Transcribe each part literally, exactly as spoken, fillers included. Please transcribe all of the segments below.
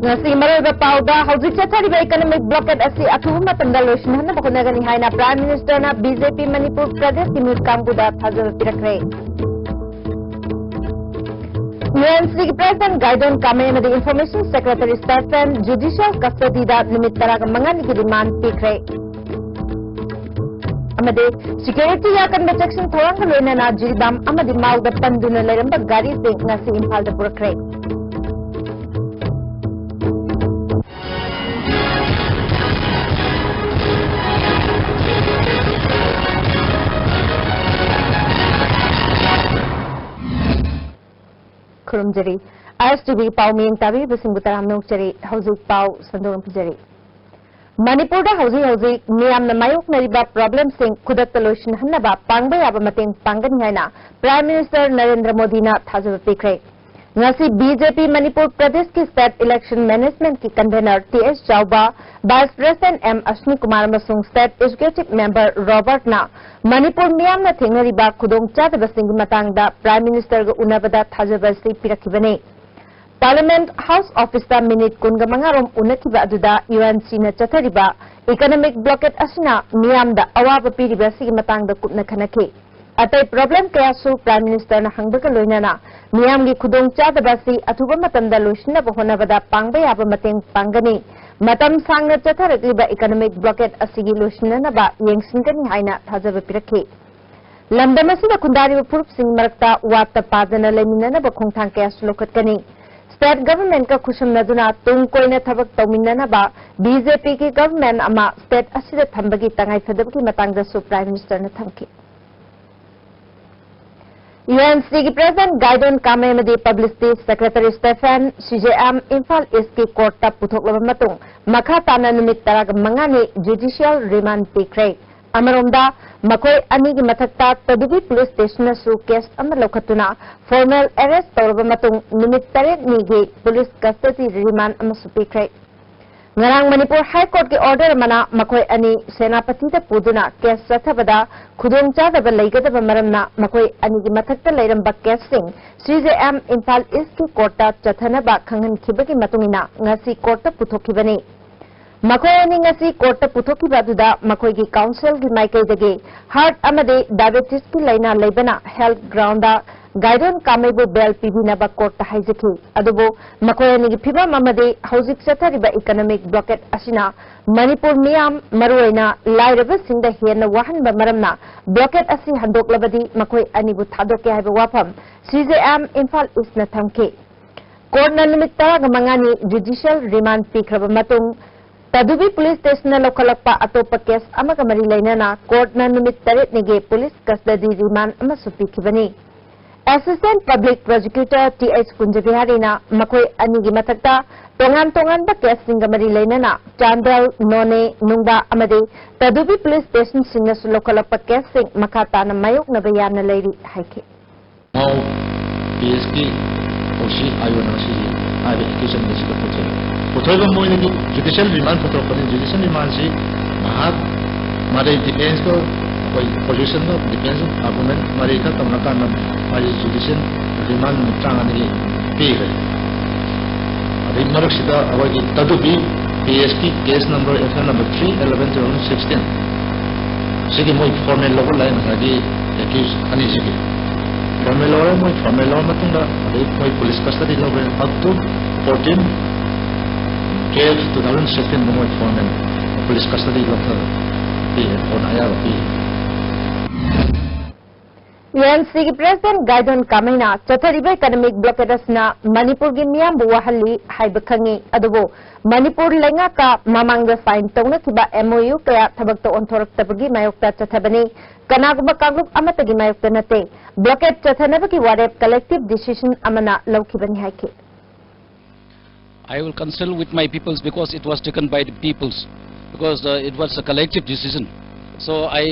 ꯉꯁꯤꯒꯤ ꯃꯔꯨꯑꯣꯏꯕ ꯄꯥꯎꯗ, ꯍꯧꯖꯤꯛ ꯆꯠꯊꯔꯤꯕ economic blockade ꯑꯁꯤ ꯑꯊꯨꯕ ꯃꯇꯝꯗ ꯂꯣꯏꯁꯤꯟꯍꯟꯅꯕ ꯍꯣꯠꯅꯒꯅꯤ ꯍꯥꯏꯅ Prime Minister ꯅ BJP ꯃꯅꯤꯄꯨꯔ ꯄ꯭ꯔꯗꯦꯁꯀꯤ ꯃꯤꯍꯨꯠ ꯀꯥꯡꯕꯨꯗ ꯊꯥꯖꯕ ꯄꯤꯔꯛꯈ꯭ꯔꯦ꯫ UNC ꯒꯤ President Gaidon Kamei ꯑꯃꯗꯤ Information Secretary Stephen judicial custody ꯗ ꯅꯨꯃꯤꯠ ꯇꯔꯥꯃꯉꯥꯅꯤꯒꯤ remand ꯄꯤꯈ꯭ꯔꯦ꯫ ꯑꯃꯗꯤ security ꯒꯤ ꯑꯀꯟꯕ ꯆꯦꯛꯁꯤꯟ ꯊꯧꯔꯥꯡꯒ ꯂꯣꯏꯅꯅ ꯖꯤꯔꯤꯕꯥꯝ ꯑꯃꯗꯤ ꯃꯥꯎꯗ ꯄꯟꯗꯨꯅ ꯂꯩꯔꯝꯕ ꯒꯥꯔꯤꯁꯤꯡ ꯉꯁꯤ ꯏꯝꯐꯥꯜꯗ ꯄꯨꯔꯛꯈ꯭ꯔꯦ꯫ ꯈꯨꯔꯨꯝꯖꯔꯤ꯫ ISTV ꯄꯥꯎ ꯃꯤꯠꯌꯦꯡ ꯇꯥꯕꯤꯔꯤꯕꯁꯤꯡꯕꯨ ꯇꯔꯥꯝꯅ ꯑꯣꯛꯆꯔꯤ꯫ ꯍꯧꯖꯤꯛ ꯄꯥꯎ ꯁꯟꯗꯣꯛꯅ ꯄꯤꯖꯔꯤ꯫ ꯃꯅꯤꯄꯨꯔꯗ ꯍꯧꯖꯤꯛ ꯍꯧꯖꯤꯛ ꯃꯤꯌꯥꯝꯅ ꯃꯥꯌꯣꯛꯅꯔꯤꯕ problemꯁꯤꯡ ꯈꯨꯗꯛꯇ ꯂꯣꯏꯁꯤꯟꯍꯟꯅꯕ ꯄꯥꯡꯕ ꯌꯥꯕ ꯃꯇꯦꯡ ꯄꯥꯡꯒꯅꯤ ꯍꯥꯏꯅ Prime Minister ꯅꯔꯦꯟꯗ꯭ꯔ ꯃꯣꯗꯤꯅ ꯊꯥꯖꯕ ꯄꯤꯈ꯭ꯔꯦ꯫ ꯉꯁꯤ BJP ꯃꯅꯤꯄꯨꯔ ꯄ꯭ꯔꯗꯦꯁꯀꯤ State Election Managementꯀꯤ Convener ꯇꯤ ꯑꯦꯁ ꯆꯥꯎꯕ, Vice President ꯑꯦꯝ ꯑꯁ꯭ꯅꯤ ꯀꯨꯃꯥꯔ ꯑꯃꯁꯨꯡ State Executive Member ꯔꯣꯕꯔꯠꯅ ꯃꯅꯤꯄꯨꯔ ꯃꯤꯌꯥꯝꯅ ꯊꯦꯡꯅꯔꯤꯕ ꯈꯨꯗꯣꯡꯆꯥꯗꯕꯁꯤꯡꯒꯤ ꯃꯇꯥꯡꯗ Prime Ministerꯒ ꯎꯅꯕꯗ ꯊꯥꯖꯕ ꯑꯁꯤ ꯄꯤꯔꯛꯈꯤꯕꯅꯤ꯫ Parliament House Officeꯇ ꯃꯤꯅꯤꯠ ꯀꯨꯟꯒ ꯃꯉꯥ ꯔꯣꯝ ꯎꯅꯈꯤꯕ ꯑꯗꯨꯗ UNCꯅ ꯆꯠꯊꯔꯤꯕ economic blockade ꯑꯁꯤꯅ ꯃꯤꯌꯥꯝꯗ ꯑꯋꯥꯕ ꯄꯤꯔꯤꯕ ꯑꯁꯤꯒꯤ ꯃꯇꯥꯡꯗ ꯀꯨꯞꯅ ꯈꯟꯅꯈꯤ꯫ ꯑꯇꯩ problem ꯀꯌꯥꯁꯨ Prime Ministerꯅ ꯍꯪꯕꯒ ꯂꯣꯏꯅꯅ ꯃꯤꯌꯥꯝꯒꯤ ꯈꯨꯗꯣꯡꯆꯥꯗꯕ ꯑꯁꯤ ꯑꯊꯨꯕ ꯃꯇꯝꯗ ꯂꯣꯏꯁꯤꯟꯅꯕ ꯍꯣꯠꯅꯕꯗ ꯄꯥꯡꯕ ꯌꯥꯕ ꯃꯇꯦꯡ ꯄꯥꯡꯒꯅꯤ꯫ ꯃꯇꯝ ꯁꯥꯡꯅ ꯆꯠꯊꯔꯛꯂꯤꯕ economic blockade ꯑꯁꯤꯒꯤ ꯂꯣꯏꯁꯤꯟꯅꯅꯕ ꯌꯦꯡꯁꯤꯟꯒꯅꯤ ꯍꯥꯏꯅ ꯊꯥꯖꯕ ꯄꯤꯔꯛꯈꯤ꯫ ꯂꯝꯗꯝ ꯑꯁꯤꯗ ꯈꯨꯟꯗꯥꯔꯤꯕ ꯐꯨꯔꯨꯞꯁꯤꯡ ꯃꯔꯛꯇ ꯋꯥꯠꯇ ꯄꯥꯗꯅ ꯂꯩꯃꯤꯟꯅꯅꯕ ꯈꯣꯡꯊꯥꯡ ꯀꯌꯥꯁꯨ ꯂꯧꯈꯠꯀꯅꯤ꯫ State Governmentꯀ ꯈꯨꯠꯁꯝꯅꯗꯨꯅ ꯇꯨꯡ ꯀꯣꯏꯅ ꯊꯕꯛ ꯇꯧꯃꯤꯟꯅꯅꯕ BJPꯒꯤ government ꯑꯃ state ꯑꯁꯤꯗ ꯊꯝꯕꯒꯤ ꯇꯉꯥꯏꯐꯗꯕꯒꯤ ꯃꯇꯥꯡꯗꯁꯨ Prime Ministerꯅ ꯊꯝꯈꯤ꯫ UNCꯒꯤ President Gaidon Kamei ꯑꯃꯗꯤ Publicity Secretary Stephen, CJM, Imphal Eastꯀꯤ courtꯇ ꯄꯨꯊꯣꯛꯂꯕ ꯃꯇꯨꯡ ꯃꯈꯥ ꯇꯥꯅ ꯅꯨꯃꯤꯠ ꯇꯔꯥꯃꯉꯥꯅꯤ judicial remand ꯄꯤꯈ꯭ꯔꯦ꯫ ꯑꯃꯔꯣꯝꯗ, ꯃꯈꯣꯏ ꯑꯅꯤꯒꯤ ꯃꯊꯛꯇ ꯇꯣꯗꯨꯕꯤ police stationꯅꯁꯨ case ꯑꯃ ꯂꯧꯈꯠꯇꯨꯅ formal arrest ꯇꯧꯔꯕ ꯃꯇꯨꯡ ꯅꯨꯃꯤꯠ ꯇꯔꯦꯠꯅꯤꯒꯤ police custody remand ꯑꯃꯁꯨ ꯄꯤꯈ꯭ꯔꯦ꯫ ꯉꯔꯥꯡ ꯃꯅꯤꯄꯨꯔ ꯍꯥꯏ ꯀꯣꯔꯠꯀꯤ ꯑꯣꯔꯗꯔ ꯑꯃꯅ ꯃꯈꯣꯏ ꯑꯅꯤ ꯁꯦꯅꯥꯄꯇꯤꯗ ꯄꯨꯗꯨꯅ ꯀꯦꯁ ꯆꯠꯊꯕꯗ ꯈꯨꯗꯣꯡꯆꯥꯗꯕ ꯂꯩꯒꯗꯕ ꯃꯔꯝꯅ ꯃꯈꯣꯏ ꯑꯅꯤꯒꯤ ꯃꯊꯛꯇ ꯂꯩꯔꯝꯕ ꯀꯦꯁꯁꯤꯡ ꯁꯤ ꯖꯦ ꯑꯦꯝ ꯏꯝꯐꯥꯜ ꯏꯁꯀꯤ ꯀꯣꯔꯠꯇ ꯆꯠꯊꯅꯕ ꯈꯪꯍꯟꯈꯤꯕꯒꯤ ꯃꯇꯨꯡ ꯏꯟꯅ ꯉꯁꯤ ꯀꯣꯔꯠꯇ ꯄꯨꯊꯣꯛꯈꯤꯕꯅꯤ꯫ ꯃꯈꯣꯏ ꯑꯅꯤ ꯉꯁꯤ ꯀꯣꯔꯠꯇ ꯄꯨꯊꯣꯛꯈꯤꯕ ꯑꯗꯨꯗ ꯃꯈꯣꯏꯒꯤ ꯀꯥꯎꯟꯁꯤꯜꯒꯤ ꯃꯥꯏꯀꯩꯗꯒꯤ ꯍꯥꯔꯠ ꯑꯃꯗꯤ ꯗꯥꯏꯕꯦꯇꯤꯁꯀꯤ ꯂꯥꯏꯅꯥ ꯂꯩꯕꯅ ꯍꯦꯜꯊ ꯒ꯭ꯔꯥꯎꯟꯗ ꯒꯥꯏꯗꯣꯟ ꯀꯥꯃꯩꯕꯨ ꯕꯦꯜ ꯄꯤꯕꯤꯅꯕ ꯀꯣꯔꯠꯇ ꯍꯥꯏꯖꯈꯤ꯫ ꯑꯗꯨꯕꯨ ꯃꯈꯣꯏ ꯑꯅꯤꯒꯤ ꯐꯤꯕꯝ ꯑꯃꯗꯤ ꯍꯧꯖꯤꯛ ꯆꯠꯊꯔꯤꯕ ꯏꯀꯣꯅꯣꯃꯤꯛ ꯕ꯭ꯂꯣꯀꯦꯠ ꯑꯁꯤꯅ ꯃꯅꯤꯄꯨꯔ ꯃꯤꯌꯥꯝ, ꯃꯔꯨꯑꯣꯏꯅ ꯂꯥꯏꯔꯕꯁꯤꯡꯗ ꯍꯦꯟꯅ ꯋꯥꯍꯟꯕ ꯃꯔꯝꯅ ꯕ꯭ꯂꯣꯀꯦꯠ ꯑꯁꯤ ꯍꯟꯗꯣꯛꯂꯕꯗꯤ ꯃꯈꯣꯏ ꯑꯅꯤꯕꯨ ꯊꯥꯗꯣꯛꯀꯦ ꯍꯥꯏꯕ ꯋꯥꯐꯝ ꯁꯤ ꯖꯦ ꯑꯦꯝ ꯏꯝꯐꯥꯜ ꯏꯁꯅ ꯊꯝꯈꯤ꯫ ꯀꯣꯔꯠꯅ ꯅꯨꯃꯤꯠ ꯇꯔꯥꯃꯉꯥꯅꯤ ꯖꯨꯗꯤꯁꯤꯌꯦꯜ ꯔꯤꯃꯥꯟ ꯄꯤꯈ꯭ꯔꯕ ꯃꯇꯨꯡ, ꯇꯗꯨꯕꯤ ꯄꯨꯂꯤꯁ ꯁ꯭ꯇꯦꯁꯟꯅ ꯂꯧꯈꯠꯂꯛꯄ ꯑꯇꯣꯞꯄ ꯀꯦꯁ ꯑꯃꯒ ꯃꯔꯤ ꯂꯩꯅꯅ ꯀꯣꯔꯠꯅ ꯅꯨꯃꯤꯠ ꯇꯔꯦꯠꯅꯤꯒꯤ ꯄꯨꯂꯤꯁ ꯀꯁꯇꯗꯤ ꯔꯤꯃꯥꯟ ꯑꯃꯁꯨ ꯄꯤꯈꯤꯕꯅꯤ꯫ Assistant public prosecutor T H ꯀꯨꯟꯖꯕꯤꯍꯥꯔꯤꯅ ꯃꯈꯣꯏ ꯑꯅꯤꯒꯤ ꯃꯊꯛꯇ ꯇꯣꯉꯥꯟ ꯇꯣꯉꯥꯟꯕ ꯀꯦꯁꯁꯤꯡꯒ ꯃꯔꯤ ꯂꯩꯅꯅ ꯆꯥꯟꯗꯦꯜ, ꯅꯣꯅꯦ, ꯅꯨꯡꯕꯥ ꯑꯃꯗꯤ ꯇꯗꯨꯕꯤ ꯄꯨꯂꯤꯁ ꯁ꯭ꯇꯦꯁꯟꯁꯤꯡꯅꯁꯨ ꯂꯧꯈꯠꯂꯛꯄ ꯀꯦꯁꯁꯤꯡ ꯃꯈꯥ ꯇꯥꯅ ꯃꯥꯌꯣꯛꯅꯕ ꯌꯥꯅ ꯂꯩꯔꯤ ꯍꯥꯏꯈꯤ꯫ ꯃꯥꯎ ꯄꯤ ꯑꯦꯁꯀꯤ ꯑꯣ ꯁꯤ ꯑꯥꯏ ꯑꯣꯅ ꯉꯁꯤ ꯍꯥꯏꯔꯤꯕ ꯑꯦꯄ꯭ꯂꯤꯀꯦꯁꯟ ꯑꯁꯤꯗ ꯄꯨꯊꯣꯛꯑꯦ꯫ ꯄꯨꯊꯣꯛꯏꯕ ꯃꯣꯏꯗꯒꯤ ꯖꯨꯗꯤꯁꯤꯌꯦꯜ ꯔꯤꯃꯥꯟ ꯄꯨꯊꯣꯔꯛꯄꯅꯤ꯫ ꯖꯨꯗꯤꯁꯤꯌꯦꯜ ꯔꯤꯃꯥꯟꯁꯤ ꯃꯍꯥꯛ ꯃꯔꯩ ꯗꯤꯐꯦꯟꯁꯇꯣ ꯑꯩꯈꯣꯏ ꯑꯣꯄꯣꯖꯤꯁꯟꯗꯣ ꯗꯤꯐꯦꯟꯁ ꯑꯥꯔꯒꯨꯃꯦꯟ ꯃꯔꯩ ꯈꯔ ꯇꯧꯅꯔꯀꯥꯟꯗ ꯃꯥꯒꯤ ꯖꯨꯗꯤꯁꯤꯌꯦꯜ ꯔꯤꯃꯥꯟ ꯅꯨꯃꯤꯠ ꯇꯔꯥꯃꯉꯥꯅꯤꯒꯤ ꯄꯤꯈ꯭ꯔꯦ꯫ ꯑꯗꯩ ꯃꯔꯛꯁꯤꯗ ꯑꯩꯈꯣꯏꯒꯤ ꯇꯗꯨꯕꯤ ꯄꯤ ꯑꯦꯁꯀꯤ case number F I R number three eleven two thousand sixteen ꯁꯤꯒꯤ ꯃꯣꯏ ꯐꯣꯔꯃꯦꯜ ꯂꯧꯕ ꯂꯥꯛꯑꯦ ꯉꯁꯥꯏꯒꯤ ꯑꯦꯀ꯭ꯌꯨꯁ ꯑꯅꯤꯁꯤꯒꯤ꯫ ꯐꯣꯔꯃꯦꯜ ꯂꯧꯔꯦ, ꯃꯣꯏ ꯐꯣꯔꯃꯦꯜ ꯂꯧꯔ ꯃꯇꯨꯡꯗ ꯑꯗꯩ ꯃꯣꯏ ꯄꯨꯂꯤꯁ ꯀꯁꯇꯗꯤ ꯂꯧꯔꯦ꯫ Up to fourteen twelve two thousand ꯁꯤꯛꯁꯇꯤꯟꯗ ꯃꯣꯏ ꯐꯣꯔꯃꯦꯜ ꯄꯨꯂꯤꯁ ꯀꯁꯇꯗꯤ ꯂꯧꯊꯔꯦ꯫ ꯄꯤꯔꯦ, ꯀꯣꯔꯠꯅ ꯑꯌꯥꯕ ꯄꯤꯔꯦ꯫ ꯑꯦ ꯑꯦꯟ ꯁꯤꯒꯤ ꯄ꯭ꯔꯦꯁꯤꯗꯦꯟꯠ ꯒꯥꯏꯗꯣꯟ ꯀꯥꯃꯩꯅ ꯆꯠꯊꯔꯤꯕ ꯏꯀꯣꯅꯣꯃꯤꯛ ꯕ꯭ꯂꯣꯀꯦꯠ ꯑꯁꯤꯅ ꯃꯅꯤꯄꯨꯔꯒꯤ ꯃꯤꯌꯥꯝꯕꯨ ꯋꯥꯍꯜꯂꯤ ꯍꯥꯏꯕ ꯈꯪꯉꯤ, ꯑꯗꯨꯕꯨ ꯃꯅꯤꯄꯨꯔ ꯂꯩꯉꯥꯛꯀ ꯃꯃꯥꯡꯗ ꯁꯥꯏꯟ ꯇꯧꯅꯈꯤꯕ ꯑꯦꯝ ꯑꯣ ꯌꯨ ꯀꯌꯥ ꯊꯕꯛꯇ ꯑꯣꯟꯊꯣꯔꯛꯇꯕꯒꯤ ꯃꯥꯌꯣꯛꯇ ꯆꯠꯊꯕꯅꯤ꯫ ꯀꯅꯥꯒꯨꯝꯕ ꯀꯥꯡꯂꯨꯞ ꯑꯃꯠꯇꯒꯤ ꯃꯥꯌꯣꯛꯇ ꯅꯠꯇꯦ꯫ ꯕ꯭ꯂꯣꯀꯦꯠ ꯆꯠꯊꯅꯕꯒꯤ ꯋꯥꯔꯦꯞ ꯀꯂꯦꯛꯇꯤꯚ ꯗꯤꯁꯤꯖꯟ ꯑꯃꯅ ꯂꯧꯈꯤꯕꯅꯤ ꯍꯥꯏꯈꯤ꯫ I will consult with my peoples because it was taken by the peoples, because uh, it was a collective decision. So I,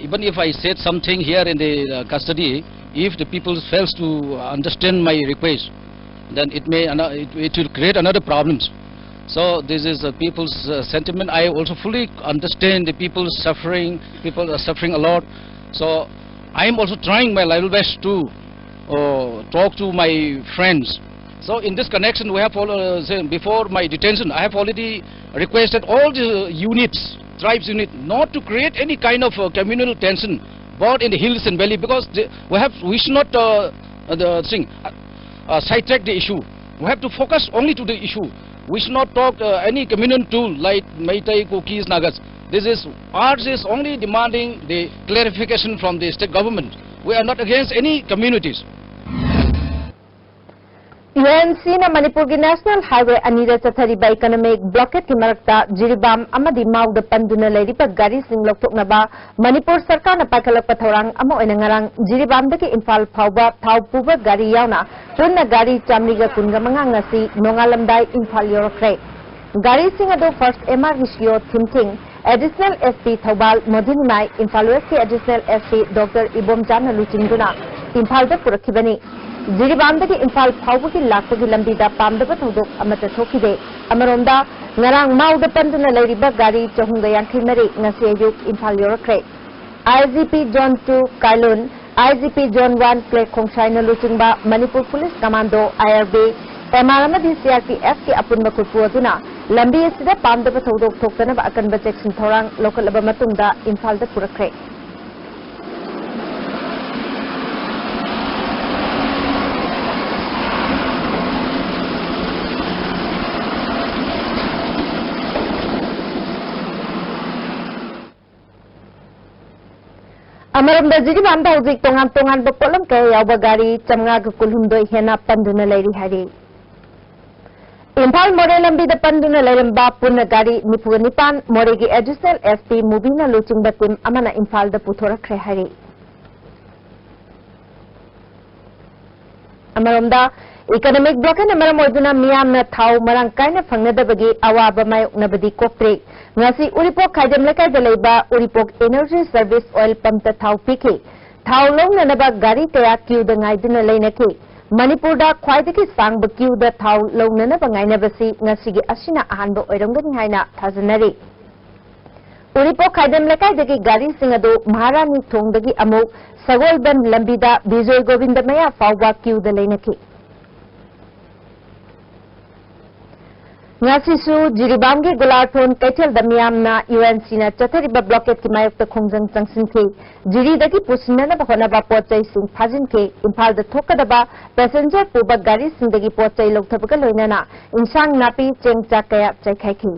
even if I said something here in the uh, custody, if the people fails to understand my request, then it may ano- it, it will create another problems. So this is the people's uh, sentiment. I also fully understand the people suffering. People are suffering a lot. So I am also trying my level best to uh, talk to my friends. So in this connection, we have all, uh, say, before my detention, I have already requested all the units, tribes unit, not to create any kind of uh, communal tension, but in the hills and valley, because they, we have we should not uh, uh, the thing uh, uh, sidetrack the issue. We have to focus only to the issue. We should not talk uh, any communal tool like Meitei, Kukis, Nagas. This is ours is only demanding the clarification from the state government. We are not against any communities. T N ꯁꯤꯅ ꯃꯅꯤꯄꯨꯔꯒꯤ national highway ꯑꯅꯤꯗ ꯆꯠꯊꯔꯤꯕ economic ꯕ꯭ꯂꯣꯀꯦꯠꯀꯤ ꯃꯔꯛꯇ ꯖꯤꯔꯤꯕꯥꯝ ꯑꯃꯗꯤ ꯃꯥꯎꯗ ꯄꯟꯗꯨꯅ ꯂꯩꯔꯤꯕ ꯒꯥꯔꯤꯁꯤꯡ ꯂꯧꯊꯣꯛꯅꯕ ꯃꯅꯤꯄꯨꯔ ꯁꯔꯀꯥꯔꯅ ꯄꯥꯏꯈꯠꯂꯛꯄ ꯊꯧꯔꯥꯡ ꯑꯃ ꯑꯣꯏꯅ ꯉꯔꯥꯡ ꯖꯤꯔꯤꯕꯥꯝꯗꯒꯤ ꯏꯝꯐꯥꯜ ꯐꯥꯎꯕ ꯊꯥꯎ ꯄꯨꯕ ꯒꯥꯔꯤ ꯌꯥꯎꯅ ꯄꯨꯟꯅ ꯒꯥꯔꯤ ꯆꯥꯃꯔꯤꯒ ꯀꯨꯟꯒ ꯃꯉꯥ ꯉꯁꯤ ꯅꯣꯡꯉꯥꯜꯂꯝꯗꯥꯏ ꯏꯝꯐꯥꯜ ꯌꯧꯔꯛꯈ꯭ꯔꯦ꯫ ꯒꯥꯔꯤꯁꯤꯡ ꯑꯗꯨ ꯐꯥꯔꯁ ꯑꯦꯝ ꯑꯥꯔ ꯍꯤꯁꯤꯌꯣ ꯊꯤꯝꯊꯤꯡ, ꯑꯦꯗꯤꯁꯅꯦꯜ ꯑꯦꯁ ꯄꯤ ꯊꯧꯕꯥꯜ ꯃꯣꯗꯤꯅꯤꯃꯥꯏ, ꯏꯝꯐꯥꯜ ꯋꯦꯁꯀꯤ ꯑꯦꯗꯤꯁꯅꯦꯜ ꯑꯦꯁ ꯄꯤ ꯗꯣꯛꯇꯔ ꯏꯕꯣꯝꯆꯥꯅ ꯂꯨꯆꯤꯡꯗꯨꯅ ꯏꯝꯐꯥꯜꯗ ꯄꯨꯔꯛꯈꯤꯕꯅꯤ꯫ ꯖꯤꯔꯤꯕꯥꯝꯗꯒꯤ ꯏꯝꯐꯥꯜ ꯐꯥꯎꯕꯒꯤ ꯂꯥꯛꯄꯒꯤ ꯂꯝꯕꯤꯗ ꯄꯥꯝꯗꯕ ꯊꯧꯗꯣꯛ ꯑꯃꯠꯇ ꯊꯣꯛꯈꯤꯗꯦ꯫ ꯑꯃꯔꯣꯝꯗ, ꯉꯔꯥꯡ ꯃꯥꯎꯗ ꯄꯟꯗꯨꯅ ꯂꯩꯔꯤꯕ ꯒꯥꯔꯤ ꯆꯍꯨꯝꯒ ꯌꯥꯡꯈꯩ ꯃꯔꯤ ꯉꯁꯤ ꯑꯌꯨꯛ ꯏꯝꯐꯥꯜ ꯌꯧꯔꯛꯈ꯭ꯔꯦ꯫ I G P zone two Kailun, I G P zone one Clay ꯈꯣꯡꯁꯥꯏꯅ ꯂꯨꯆꯤꯡꯕ Manipur police commando, I R B, M R ꯑꯃꯗꯤ ꯁꯤ ꯑꯥꯔ ꯄꯤ ꯑꯦꯐꯀꯤ ꯑꯄꯨꯟꯕ ꯈꯨꯠꯄꯨ ꯑꯗꯨꯅ ꯂꯝꯕꯤ ꯑꯁꯤꯗ ꯄꯥꯝꯗꯕ ꯊꯧꯗꯣꯛ ꯊꯣꯛꯇꯅꯕ ꯑꯀꯟꯕ ꯆꯦꯛꯁꯤꯟ ꯊꯧꯔꯥꯡ ꯂꯧꯈꯠꯂꯕ ꯃꯇꯨꯡꯗ ꯏꯝꯐꯥꯜꯗ ꯄꯨꯔꯛꯈ꯭ꯔꯦ꯫ ꯑꯃꯔꯣꯝꯗ ꯖꯤꯔꯤꯕꯥꯝꯗ ꯍꯧꯖꯤꯛ ꯇꯣꯉꯥꯟ ꯇꯣꯉꯥꯟꯕ ꯄꯣꯠꯂꯝ ꯀꯌꯥ ꯌꯥꯎꯕ ꯒꯥꯔꯤ ꯆꯥꯃꯉꯥꯒ ꯀꯨꯟꯍꯨꯝꯗꯣꯏ ꯍꯦꯟꯅ ꯄꯟꯗꯨꯅ ꯂꯩꯔꯤ ꯍꯥꯏꯔꯤ꯫ ꯏꯝꯐꯥꯜ ꯃꯣꯔꯦ ꯂꯝꯕꯤꯗ ꯄꯟꯗꯨꯅ ꯂꯩꯔꯝꯕ ꯄꯨꯟꯅ ꯒꯥꯔꯤ ꯅꯤꯐꯨꯒ ꯅꯤꯄꯥꯟ ꯃꯣꯔꯦꯒꯤ ꯑꯦꯗꯤꯁꯅꯦꯜ ꯑꯦꯁ ꯄꯤ ꯃꯨꯕꯤꯅ ꯂꯨꯆꯤꯡꯕ ꯇꯤꯝ ꯑꯃꯅ ꯏꯝꯐꯥꯜꯗ ꯄꯨꯊꯣꯔꯛꯈ꯭ꯔꯦ ꯍꯥꯏꯔꯤ꯫ ꯑꯃꯔꯣꯝꯗ, ꯏꯀꯣꯅꯣꯃꯤꯛ ꯕ꯭ꯂꯣꯀꯦꯠꯅ ꯃꯔꯝ ꯑꯣꯏꯗꯨꯅ ꯃꯤꯌꯥꯝꯅ ꯊꯥꯎ ꯃꯔꯥꯡ ꯀꯥꯏꯅ ꯐꯪꯅꯗꯕꯒꯤ ꯑꯋꯥꯕ ꯃꯥꯌꯣꯛꯅꯕꯗꯤ ꯀꯣꯛꯇ꯭ꯔꯤ꯫ ꯉꯁꯤ ꯎꯔꯤꯄꯣꯛ ꯈꯥꯏꯗꯦꯝ ꯂꯩꯀꯥꯏꯗ ꯂꯩꯕ ꯎꯔꯤꯄꯣꯛ ꯏꯅꯔꯖꯤ ꯁꯔꯚꯤꯁ ꯑꯣꯏꯜ ꯄꯝꯞꯇ ꯊꯥꯎ ꯄꯤꯈꯤ꯫ ꯊꯥꯎ ꯂꯧꯅꯅꯕ ꯒꯥꯔꯤ ꯀꯌꯥ ꯀ꯭ꯌꯨꯗ ꯉꯥꯏꯗꯨꯅ ꯂꯩꯅꯈꯤ꯫ ꯃꯅꯤꯄꯨꯔꯗ ꯈ꯭ꯋꯥꯏꯗꯒꯤ ꯁꯥꯡꯕ ꯀ꯭ꯌꯨꯗ ꯊꯥꯎ ꯂꯧꯅꯅꯕ ꯉꯥꯏꯅꯕꯁꯤ ꯉꯁꯤꯒꯤ ꯑꯁꯤꯅ ꯑꯍꯥꯟꯕ ꯑꯣꯏꯔꯝꯒꯅꯤ ꯍꯥꯏꯅ ꯊꯥꯖꯅꯔꯤ꯫ ꯎꯔꯤꯄꯣꯛ ꯈꯥꯏꯗꯦꯝ ꯂꯩꯀꯥꯏꯗꯒꯤ ꯒꯥꯔꯤꯁꯤꯡ ꯑꯗꯨ ꯃꯍꯥꯔꯥꯅꯤ ꯊꯣꯡꯗꯒꯤ ꯑꯃꯨꯛ ꯁꯒꯣꯜꯕꯟ ꯂꯝꯕꯤꯗ ꯕꯤꯖꯣꯏ ꯒꯣꯕꯤꯟꯗ ꯃꯌꯥ ꯐꯥꯎꯕ ꯀ꯭ꯌꯨꯗ ꯂꯩꯅꯈꯤ꯫ ꯉꯁꯤꯁꯨ ꯖꯤꯔꯤꯕꯥꯝꯒꯤ ꯒꯣꯂꯥꯔꯊꯣꯟ ꯀꯩꯊꯦꯜꯗ ꯃꯤꯌꯥꯝꯅ ꯌꯨ ꯑꯦꯟ ꯁꯤꯅ ꯆꯠꯊꯔꯤꯕ ꯕ꯭ꯂꯣꯀꯦꯠꯀꯤ ꯃꯥꯌꯣꯛꯇ ꯈꯣꯡꯖꯪ ꯆꯪꯁꯤꯟꯈꯤ꯫ ꯖꯤꯔꯤꯗꯒꯤ ꯄꯨꯁꯤꯟꯅꯅꯕ ꯍꯣꯠꯅꯕ ꯄꯣꯠ ꯆꯩꯁꯤꯡ ꯐꯥꯖꯤꯟꯈꯤ꯫ ꯏꯝꯐꯥꯜꯗ ꯊꯣꯛꯀꯗꯕ ꯄꯦꯁꯦꯟꯖꯔ ꯄꯨꯕ ꯒꯥꯔꯤꯁꯤꯡꯗꯒꯤ ꯄꯣꯠ ꯆꯩ ꯂꯧꯊꯕꯒ ꯂꯣꯏꯅꯅ ꯏꯟꯁꯥꯡ ꯅꯥꯄꯤ, ꯆꯦꯡ ꯆꯥꯛ ꯀꯌꯥ ꯆꯥꯏꯈꯥꯏꯈꯤ꯫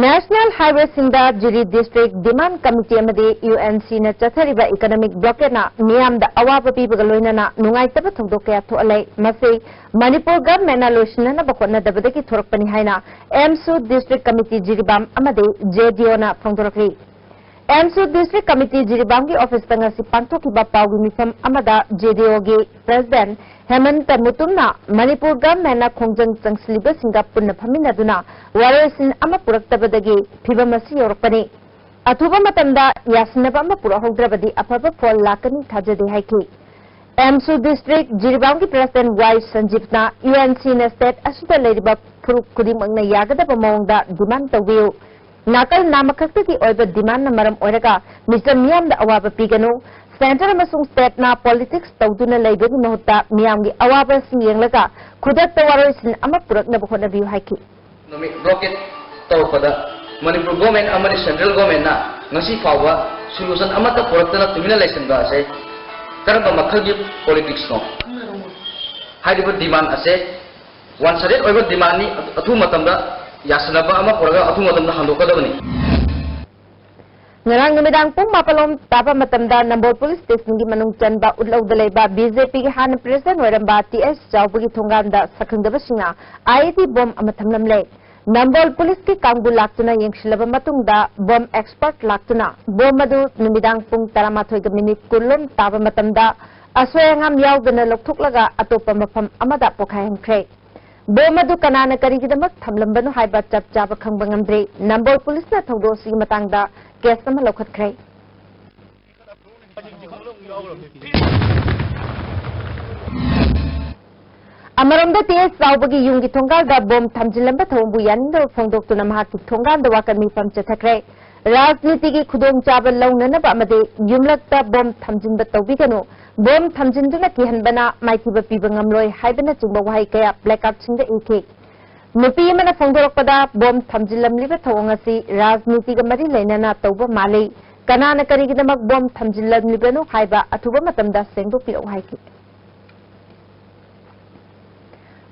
ꯅꯦꯁꯅꯦꯜ ꯍꯥꯏꯋꯦꯁꯤꯡꯗ ꯖꯤꯔꯤ ꯗꯤꯁꯇ꯭ꯔꯤꯛ ꯗꯤꯃꯥꯟ ꯀꯃꯤꯇꯤ ꯑꯃꯗꯤ ꯌꯨ ꯑꯦꯟ ꯁꯤꯅ ꯆꯠꯊꯔꯤꯕ ꯏꯀꯣꯅꯣꯃꯤꯛ ꯕ꯭ꯂꯣꯀꯦꯠꯅ ꯃꯤꯌꯥꯝꯗ ꯑꯋꯥꯕ ꯄꯤꯕꯒ ꯂꯣꯏꯅꯅ ꯅꯨꯡꯉꯥꯏꯇꯕ ꯊꯧꯗꯣꯛ ꯀꯌꯥ ꯊꯣꯛꯍꯜꯂꯦ꯫ ꯃꯁꯤ ꯃꯅꯤꯄꯨꯔ ꯒꯚꯔꯟꯃꯦꯟꯠꯅ ꯂꯣꯏꯁꯤꯟꯅꯅꯕ ꯍꯣꯠꯅꯗꯕꯗꯒꯤ ꯊꯣꯔꯛꯄꯅꯤ ꯍꯥꯏꯅ ꯑꯦꯝꯁꯨ ꯗꯤꯁꯇ꯭ꯔꯤꯛ ꯀꯃꯤꯇꯤ ꯖꯤꯔꯤꯕꯥꯝ ꯑꯃꯗꯤ ꯖꯦ ꯗꯤ ꯑꯣꯅ ꯐꯣꯡꯗꯣꯔꯛꯂꯤ꯫ ꯑꯦꯝꯁꯨ ꯗꯤꯁꯇ꯭ꯔꯤꯛ ꯀꯃꯤꯇꯤ ꯖꯤꯔꯤꯕꯥꯝꯒꯤ ꯑꯣꯐꯤꯁꯇ ꯉꯁꯤ ꯄꯥꯡꯊꯣꯛꯈꯤꯕ ꯄꯥꯎꯒꯤ ꯃꯤꯐꯝ ꯑꯃꯗ ꯖꯦ ꯗꯤ ꯑꯣꯒꯤ ꯄ꯭ꯔꯦꯁꯤꯗꯦꯟꯠ ꯍꯦꯃꯟꯇ ꯃꯨꯇꯨꯝꯅ ꯃꯅꯤꯄꯨꯔ ꯒꯚꯔꯟꯃꯦꯟꯠꯅ ꯈꯣꯡꯖꯪ ꯆꯪꯁꯤꯜꯂꯤꯕꯁꯤꯡꯒ ꯄꯨꯟꯅ ꯐꯝꯃꯤꯟꯅꯗꯨꯅ ꯋꯥꯔꯣꯏꯁꯤꯟ ꯑꯃ ꯄꯨꯔꯛꯇꯕꯗꯒꯤ ꯐꯤꯚꯝ ꯑꯁꯤ ꯌꯧꯔꯛꯄꯅꯤ꯫ ꯑꯊꯨꯕ ꯃꯇꯝꯗ ꯌꯥꯁꯤꯟꯅꯕ ꯑꯃ ꯄꯨꯔꯛꯍꯧꯗ꯭ꯔꯕꯗꯤ ꯑꯐꯕ ꯐꯣꯜ ꯂꯥꯛꯀꯅꯤ ꯊꯥꯖꯗꯦ ꯍꯥꯏꯈꯤ꯫ ꯑꯦꯝꯁꯨ ꯗꯤꯁꯇ꯭ꯔꯤꯛ ꯖꯤꯔꯤꯕꯥꯝꯒꯤ ꯄ꯭ꯔꯦꯁꯤꯗꯦꯟꯠ ꯋꯥꯏ ꯁꯟꯖꯤꯞꯅ ꯌꯨ ꯑꯦꯟ ꯁꯤꯅ ꯁ꯭ꯇꯦꯠ ꯑꯁꯤꯗ ꯂꯩꯔꯤꯕ ꯐꯨꯔꯨꯞ ꯈꯨꯗꯤꯡꯃꯛꯅ ꯌꯥꯒꯗꯕ ꯃꯑꯣꯡꯗ ꯗꯤꯃꯥꯟ ꯇꯧꯕꯤꯌꯨ꯫ ꯅꯥꯀꯜ ꯅꯥꯝꯃꯈꯛꯇꯒꯤ ꯑꯣꯏꯕ ꯗꯤꯃꯥꯟꯅ ꯃꯔꯝ ꯑꯣꯏꯔꯒ ꯃꯤꯆꯝ ꯃꯤꯌꯥꯝꯗ ꯑꯋꯥꯕ ꯄꯤꯒꯅꯨ꯫ ꯁꯦꯟꯇꯔ ꯑꯃꯁꯨꯡ ꯁ꯭ꯇꯦꯠꯅ ꯄꯣꯂꯤꯇꯤꯛꯁ ꯇꯧꯗꯨꯅ ꯂꯩꯕꯒꯤ ꯃꯍꯨꯠꯇ ꯃꯤꯌꯥꯝꯒꯤ ꯑꯋꯥꯕꯁꯤꯡ ꯌꯦꯡꯂꯒ ꯈꯨꯗꯛꯇ ꯋꯥꯔꯣꯏꯁꯤꯟ ꯑꯃ ꯄꯨꯔꯛꯅꯕ ꯍꯣꯠꯅꯕꯤꯌꯨ ꯍꯥꯏꯈꯤ꯫ ꯏꯀꯣꯅꯣꯃꯤꯛ ꯕ꯭ꯂꯣꯀꯦꯠ ꯇꯧꯔꯛꯄꯗ ꯃꯅꯤꯄꯨꯔ ꯒꯣꯔꯃꯦꯟ ꯑꯃꯗꯤ ꯁꯦꯟꯇ꯭ꯔꯦꯜ ꯒꯣꯔꯃꯦꯟꯅ ꯉꯁꯤ ꯐꯥꯎꯕ ꯁꯣꯂꯨꯁꯟ ꯑꯃꯠꯇ ꯄꯨꯔꯛꯇꯅ ꯇꯨꯃꯤꯟꯅ ꯂꯩꯁꯤꯟꯕ ꯑꯁꯦ ꯀꯔꯝꯕ ꯃꯈꯜꯒꯤ ꯄꯣꯂꯤꯇꯤꯛꯁꯅꯣ? ꯍꯥꯏꯔꯤꯕ ꯗꯤꯃꯥꯟ ꯑꯁꯦ ꯋꯥꯟ ꯁꯥꯏꯗꯦꯠ ꯑꯣꯏꯕ ꯗꯤꯃꯥꯟꯅꯤ꯫ ꯑꯊꯨꯕ ꯃꯇꯝꯗ ꯌꯥꯁꯤꯟꯅꯕ ꯑꯃ ꯄꯨꯔꯒ ꯑꯊꯨꯕ ꯃꯇꯝꯗ ꯍꯟꯗꯣꯛꯀꯗꯕꯅꯤ꯫ ꯉꯔꯥꯡ ꯅꯨꯃꯤꯗꯥꯡ ꯄꯨꯡ ꯃꯥꯄꯜꯂꯣꯝ ꯇꯥꯕ ꯃꯇꯝꯗ ꯅꯝꯕꯣꯜ ꯄꯨꯂꯤꯁ ꯁ꯭ꯇꯦꯁꯟꯒꯤ ꯃꯅꯨꯡ ꯆꯟꯕ ꯎꯠꯂꯧꯗ ꯂꯩꯕ ꯕꯤ ꯖꯦ ꯄꯤꯒꯤ ꯍꯥꯟꯅ ꯄ꯭ꯔꯦꯁꯤꯗꯦꯟꯠ ꯑꯣꯏꯔꯝꯕ ꯇꯤ ꯑꯦꯁ ꯆꯥꯎꯕꯒꯤ ꯊꯣꯡꯒꯥꯟꯗ ꯁꯛꯈꯪꯗꯕꯁꯤꯡꯅ ꯑꯥꯏ ꯏ ꯗꯤ ꯕꯣꯝ ꯑꯃ ꯊꯝꯂꯝꯂꯦ꯫ ꯅꯝꯕꯣꯜ ꯄꯨꯂꯤꯁꯀꯤ ꯀꯥꯡꯕꯨ ꯂꯥꯛꯇꯨꯅ ꯌꯦꯡꯁꯤꯜꯂꯕ ꯃꯇꯨꯡꯗ ꯕꯣꯝ ꯑꯦꯛꯁꯄꯔꯠ ꯂꯥꯛꯇꯨꯅ ꯕꯣꯝ ꯑꯗꯨ ꯅꯨꯃꯤꯗꯥꯡ ꯄꯨꯡ ꯇꯔꯥꯃꯥꯊꯣꯏꯒ ꯃꯤꯅꯤꯠ ꯀꯨꯟꯂꯣꯝ ꯇꯥꯕ ꯃꯇꯝꯗ ꯑꯁꯣꯏ ꯑꯉꯥꯝ ꯌꯥꯎꯗꯅ ꯂꯧꯊꯣꯛꯂꯒ ꯑꯇꯣꯞꯄ ꯃꯐꯝ ꯑꯃꯗ ꯄꯣꯈꯥꯏꯍꯟꯈ꯭ꯔꯦ꯫ ꯕꯣꯝ ꯑꯗꯨ ꯀꯅꯥꯅ ꯀꯔꯤꯒꯤꯗꯃꯛ ꯊꯝꯂꯝꯕꯅꯣ ꯍꯥꯏꯕ ꯆꯞ ꯆꯥꯕ ꯈꯪꯕ ꯉꯝꯗ꯭ꯔꯤ꯫ ꯅꯝꯕꯣꯜ ꯄꯨꯂꯤꯁꯅ ꯊꯧꯗꯣꯛ ꯑꯁꯤꯒꯤ ꯃꯇꯥꯡꯗ ꯀꯦꯁ ꯑꯃ ꯂꯧꯈꯠꯈ꯭ꯔꯦ꯫ ꯑꯃꯔꯣꯝꯗ, ꯇꯦꯖ ꯆꯥꯎꯕꯒꯤ ꯌꯨꯝꯒꯤ ꯊꯣꯡꯒꯥꯜꯗ ꯕꯣꯝ ꯊꯝꯖꯤꯜꯂꯝꯕ ꯊꯧꯑꯣꯡꯕꯨ ꯌꯥꯅꯤꯡꯗꯕ ꯐꯣꯡꯗꯣꯛꯇꯨꯅ ꯃꯍꯥꯛꯀꯤ ꯊꯣꯡꯒꯥꯜꯗ ꯋꯥꯀꯠ ꯃꯤꯐꯝ ꯆꯠꯊꯈ꯭ꯔꯦ꯫ ꯔꯥꯖꯅꯤꯇꯤꯒꯤ ꯈꯨꯗꯣꯡꯆꯥꯕ ꯂꯧꯅꯅꯕ ꯑꯃꯗꯤ ꯌꯨꯝꯂꯛꯇ ꯕꯣꯝ ꯊꯝꯖꯤꯟꯕ ꯇꯧꯕꯤꯒꯅꯨ, ꯕꯣꯝ ꯊꯝꯖꯤꯟꯗꯨꯅ ꯀꯤꯍꯟꯕꯅ ꯃꯥꯏꯊꯤꯕ ꯄꯤꯕ ꯉꯝꯂꯣꯏ ꯍꯥꯏꯕꯅꯆꯤꯡꯕ ꯋꯥꯍꯩ ꯀꯌꯥ placardꯁꯤꯡꯗ ꯏꯈꯤ꯫ ꯅꯨꯄꯤ ꯑꯃꯅ ꯐꯣꯡꯗꯣꯔꯛꯄꯗ, ꯕꯣꯝ ꯊꯝꯖꯤꯜꯂꯝꯂꯤꯕ ꯊꯧꯑꯣꯡ ꯑꯁꯤ ꯔꯥꯖꯅꯤꯇꯤꯒ ꯃꯔꯤ ꯂꯩꯅꯅ ꯇꯧꯕ ꯃꯥꯜꯂꯤ꯫ ꯀꯅꯥꯅ ꯀꯔꯤꯒꯤꯗꯃꯛ ꯕꯣꯝ ꯊꯝꯖꯤꯜꯂꯝꯂꯤꯕꯅꯣ ꯍꯥꯏꯕ ꯑꯊꯨꯕ ꯃꯇꯝꯗ ꯁꯦꯡꯗꯣꯛꯄꯤꯔꯛꯎ ꯍꯥꯏꯈꯤ꯫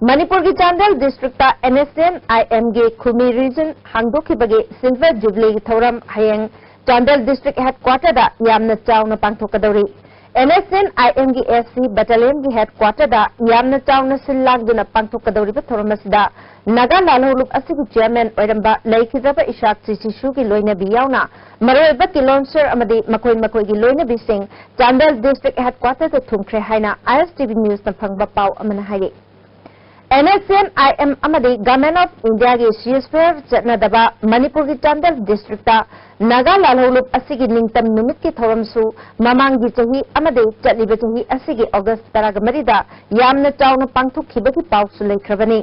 ꯃꯅꯤꯄꯨꯔꯒꯤ ꯆꯥꯟꯗꯦꯜ districtꯇ NSCN-IMꯒꯤ ꯈꯨꯃꯤ region ꯍꯥꯡꯗꯣꯛꯈꯤꯕꯒꯤ silver jubileeꯒꯤ ꯊꯧꯔꯝ ꯍꯌꯦꯡ ꯆꯥꯟꯗꯦꯜ district headquarterꯗ ꯌꯥꯝꯅ ꯆꯥꯎꯅ ꯄꯥꯡꯊꯣꯛꯀꯗꯧꯔꯤ꯫ NSCN-IMꯒꯤ SC battalionꯒꯤ headquarterꯗ ꯌꯥꯝꯅ ꯆꯥꯎꯅ ꯁꯤꯜ ꯂꯥꯡꯗꯨꯅ ꯄꯥꯡꯊꯣꯛꯀꯗꯧꯔꯤꯕ ꯊꯧꯔꯝ ꯑꯁꯤꯗ ꯅꯥꯒꯥ ꯂꯥꯜꯍꯧꯂꯨꯞ ꯑꯁꯤꯒꯤ chairman ꯑꯣꯏꯔꯝꯕ ꯂꯩꯈꯤꯗ꯭ꯔꯕ ꯏꯁꯥꯛ ꯆꯤꯁꯤꯁꯨꯒꯤ ꯂꯣꯏꯅꯕꯤ ꯌꯥꯎꯅ ꯃꯔꯨꯑꯣꯏꯕ ꯀꯤꯂꯣꯟꯁꯔ ꯑꯃꯗꯤ ꯃꯈꯣꯏ ꯃꯈꯣꯏꯒꯤ ꯂꯣꯏꯅꯕꯤꯁꯤꯡ ꯆꯥꯟꯗꯦꯜ district headquarterꯗ ꯊꯨꯡꯈ꯭ꯔꯦ ꯍꯥꯏꯅ ISTV newsꯅ ꯐꯪꯕ ꯄꯥꯎ ꯑꯃꯅ ꯍꯥꯏꯔꯤ꯫ NSCN-IM ꯑꯃꯗꯤ Government of Indiaꯒꯤ ceasefire ꯆꯠꯅꯗꯕ ꯃꯅꯤꯄꯨꯔꯒꯤ ꯆꯥꯟꯗꯦꯜ districtꯇ ꯅꯥꯒꯥ ꯂꯥꯜꯍꯧꯂꯨꯞ ꯑꯁꯤꯒꯤ ꯅꯤꯡꯇꯝ ꯅꯨꯃꯤꯠꯀꯤ ꯊꯧꯔꯝꯁꯨ ꯃꯃꯥꯡꯒꯤ ꯆꯍꯤ ꯑꯃꯗꯤ ꯆꯠꯂꯤꯕ ꯆꯍꯤ ꯑꯁꯤꯒꯤ August ꯇꯔꯥꯒ ꯃꯔꯤꯗ ꯌꯥꯝꯅ ꯆꯥꯎꯅ ꯄꯥꯡꯊꯣꯛꯈꯤꯕꯒꯤ ꯄꯥꯎꯁꯨ ꯂꯩꯈ꯭ꯔꯕꯅꯤ꯫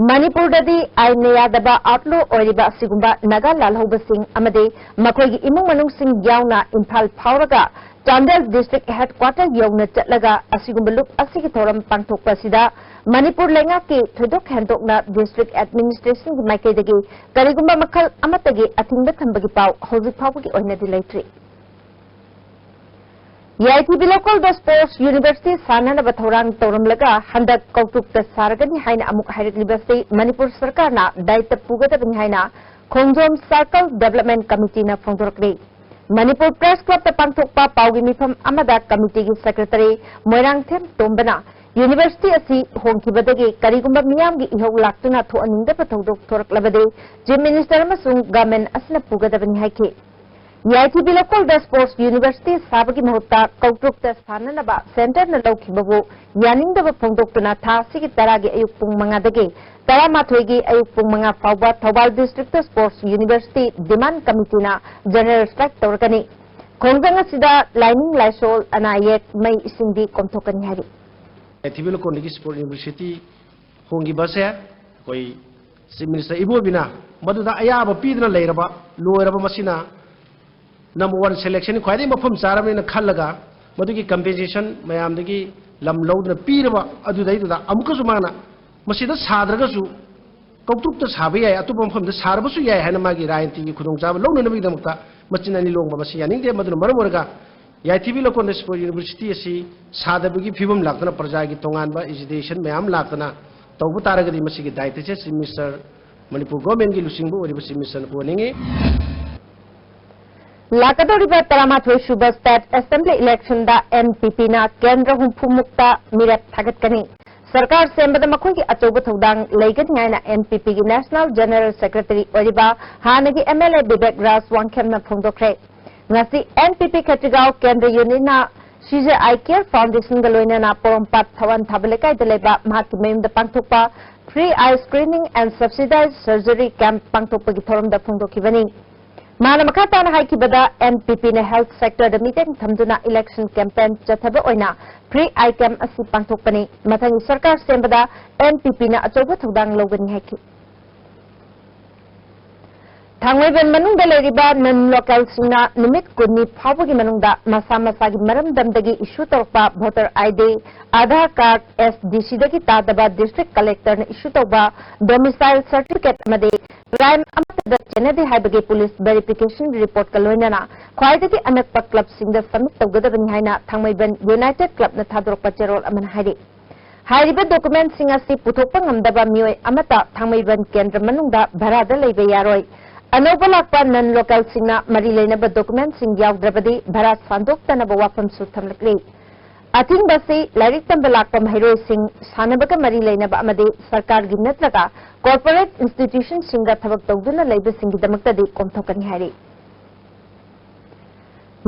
ꯃꯅꯤꯄꯨꯔꯗꯗꯤ ꯑꯥꯏꯟꯅ ꯌꯥꯗꯕ outlaw ꯑꯣꯏꯔꯤꯕ ꯑꯁꯤꯒꯨꯝꯕ ꯅꯥꯒꯥ ꯂꯥꯜꯍꯧꯕꯁꯤꯡ ꯑꯃꯗꯤ ꯃꯈꯣꯏꯒꯤ ꯏꯃꯨꯡ ꯃꯅꯨꯡꯁꯤꯡ ꯌꯥꯎꯅ ꯏꯝꯐꯥꯜ ꯐꯥꯎꯔꯒ ꯆꯥꯟꯗꯦꯜ district headquarter ꯌꯧꯅ ꯆꯠꯂꯒ ꯑꯁꯤꯒꯨꯝꯕ ꯂꯨꯞ ꯑꯁꯤꯒꯤ ꯊꯧꯔꯝ ꯄꯥꯡꯊꯣꯛꯄ ꯑꯁꯤꯗ ꯃꯅꯤꯄꯨꯔ ꯂꯩꯉꯥꯛꯀꯤ ꯊꯣꯏꯗꯣꯛ ꯍꯦꯟꯗꯣꯛꯅ district administrationꯒꯤ ꯃꯥꯏꯀꯩꯗꯒꯤ ꯀꯔꯤꯒꯨꯝꯕ ꯃꯈꯜ ꯑꯃꯠꯇꯒꯤ ꯑꯊꯤꯡꯕ ꯊꯝꯕꯒꯤ ꯄꯥꯎ ꯍꯧꯖꯤꯛ ꯐꯥꯎꯕꯒꯤ ꯑꯣꯏꯅꯗꯤ ꯂꯩꯇ꯭ꯔꯤ꯫ ꯌꯥꯏꯊꯤꯕꯤ ꯂꯧꯀꯣꯜꯗ sports university ꯁꯥꯟꯅꯅꯕ ꯊꯧꯔꯥꯡ ꯇꯧꯔꯝꯂꯒ ꯍꯟꯗꯛ ꯀꯧꯇ꯭ꯔꯨꯛꯇ ꯁꯥꯔꯒꯅꯤ ꯍꯥꯏꯅ ꯑꯃꯨꯛ ꯍꯥꯏꯔꯛꯂꯤꯕꯁꯤ ꯃꯅꯤꯄꯨꯔ ꯁꯔꯀꯥꯔꯅ ꯗꯥꯏꯇ ꯄꯨꯒꯗꯕꯅꯤ ꯍꯥꯏꯅ ꯈꯣꯡꯖꯣꯝ circle development committeeꯅ ꯐꯣꯡꯗꯣꯔꯛꯂꯤ꯫ ꯃꯅꯤꯄꯨꯔ Press Clubꯇ ꯄꯥꯡꯊꯣꯛꯄ ꯄꯥꯎꯒꯤ ꯃꯤꯐꯝ ꯑꯃꯗ committeeꯒꯤ secretary ꯃꯣꯏꯔꯥꯡꯊꯦꯝ ꯇꯣꯝꯕꯅ university ꯑꯁꯤ ꯍꯣꯡꯈꯤꯕꯗꯒꯤ ꯀꯔꯤꯒꯨꯝꯕ ꯃꯤꯌꯥꯝꯒꯤ ꯏꯍꯧ ꯂꯥꯛꯇꯨꯅ ꯊꯣꯛꯍꯟꯅꯤꯡꯗꯕ ꯊꯧꯗꯣꯛ ꯊꯣꯔꯛꯂꯕꯗꯤ Chief Minister ꯑꯃꯁꯨꯡ government ꯑꯁꯤꯅ ꯄꯨꯒꯗꯕꯅꯤ ꯍꯥꯏꯈꯤ꯫ ꯌꯥꯏꯊꯤꯕꯤ ꯂꯧꯀꯣꯜꯗ sports university ꯁꯥꯕꯒꯤ ꯃꯍꯨꯠꯇ ꯀꯧꯇ꯭ꯔꯨꯛꯇ ꯁꯥꯟꯅꯅꯕ centreꯅ ꯂꯧꯈꯤꯕꯕꯨ ꯌꯥꯅꯤꯡꯗꯕ ꯐꯣꯡꯗꯣꯛꯇꯨꯅ ꯊꯥ ꯑꯁꯤꯒꯤ ꯇꯔꯥꯒꯤ ꯑꯌꯨꯛ ꯄꯨꯡ ꯃꯉꯥꯗꯒꯤ ꯇꯔꯥꯃꯥꯊꯣꯏꯒꯤ ꯑꯌꯨꯛ ꯄꯨꯡ ꯃꯉꯥ ꯐꯥꯎꯕ Thoubal districtꯇ sports university demand committeeꯅ general strike ꯇꯧꯔꯒꯅꯤ꯫ ꯈꯣꯡꯖꯪ ꯑꯁꯤꯗ ꯂꯥꯏꯅꯤꯡ ꯂꯥꯏꯁꯣꯜ, ꯑꯅꯥ ꯑꯌꯦꯛ, ꯃꯩ ꯏꯁꯤꯡꯗꯤ ꯀꯣꯝꯊꯣꯛꯀꯅꯤ ꯍꯥꯏꯔꯤ꯫ ꯌꯥꯏꯊꯤꯕꯤ ꯂꯧꯀꯣꯟꯗꯒꯤ ꯁ꯭ꯄꯣꯔꯠ ꯌꯨꯅꯤꯚꯔꯁꯤꯇꯤ ꯍꯣꯡꯈꯤꯕꯁꯦ ꯑꯩꯈꯣꯏ ꯆꯤꯐ ꯃꯤꯅꯤꯁꯇꯔ ꯏꯕꯣꯕꯤꯅ ꯃꯗꯨꯗ ꯑꯌꯥꯕ ꯄꯤꯗꯨꯅ ꯂꯩꯔꯕ, ꯂꯣꯏꯔꯕ ꯃꯁꯤꯅ ꯅꯝꯕꯔ ꯋꯥꯟ ꯁꯦꯂꯦꯛꯁꯟ ꯈ꯭ꯋꯥꯏꯗꯒꯤ ꯃꯐꯝ ꯆꯥꯔꯕꯅꯤꯅ ꯈꯜꯂꯒ ꯃꯗꯨꯒꯤ ꯀꯝꯄꯦꯟꯁꯦꯁꯟ ꯃꯌꯥꯝꯗꯒꯤ ꯂꯝ ꯂꯧꯗꯨꯅ ꯄꯤꯔꯕ ꯑꯗꯨꯗꯩꯗꯨꯗ ꯑꯃꯨꯛꯀꯁꯨ ꯃꯥꯅ ꯃꯁꯤꯗ ꯁꯥꯗ꯭ꯔꯒꯁꯨ ꯀꯧꯇ꯭ꯔꯨꯛꯇ ꯁꯥꯕ ꯌꯥꯏ, ꯑꯇꯣꯞꯄ ꯃꯐꯝꯗ ꯁꯥꯔꯕꯁꯨ ꯌꯥꯏ ꯍꯥꯏꯅ ꯃꯥꯒꯤ ꯔꯥꯖꯅꯤꯇꯤꯒꯤ ꯈꯨꯗꯣꯡꯆꯥꯕ ꯂꯧꯅꯅꯕꯒꯤꯗꯃꯛꯇ ꯃꯆꯤꯟ ꯑꯅꯤ ꯂꯣꯡꯕ ꯃꯁꯤ ꯌꯥꯅꯤꯡꯗꯦ꯫ ꯃꯗꯨꯅ ꯃꯔꯝ ꯑꯣꯏꯔꯒ ꯌꯥꯏꯊꯤꯕꯤ ꯂꯧꯀꯣꯟꯗ ꯁ꯭ꯄꯣꯔꯠ ꯌꯨꯅꯤꯚꯔꯁꯤꯇꯤ ꯑꯁꯤ ꯁꯥꯗꯕꯒꯤ ꯐꯤꯕꯝ ꯂꯥꯛꯇꯅ ꯄ꯭ꯔꯖꯥꯒꯤ ꯇꯣꯉꯥꯟꯕ ꯑꯦꯖꯤꯇꯦꯁꯟ ꯃꯌꯥꯝ ꯂꯥꯛꯇꯅ ꯇꯧꯕ ꯇꯥꯔꯒꯗꯤ ꯃꯁꯤꯒꯤ ꯗꯥꯏꯇꯁꯦ ꯆꯤꯐ ꯃꯤꯅꯤꯁꯇꯔ ꯃꯅꯤꯄꯨꯔ ꯒꯣꯔꯃꯦꯟꯒꯤ ꯂꯨꯆꯤꯡꯕ ꯑꯣꯏꯔꯤꯕ ꯆꯤꯐ ꯃꯤꯅꯤꯁꯇꯔꯅ ꯄꯨꯍꯟꯅꯤꯡꯉꯤ꯫ ꯂꯥꯛꯀꯗꯧꯔꯤꯕ ꯇꯔꯥꯃꯥꯊꯣꯏ ꯁꯨꯕ ꯁ꯭ꯇꯦꯠ ꯑꯦꯁꯦꯝꯕ꯭ꯂꯤ ꯏꯂꯦꯛꯁꯟꯗ ꯑꯦꯟ ꯄꯤ ꯄꯤꯅ ꯀꯦꯟꯗ꯭ꯔ ꯍꯨꯝꯐꯨ ꯃꯨꯛꯇ ꯃꯤꯔꯦꯞ ꯊꯥꯒꯠꯀꯅꯤ꯫ ꯁꯔꯀꯥꯔ ꯁꯦꯝꯕꯗ ꯃꯈꯣꯏꯒꯤ ꯑꯆꯧꯕ ꯊꯧꯗꯥꯡ ꯂꯩꯒꯅꯤ ꯍꯥꯏꯅ ꯑꯦꯟ ꯄꯤ ꯄꯤꯒꯤ ꯅꯦꯁꯅꯦꯜ ꯖꯦꯅꯔꯦꯜ ꯁꯦꯀ꯭ꯔꯦꯇꯔꯤ ꯑꯣꯏꯔꯤꯕ ꯍꯥꯟꯅꯒꯤ ꯑꯦꯝ ꯑꯦꯜ ꯑꯦ ꯕꯤꯕꯦꯛ ꯔꯥꯖ ꯋꯥꯡꯈꯦꯝꯅ ꯐꯣꯡꯗꯣꯛꯈ꯭ꯔꯦ꯫ ꯉꯁꯤ ꯑꯦꯟ ꯄꯤ ꯄꯤ ꯈꯦꯇ꯭ꯔꯤꯒꯥꯎ ꯀꯦꯟꯗ꯭ꯔ ꯌꯨꯅꯤꯠꯅ ꯁꯤ ꯖꯦ ꯑꯥꯏ ꯀꯦꯌꯔ ꯐꯥꯎꯟꯗꯦꯁꯟꯒ ꯂꯣꯏꯅꯅ ꯄꯣꯔꯣꯝꯄꯥꯠ ꯊꯋꯥꯟ ꯊꯥꯕ ꯂꯩꯀꯥꯏꯗ ꯂꯩꯕ ꯃꯍꯥꯛꯀꯤ ꯃꯌꯨꯝꯗ ꯄꯥꯡꯊꯣꯛꯄ free eye screening and subsidized surgery camp ꯄꯥꯡꯊꯣꯛꯄꯒꯤ ꯊꯧꯔꯝꯗ ꯐꯣꯡꯗꯣꯛꯈꯤꯕꯅꯤ꯫ ꯃꯥꯅ ꯃꯈꯥ ꯇꯥꯅ ꯍꯥꯏꯈꯤꯕꯗ, ꯑꯦꯟ ꯄꯤ ꯄꯤꯅ ꯍꯦꯜꯊ ꯁꯦꯛꯇꯔꯗ ꯃꯤꯠꯌꯦꯡ ꯊꯝꯗꯨꯅ ꯏꯂꯦꯛꯁꯟ ꯀꯦꯝꯄꯦꯟ ꯆꯠꯊꯕ ꯑꯣꯏꯅ free eye camp ꯑꯁꯤ ꯄꯥꯡꯊꯣꯛꯄꯅꯤ꯫ ꯃꯊꯪꯒꯤ ꯁꯔꯀꯥꯔ ꯁꯦꯝꯕꯗ ꯑꯦꯟ ꯄꯤ ꯄꯤꯅ ꯑꯆꯧꯕ ꯊꯧꯗꯥꯡ ꯂꯧꯒꯅꯤ ꯍꯥꯏꯈꯤ꯫ ꯊꯥꯡꯃꯩꯕꯟ ꯃꯅꯨꯡꯗ ꯂꯩꯔꯤꯕ ꯅꯟ ꯂꯣꯀꯦꯜꯁꯤꯡꯅ ꯅꯨꯃꯤꯠ ꯀꯨꯟꯅꯤ ꯐꯥꯎꯕꯒꯤ ꯃꯅꯨꯡꯗ ꯃꯁꯥ ꯃꯁꯥꯒꯤ ꯃꯔꯝꯗꯝꯗꯒꯤ ꯏꯁꯨ ꯇꯧꯔꯛꯄ voter I D, Aadhaar card, S D ꯁꯤꯗꯒꯤ ꯇꯥꯗꯕ ꯗꯤꯁꯇ꯭ꯔꯤꯛ ꯀꯂꯦꯛꯇꯔꯅ ꯏꯁꯨ ꯇꯧꯕ ꯗꯣꯃꯤꯁꯥꯏꯜ ꯁꯔꯇꯤꯐꯤꯀꯦꯠ ꯑꯃꯗꯤ ꯀ꯭ꯔꯥꯏꯝ ꯑꯃꯠꯇꯗ ꯆꯦꯟꯅꯗꯦ ꯍꯥꯏꯕꯒꯤ ꯄꯨꯂꯤꯁ ꯚꯦꯔꯤꯐꯤꯀꯦꯁꯟ ꯔꯤꯄꯣꯔꯠꯀ ꯂꯣꯏꯅꯅ ꯈ꯭ꯋꯥꯏꯗꯒꯤ ꯑꯅꯛꯄ ꯀ꯭ꯂꯕꯁꯤꯡꯗ ꯁꯕꯃꯤꯠ ꯇꯧꯒꯗꯕꯅꯤ ꯍꯥꯏꯅ ꯊꯥꯡꯃꯩꯕꯟ ꯌꯨꯅꯥꯏꯇꯦꯗ ꯀ꯭ꯂꯕꯅ ꯊꯥꯗꯣꯔꯛꯄ ꯆꯦꯔꯣꯜ ꯑꯃꯅ ꯍꯥꯏꯔꯤ꯫ ꯍꯥꯏꯔꯤꯕ ꯗꯣꯀꯨꯃꯦꯟꯠꯁꯤꯡ ꯑꯁꯤ ꯄꯨꯊꯣꯛꯄ ꯉꯝꯗꯕ ꯃꯤꯑꯣꯏ ꯑꯃꯠꯇ ꯊꯥꯡꯃꯩꯕꯟ ꯀꯦꯟꯗ꯭ꯔ ꯃꯅꯨꯡꯗ ꯚꯔꯥꯗ ꯂꯩꯕ ꯌꯥꯔꯣꯏ꯫ ꯑꯅꯧꯕ ꯂꯥꯛꯄ ꯅꯟ ꯂꯣꯀꯦꯜꯁꯤꯡꯅ ꯃꯔꯤ ꯂꯩꯅꯕ ꯗꯣꯀꯨꯃꯦꯟꯠꯁꯤꯡ ꯌꯥꯎꯗ꯭ꯔꯕꯗꯤ ꯚꯔꯥ ꯁꯥꯟꯗꯣꯛꯇꯅꯕ ꯋꯥꯐꯝꯁꯨ ꯊꯝꯂꯛꯂꯤ꯫ ꯑꯊꯤꯡꯕ ꯑꯁꯤ ꯂꯥꯏꯔꯤꯛ ꯇꯝꯕ ꯂꯥꯛꯄ ꯃꯍꯩꯔꯣꯏꯁꯤꯡ, ꯁꯥꯟꯅꯕꯒ ꯃꯔꯤ ꯂꯩꯅꯕ ꯑꯃꯗꯤ ꯁꯔꯀꯥꯔꯒꯤ ꯅꯠꯇ꯭ꯔꯒ ꯀꯣꯔꯄꯣꯔꯦꯠ ꯏꯟꯁꯇꯤꯇ꯭ꯌꯨꯁꯟꯁꯤꯡꯒ ꯊꯕꯛ ꯇꯧꯗꯨꯅ ꯂꯩꯕꯁꯤꯡꯒꯤꯗꯃꯛꯇꯗꯤ ꯀꯣꯝꯊꯣꯛꯀꯅꯤ ꯍꯥꯏꯔꯤ꯫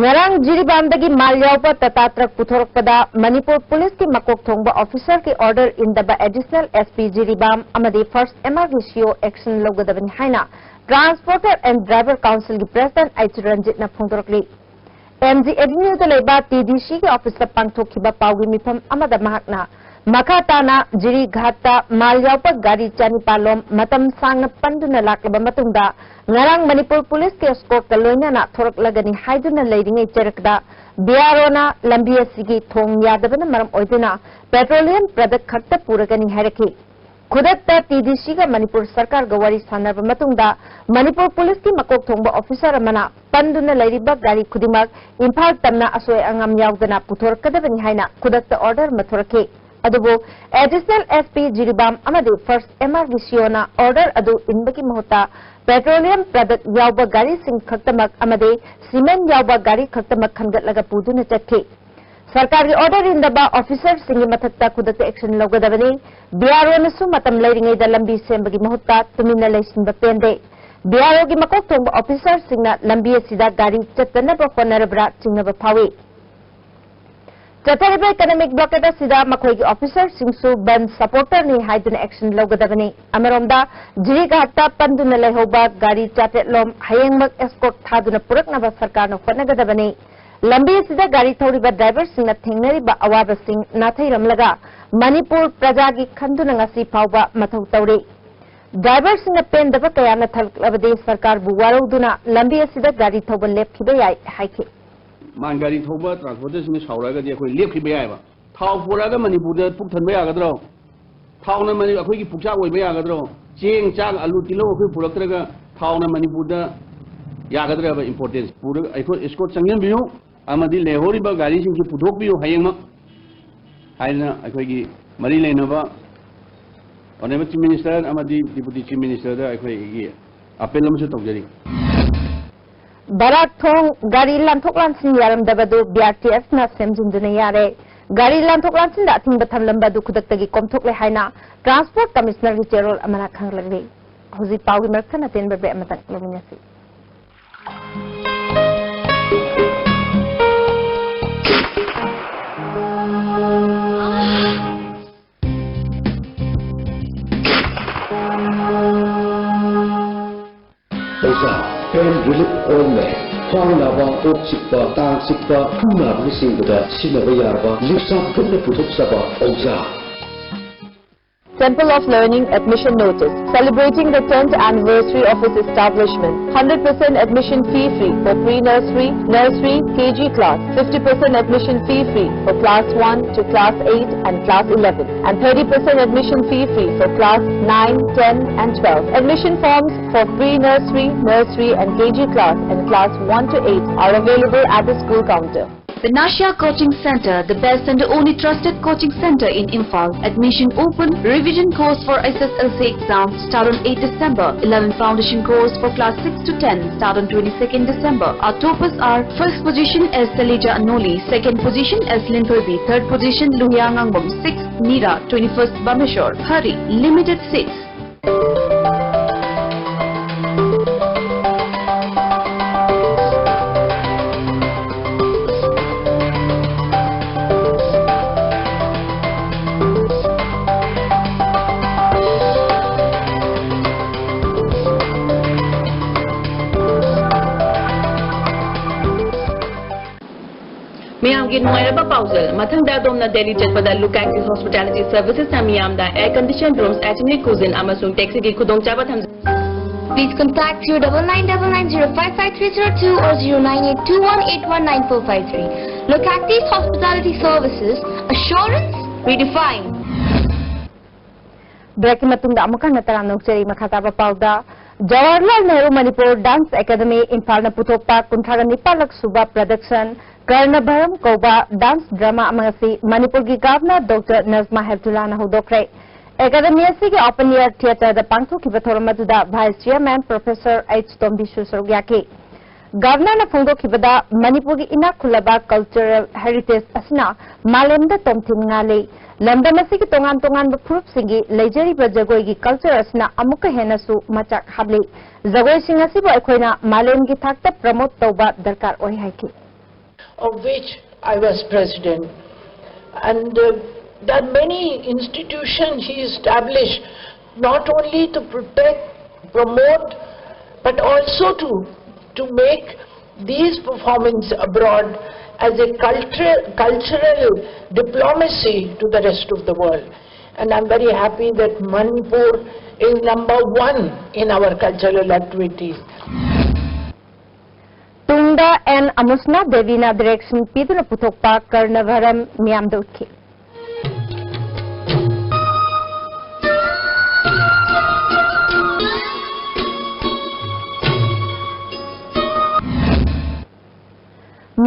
ꯉꯔꯥꯡ ꯖꯤꯔꯤꯕꯥꯝꯗꯒꯤ ꯃꯥꯜ ꯌꯥꯎꯕ ꯇꯥꯇꯥ ꯇ꯭ꯔꯛ ꯄꯨꯊꯣꯔꯛꯄꯗ ꯃꯅꯤꯄꯨꯔ ꯄꯨꯂꯤꯁꯀꯤ ꯃꯀꯣꯛ ꯊꯣꯡꯕ ꯑꯣꯐꯤꯁꯔꯒꯤ ꯑꯣꯔꯗꯔ ꯏꯟꯗꯕ ꯑꯦꯗꯤꯁꯅꯦꯜ ꯑꯦꯁ ꯄꯤ ꯖꯤꯔꯤꯕꯥꯝ ꯑꯃꯗꯤ ꯐꯥꯔꯁ ꯑꯦꯝ ꯑꯥꯔꯒꯤ ꯁꯤ ꯏ ꯑꯣ ꯑꯦꯛꯁꯟ ꯂꯧꯒꯗꯕꯅꯤ ꯍꯥꯏꯅ ꯇ꯭ꯔꯥꯟꯁꯄꯣꯔꯇꯔ ꯑꯦꯟ ꯗ꯭ꯔꯥꯏꯚꯔ ꯀꯥꯎꯟꯁꯤꯜꯒꯤ ꯄ꯭ꯔꯦꯁꯤꯗꯦꯟꯠ ꯑꯩꯆ ꯔꯟꯖꯤꯠꯅ ꯐꯣꯡꯗꯣꯔꯛꯂꯤ꯫ ꯑꯦꯝ ꯖꯤ ꯑꯦꯚꯦꯅ꯭ꯌꯨꯗ ꯂꯩꯕ ꯇꯤ ꯗꯤ ꯁꯤꯒꯤ ꯑꯣꯐꯤꯁꯇ ꯄꯥꯡꯊꯣꯛꯈꯤꯕ ꯄꯥꯎꯒꯤ ꯃꯤꯐꯝ ꯑꯃꯗ ꯃꯍꯥꯛꯅ ꯃꯈꯥ ꯇꯥꯅ ꯖꯤꯔꯤꯘꯥꯠꯇ ꯃꯥꯜ ꯌꯥꯎꯕ ꯒꯥꯔꯤ ꯆꯅꯤꯄꯥꯜ ꯂꯣꯝ ꯃꯇꯝ ꯁꯥꯡꯅ ꯄꯟꯗꯨꯅ ꯂꯥꯛꯂꯕ ꯃꯇꯨꯡꯗ ꯉꯔꯥꯡ ꯃꯅꯤꯄꯨꯔ ꯄꯨꯂꯤꯁꯀꯤ escortꯀ ꯂꯣꯏꯅꯅ ꯊꯣꯔꯛꯂꯒꯅꯤ ꯍꯥꯏꯗꯨꯅ ꯂꯩꯔꯤꯉꯩ ꯆꯩꯔꯛꯇ ꯕꯤ ꯑꯥꯔ ꯑꯣꯅ ꯂꯝꯕꯤ ꯑꯁꯤꯒꯤ ꯊꯣꯡ ꯌꯥꯗꯕꯅ ꯃꯔꯝ ꯑꯣꯏꯗꯨꯅ petroleum product ꯈꯛꯇ ꯄꯨꯔꯒꯅꯤ ꯍꯥꯏꯔꯛꯈꯤ꯫ ꯈꯨꯗꯛꯇ ꯇꯤ ꯗꯤ ꯁꯤꯒ ꯃꯅꯤꯄꯨꯔ ꯁꯔꯀꯥꯔꯒ ꯋꯥꯔꯤ ꯁꯥꯟꯅꯔꯕ ꯃꯇꯨꯡꯗ ꯃꯅꯤꯄꯨꯔ ꯄꯨꯂꯤꯁꯀꯤ ꯃꯀꯣꯛ ꯊꯣꯡꯕ ꯑꯣꯐꯤꯁꯥꯔ ꯑꯃꯅ ꯄꯟꯗꯨꯅ ꯂꯩꯔꯤꯕ ꯒꯥꯔꯤ ꯈꯨꯗꯤꯡꯃꯛ ꯏꯝꯐꯥꯜ ꯇꯝꯅ ꯑꯁꯣꯏ ꯑꯉꯥꯝ ꯌꯥꯎꯗꯅ ꯄꯨꯊꯣꯔꯛꯀꯗꯕꯅꯤ ꯍꯥꯏꯅ ꯈꯨꯗꯛꯇ order ꯑꯃ ꯊꯣꯔꯛꯈꯤ꯫ ꯑꯗꯨꯕꯨ additional S P ꯖꯤꯔꯤꯕꯥꯝ ꯑꯃꯗꯤ first M R D C Oꯅ order ꯑꯗꯨ ꯏꯟꯕꯒꯤ ꯃꯍꯨꯠꯇ petroleum product ꯌꯥꯎꯕ ꯒꯥꯔꯤꯁꯤꯡ ꯈꯛꯇꯃꯛ ꯑꯃꯗꯤ cement ꯌꯥꯎꯕ ꯒꯥꯔꯤ ꯈꯛꯇꯃꯛ ꯈꯟꯒꯠꯂꯒ ꯄꯨꯗꯨꯅ ꯆꯠꯈꯤ꯫ ꯁꯔꯀꯥꯔꯒꯤ order ꯏꯟꯗꯕ ꯑꯣꯐꯤꯁꯥꯔꯁꯤꯡꯒꯤ ꯃꯊꯛꯇ ꯈꯨꯗꯛꯇ action ꯂꯧꯒꯗꯕꯅꯤ꯫ ꯕꯤ ꯑꯥꯔ ꯑꯣꯅꯁꯨ ꯃꯇꯝ ꯂꯩꯔꯤꯉꯩꯗ ꯂꯝꯕꯤ ꯁꯦꯝꯕꯒꯤ ꯃꯍꯨꯠꯇ ꯇꯨꯃꯤꯟꯅ ꯂꯩꯁꯤꯟꯕ ꯄꯦꯟꯗꯦ꯫ ꯕꯤ ꯑꯥꯔ ꯑꯣꯒꯤ ꯃꯀꯣꯛ ꯊꯣꯡꯕ ꯑꯣꯐꯤꯁꯥꯔꯁꯤꯡꯅ ꯂꯝꯕꯤ ꯑꯁꯤꯗ ꯒꯥꯔꯤ ꯆꯠꯇꯅꯕ ꯍꯣꯠꯅꯔꯕ꯭ꯔꯥ ꯆꯤꯡꯅꯕ ꯐꯥꯎꯏ꯫ ꯆꯠꯊꯔꯤꯕ economic blockade ꯑꯁꯤꯗ ꯃꯈꯣꯏꯒꯤ ꯑꯣꯐꯤꯁꯥꯔꯁꯤꯡꯁꯨ ꯕꯟꯗ supporterꯅꯤ ꯍꯥꯏꯗꯨꯅ action ꯂꯧꯒꯗꯕꯅꯤ꯫ ꯑꯃꯔꯣꯝꯗ ꯖꯤꯔꯤꯘꯥꯠꯇ ꯄꯟꯗꯨꯅ ꯂꯩꯍꯧꯕ ꯒꯥꯔꯤ ꯆꯥꯇ꯭ꯔꯦꯠ ꯂꯣꯝ ꯍꯌꯦꯡꯃꯛ escort ꯊꯥꯗꯨꯅ ꯄꯨꯔꯛꯅꯕ ꯁꯔꯀꯥꯔꯅ ꯍꯣꯠꯅꯒꯗꯕꯅꯤ꯫ ꯂꯝꯕꯤ ꯑꯁꯤꯗ ꯒꯥꯔꯤ ꯊꯧꯔꯤꯕ ꯗ꯭ꯔꯥꯏꯚꯔꯁꯤꯡꯅ ꯊꯦꯡꯅꯔꯤꯕ ꯑꯋꯥꯕꯁꯤꯡ ꯅꯥꯊꯩꯔꯝꯂꯒ ꯃꯅꯤꯄꯨꯔ ꯄ꯭ꯔꯖꯥꯒꯤ ꯈꯟꯗꯨꯅ ꯉꯁꯤ ꯐꯥꯎꯕ ꯃꯊꯧ ꯇꯧꯔꯤ꯫ ꯗ꯭ꯔꯥꯏꯚꯔꯁꯤꯡꯅ ꯄꯦꯟꯗꯕ ꯀꯌꯥꯅ ꯊꯜꯂꯛꯂꯕꯗꯤ ꯁꯔꯀꯥꯔꯕꯨ ꯋꯥꯔꯧꯗꯨꯅ ꯂꯝꯕꯤ ꯑꯁꯤꯗ ꯒꯥꯔꯤ ꯊꯧꯕ ꯂꯦꯞꯈꯤꯕ ꯌꯥꯏ ꯍꯥꯏꯈꯤ꯫ ꯃꯥꯟ ꯒꯥꯔꯤ ꯊꯧꯕ ꯇ꯭ꯔꯥꯟꯁꯄꯣꯔꯇꯔꯁꯤꯡꯅ ꯁꯥꯎꯔꯛꯑꯒꯗꯤ ꯑꯩꯈꯣꯏ ꯂꯦꯞꯈꯤꯕ ꯌꯥꯏꯑꯕ꯫ ꯊꯥꯎ ꯄꯨꯔꯛꯑꯒ ꯃꯅꯤꯄꯨꯔꯗ ꯄꯨꯛ ꯊꯟꯕ ꯌꯥꯒꯗ꯭ꯔꯣ? ꯊꯥꯎꯅ ꯃꯅꯤ-, ꯑꯩꯈꯣꯏꯒꯤ ꯄꯨꯛꯆꯥꯛ ꯑꯣꯏꯕ ꯌꯥꯒꯗ꯭ꯔꯣ? ꯆꯦꯡ, ꯆꯥꯛ, ꯑꯂꯨ, ꯇꯤꯜꯍꯧ ꯑꯩꯈꯣꯏ ꯄꯨꯔꯛꯇ꯭ꯔꯒ ꯊꯥꯎꯅ ꯃꯅꯤꯄꯨꯔꯗ ꯌꯥꯒꯗ꯭ꯔꯕ importation? ꯄꯨꯔꯒ ꯑꯩꯈꯣꯏ escort ꯆꯪꯁꯤꯟꯕꯤꯌꯨ ꯑꯃꯗꯤ ꯂꯩꯍꯧꯔꯤꯕ ꯒꯥꯔꯤꯁꯤꯡꯁꯤ ꯄꯨꯊꯣꯛꯄꯤꯌꯨ ꯍꯌꯦꯡꯃꯛ ꯍꯥꯏꯗꯅ ꯑꯩꯈꯣꯏꯒꯤ ꯃꯔꯤ ꯂꯩꯅꯕ Honourable Chief Minister ꯑꯃꯗꯤ Deputy Chief Ministerꯗ ꯑꯩꯈꯣꯏꯒꯤ appeal ꯑꯃꯁꯨ ꯇꯧꯖꯔꯤ꯫ ꯕꯔꯥꯛ ꯊꯣꯡ ꯒꯥꯔꯤ ꯂꯥꯟꯊꯣꯛ ꯂꯥꯟꯁꯤꯟ ꯌꯥꯔꯝꯗꯕꯗꯨ B R T Fꯅ ꯁꯦꯝꯖꯤꯟꯗꯨꯅ ꯌꯥꯔꯦ꯫ ꯒꯥꯔꯤ ꯂꯥꯟꯊꯣꯛ ꯂꯥꯟꯁꯤꯟꯗ ꯑꯊꯤꯡꯕ ꯊꯝꯂꯝꯕ ꯑꯗꯨ ꯈꯨꯗꯛꯇꯒꯤ ꯀꯣꯝꯊꯣꯛꯂꯦ ꯍꯥꯏꯅ Transport Commissionerꯒꯤ ꯆꯦꯔꯣꯜ ꯑꯃꯅ ꯈꯪꯍꯜꯂꯛꯂꯤ꯫ ꯍꯧꯖꯤꯛ ꯄꯥꯎꯒꯤ ꯃꯔꯛ ꯊꯠꯅ ꯇꯦꯟꯕ break ꯑꯃꯇꯪ ꯂꯧꯃꯤꯟꯅꯁꯤ꯫ Pesa pain relief all में ꯈ꯭ꯋꯥꯡ ꯅꯥꯕ, ꯀꯣꯛ ꯆꯤꯛꯄ, ꯇꯥꯡ ꯆꯤꯛꯄ, ꯈꯨ ꯅꯥꯕꯅꯆꯤꯡꯕꯗ ꯁꯤꯖꯤꯟꯅꯕ ꯌꯥꯔꯕ ꯂꯤꯛꯁꯥꯞ ꯒ꯭ꯔꯨꯞꯅ ꯄꯨꯊꯣꯛꯆꯕ ꯑꯣꯖꯥ꯫ Temple of Learning admission notice. Celebrating the tenth anniversary of its establishment. Hundred percent admission fee free for pre-nursery, nursery, K G class. Fifty percent admission fee free for class one to class eight and class eleven. And thirty percent admission fee free for class nine, ten and twelve. Admission forms for pre-nursery, nursery and K G class and class one to eight are available at the school counter. The Nasha Coaching Center, the best and the only trusted coaching center in Imphal. Admission open. Revision course for S S L C exam start on eighth December. Eleven foundation course for class six to ten start on twenty-second December. Our toppers are: first position is Salija Anoli, second position is Linthoibi, third position Luhia Ngangbam, sixth Nira, twenty-first Bameshwar. Hurry, limited seats. ꯃꯌꯥꯝꯒꯤ ꯅꯨꯡꯉꯥꯏꯔꯕ ꯄꯥꯎꯖꯦꯜ꯫ ꯃꯊꯪꯗ ꯑꯗꯣꯝꯅ ꯗꯦꯜꯂꯤ ꯆꯠꯄꯗ ꯂꯨꯀꯥꯛꯀꯤ hospitality ꯁꯔꯚꯤꯁꯦꯁꯅ ꯃꯤꯌꯥꯝꯗ air conditioned rooms, ethnic cuisine ꯑꯃꯁꯨꯡ taxiꯒꯤ ꯈꯨꯗꯣꯡꯆꯥꯕ ꯊꯝꯖꯩ꯫ Please contact zero double nine double nine zero five five three zero two or zero nine eight two one eight one nine four five three. Localities Hospitality Services, assurance redefined. Breakꯀꯤ ꯃꯇꯨꯡꯗ ꯑꯃꯨꯛ ꯍꯟꯅ ꯇꯔꯥꯝꯅ ꯑꯣꯛꯆꯔꯤ꯫ ꯃꯈꯥ ꯇꯥꯕ ꯄꯥꯎꯗ, ꯖꯋꯥꯍꯔꯂꯥꯜ ꯅꯦꯍꯔꯨ ꯃꯅꯤꯄꯨꯔ dance academy ꯏꯝꯐꯥꯜꯅ ꯄꯨꯊꯣꯛꯄ ꯀꯨꯟꯊ꯭ꯔꯥꯒ ꯅꯤꯄꯥꯜꯂꯛ ꯁꯨꯕ production ꯀꯔꯅꯚꯔꯝ ꯀꯧꯕ dance drama ꯑꯃ ꯉꯁꯤ ꯃꯅꯤꯄꯨꯔꯒꯤ Governor Doctor ꯅꯖꯃꯥ ꯍꯦꯞꯇꯨꯂꯥꯅ ꯍꯧꯗꯣꯛꯈ꯭ꯔꯦ꯫ Academy ꯑꯁꯤꯒꯤ open air theatreꯗ ꯄꯥꯡꯊꯣꯛꯈꯤꯕ ꯊꯧꯔꯝ ꯑꯗꯨꯗ Vice Chairman Professor H ꯇꯣꯝꯕꯤꯁꯨ ꯁꯔꯨꯛ ꯌꯥꯈꯤ꯫ Governorꯅ ꯐꯣꯡꯗꯣꯛꯈꯤꯕꯗ, ꯃꯅꯤꯄꯨꯔꯒꯤ ꯏꯅꯥꯛ ꯈꯨꯜꯂꯕ cultural heritage ꯑꯁꯤꯅ ꯃꯥꯂꯦꯝꯗ ꯇꯣꯝꯊꯤꯟ ꯉꯥꯜꯂꯤ꯫ ꯂꯝꯗꯝ ꯑꯁꯤꯒꯤ ꯇꯣꯉꯥꯟ ꯇꯣꯉꯥꯟꯕ ꯐꯨꯔꯨꯞꯁꯤꯡꯒꯤ ꯂꯩꯖꯔꯤꯕ ꯖꯒꯣꯏꯒꯤ culture ꯑꯁꯤꯅ ꯑꯃꯨꯛꯀ ꯍꯦꯟꯅꯁꯨ ꯃꯆꯥꯛ ꯍꯥꯞꯂꯤ꯫ ꯖꯒꯣꯏꯁꯤꯡ ꯑꯁꯤꯕꯨ ꯑꯩꯈꯣꯏꯅ ꯃꯥꯂꯦꯝꯒꯤ ꯊꯥꯛꯇ promote ꯇꯧꯕ ꯗꯔꯀꯥꯔ ꯑꯣꯏ ꯍꯥꯏꯈꯤ꯫ Of which I was president. And uh, there are many institutions he established, not only to protect, promote, but also to, to make These performance abroad as a culture, cultural diplomacy to the rest of the world. And I'm very happy that Manipur is number one in our cultural activities. ꯇꯨꯡꯗ and ꯑꯃꯨꯁꯅꯥ ꯗꯦꯕꯤꯅ direction ꯄꯤꯗꯨꯅ ꯄꯨꯊꯣꯛꯄ ꯀꯔꯅꯚꯔꯝ ꯃꯤꯌꯥꯝꯗ ꯎꯠꯈꯤ꯫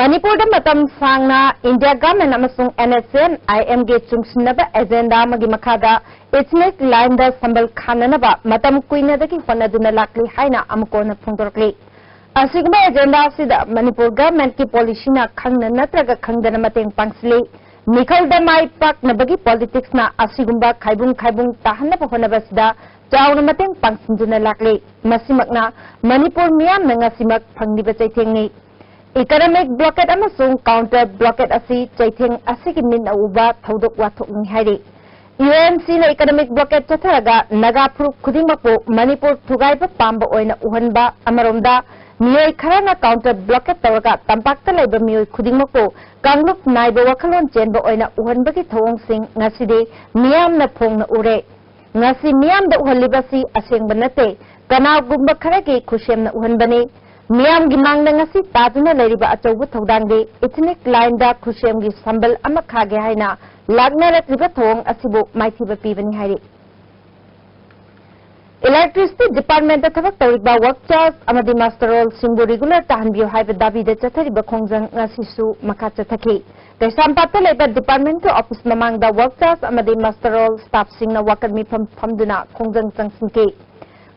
ꯃꯅꯤꯄꯨꯔꯗ ꯃꯇꯝ ꯁꯥꯡꯅ India Government ꯑꯃꯁꯨꯡ NSCN IMꯒꯤ ꯆꯨꯡꯁꯤꯟꯅꯕ agenda ꯑꯃꯒꯤ ꯃꯈꯥꯗ ethnic lineꯗ ꯁꯝꯕꯜ ꯈꯥꯅꯅꯕ ꯃꯇꯝ ꯀꯨꯏꯅꯗꯒꯤ ꯍꯣꯠꯅꯗꯨꯅ ꯂꯥꯛꯂꯤ ꯍꯥꯏꯅ ꯑꯃꯨꯛ ꯍꯟꯅ ꯐꯣꯡꯗꯣꯔꯛꯂꯤ꯫ ꯑꯁꯤꯒꯨꯝꯕ agenda ꯑꯁꯤꯗ ꯃꯅꯤꯄꯨꯔ governmentꯀꯤ policyꯅ ꯈꯪꯅ ꯅꯠꯇ꯭ꯔꯒ ꯈꯪꯗꯅ ꯃꯇꯦꯡ ꯄꯥꯡꯁꯤꯜꯂꯤ꯫ ꯃꯤꯈꯜꯗ ꯃꯥꯏ ꯄꯥꯛꯅꯕꯒꯤ politicsꯅ ꯑꯁꯤꯒꯨꯝꯕ ꯈꯥꯏꯕꯨꯡ ꯈꯥꯏꯕꯨꯡ ꯇꯥꯍꯟꯅꯕ ꯍꯣꯠꯅꯕꯁꯤꯗ ꯆꯥꯎꯅ ꯃꯇꯦꯡ ꯄꯥꯡꯁꯤꯟꯗꯨꯅ ꯂꯥꯛꯂꯤ꯫ ꯃꯁꯤꯃꯛꯅ ꯃꯅꯤꯄꯨꯔ ꯃꯤꯌꯥꯝꯅ ꯉꯁꯤꯃꯛ ꯐꯪꯂꯤꯕ ꯆꯩꯊꯦꯡꯅꯤ꯫ Economic blockade ꯑꯃꯁꯨꯡ counter blockade ꯑꯁꯤ ꯆꯩꯊꯦꯡ ꯑꯁꯤꯒꯤ ꯃꯤꯠꯅ ꯎꯕ ꯊꯧꯗꯣꯛ ꯋꯥꯊꯣꯛꯅꯤ ꯍꯥꯏꯔꯤ꯫ UNCꯅ economic blockade ꯆꯠꯊꯔꯒ ꯅꯥꯒꯥ ꯐꯨꯔꯨꯞ ꯈꯨꯗꯤꯡꯃꯛꯄꯨ ꯃꯅꯤꯄꯨꯔ ꯊꯨꯒꯥꯏꯕ ꯄꯥꯝꯕ ꯑꯣꯏꯅ ꯎꯍꯟꯕ ꯑꯃꯔꯣꯝꯗ, ꯃꯤꯑꯣꯏ ꯈꯔꯅ counter blockade ꯇꯧꯔꯒ ꯇꯝꯄꯥꯛꯇ ꯂꯩꯕ ꯃꯤꯑꯣꯏ ꯈꯨꯗꯤꯡꯃꯛꯄꯨ ꯀꯥꯡꯂꯨꯞ ꯅꯥꯏꯕ ꯋꯥꯈꯜꯂꯣꯟ ꯆꯦꯟꯕ ꯑꯣꯏꯅ ꯎꯍꯟꯕꯒꯤ ꯊꯧꯑꯣꯡꯁꯤꯡ ꯉꯁꯤꯗꯤ ꯃꯤꯌꯥꯝꯅ ꯐꯣꯡꯅ ꯎꯔꯦ꯫ ꯉꯁꯤ ꯃꯤꯌꯥꯝꯗ ꯎꯍꯜꯂꯤꯕ ꯑꯁꯤ ꯑꯁꯦꯡꯕ ꯅꯠꯇꯦ, ꯀꯅꯥꯒꯨꯝꯕ ꯈꯔꯒꯤ ꯈꯨꯠꯁꯦꯝꯅ ꯎꯍꯟꯕꯅꯤ꯫ ꯃꯤꯌꯥꯝꯒꯤ ꯃꯥꯡꯗ ꯉꯁꯤ ꯇꯥꯗꯨꯅ ꯂꯩꯔꯤꯕ ꯑꯆꯧꯕ ꯊꯧꯗꯥꯡꯗꯤ ethnic lineꯗ ꯈꯨꯠꯁꯦꯝꯒꯤ ꯁꯝꯕꯜ ꯑꯃ ꯈꯥꯒꯦ ꯍꯥꯏꯅ ꯂꯥꯛꯅꯔꯛꯂꯤꯕ ꯊꯧꯑꯣꯡ ꯑꯁꯤꯕꯨ ꯃꯥꯏꯊꯤꯕ ꯄꯤꯕꯅꯤ ꯍꯥꯏꯔꯤ꯫ Electricity Departmentꯇ ꯊꯕꯛ ꯇꯧꯔꯤꯕ work charge ꯑꯃꯗꯤ muster rollꯁꯤꯡꯕꯨ regular ꯇꯥꯍꯟꯕꯤꯌꯨ ꯍꯥꯏꯕ ꯗꯥꯕꯤꯗ ꯆꯠꯊꯔꯤꯕ ꯈꯣꯡꯖꯪ ꯉꯁꯤꯁꯨ ꯃꯈꯥ ꯆꯠꯊꯈꯤ꯫ ꯀꯩꯁꯥꯝꯄꯥꯠꯇ ꯂꯩꯕ departmentꯀꯤ office ꯃꯃꯥꯡꯗ work charge ꯑꯃꯗꯤ muster roll staffꯁꯤꯡꯅ ꯋꯥꯀꯠ ꯃꯤꯐꯝ ꯐꯝꯗꯨꯅ ꯈꯣꯡꯖꯪ ꯆꯪꯁꯤꯟꯈꯤ꯫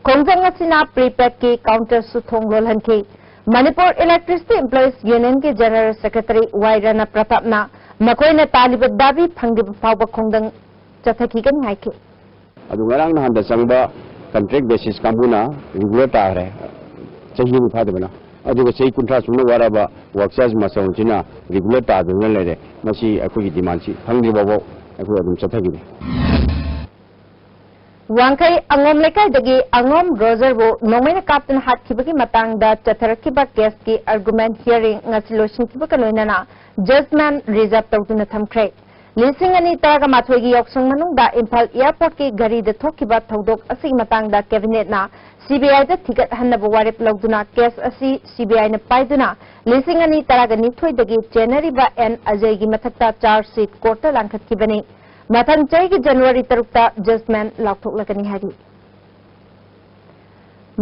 ꯈꯣꯡꯖꯪ ꯑꯁꯤꯅ prepaidꯀꯤ counterꯁꯨ ꯊꯣꯡ ꯂꯣꯜꯍꯟꯈꯤ꯫ Manipur Electricity Employees Unionꯒꯤ General Secretary ꯋꯥꯏ ꯔꯅ ꯄ꯭ꯔꯇꯥꯞꯅ ꯃꯈꯣꯏꯅ ꯇꯥꯜꯂꯤꯕ ꯗꯥꯕꯤ ꯐꯪꯗ꯭ꯔꯤꯕ ꯐꯥꯎꯕ ꯈꯣꯡꯖꯪ ꯆꯠꯊꯈꯤꯒꯅꯤ ꯍꯥꯏꯈꯤ꯫ ꯑꯗꯨ ꯉꯔꯥꯡ ꯅꯍꯥꯟꯗ ꯆꯪꯕ contract basis ꯀꯥꯡꯕꯨꯅ regular ꯇꯥꯈ꯭ꯔꯦ, ꯆꯍꯤ ꯑꯃ ꯐꯥꯗꯕꯅ꯫ ꯑꯗꯨꯒ ꯆꯍꯤ ꯀꯨꯟꯊ꯭ꯔꯥ ꯁꯨꯝꯅ ꯋꯥꯔꯕ work charge muster rollꯁꯤꯅ regular ꯇꯥꯗꯨꯅ ꯂꯩꯔꯦ꯫ ꯃꯁꯤ ꯑꯩꯈꯣꯏꯒꯤ demandꯁꯤ ꯐꯪꯗ꯭ꯔꯤ ꯐꯥꯎꯕ ꯑꯩꯈꯣꯏ ꯑꯗꯨꯝ ꯆꯠꯊꯈꯤꯅꯤ꯫ ꯋꯥꯡꯈꯩ ꯑꯉꯣꯝ ꯂꯩꯀꯥꯏꯗꯒꯤ ꯑꯉꯣꯝ ꯔꯣꯖꯔꯕꯨ ꯅꯣꯡꯃꯩꯅ ꯀꯥꯞꯇꯨꯅ ꯍꯥꯠꯈꯤꯕꯒꯤ ꯃꯇꯥꯡꯗ ꯆꯠꯊꯔꯛꯈꯤꯕ ꯀꯦꯁꯀꯤ ꯑꯥꯔꯒꯨꯃꯦꯟ ꯍꯤꯌꯥꯔꯤꯡ ꯉꯁꯤ ꯂꯣꯏꯁꯤꯟꯈꯤꯕꯒ ꯂꯣꯏꯅꯅ ꯖꯖꯃꯦꯟ ꯔꯤꯖꯔꯚ ꯇꯧꯗꯨꯅ ꯊꯝꯈ꯭ꯔꯦ꯫ ꯂꯤꯁꯤꯡ ꯑꯅꯤ ꯇꯔꯥꯒ ꯃꯥꯊꯣꯏꯒꯤ ꯌꯥꯎꯁꯪ ꯃꯅꯨꯡꯗ ꯏꯝꯐꯥꯜ ꯑꯦꯌꯔꯄꯣꯔꯠꯀꯤ ꯒꯥꯔꯤꯗ ꯊꯣꯛꯈꯤꯕ ꯊꯧꯗꯣꯛ ꯑꯁꯤꯒꯤ ꯃꯇꯥꯡꯗ ꯀꯦꯕꯤꯅꯦꯠꯅ ꯁꯤꯕꯤꯑꯥꯏꯗ ꯊꯤꯒꯠꯍꯟꯅꯕ ꯋꯥꯔꯦꯞ ꯂꯧꯗꯨꯅ ꯀꯦꯁ ꯑꯁꯤ ꯁꯤꯕꯤꯑꯥꯏꯅ ꯄꯥꯏꯗꯨꯅ ꯂꯤꯁꯤꯡ ꯑꯅꯤ ꯇꯔꯥꯒ ꯅꯤꯊꯣꯏꯗꯒꯤ ꯆꯦꯟꯅꯔꯤꯕ ꯑꯦꯟ ꯑꯖꯌꯒꯤ ꯃꯊꯛꯇ ꯆꯥꯔꯖ ꯁꯤꯠ ꯀꯣꯔꯠꯇ ꯂꯥꯡꯈꯠꯈꯤꯕꯅꯤ꯫ ꯃꯊꯪ ꯆꯍꯤꯒꯤ ꯖꯅꯋꯥꯔꯤ ꯇꯔꯨꯛꯇ ꯖꯖꯃꯦꯟ ꯂꯥꯎꯊꯣꯛꯂꯒꯅꯤ ꯍꯥꯏꯔꯤ꯫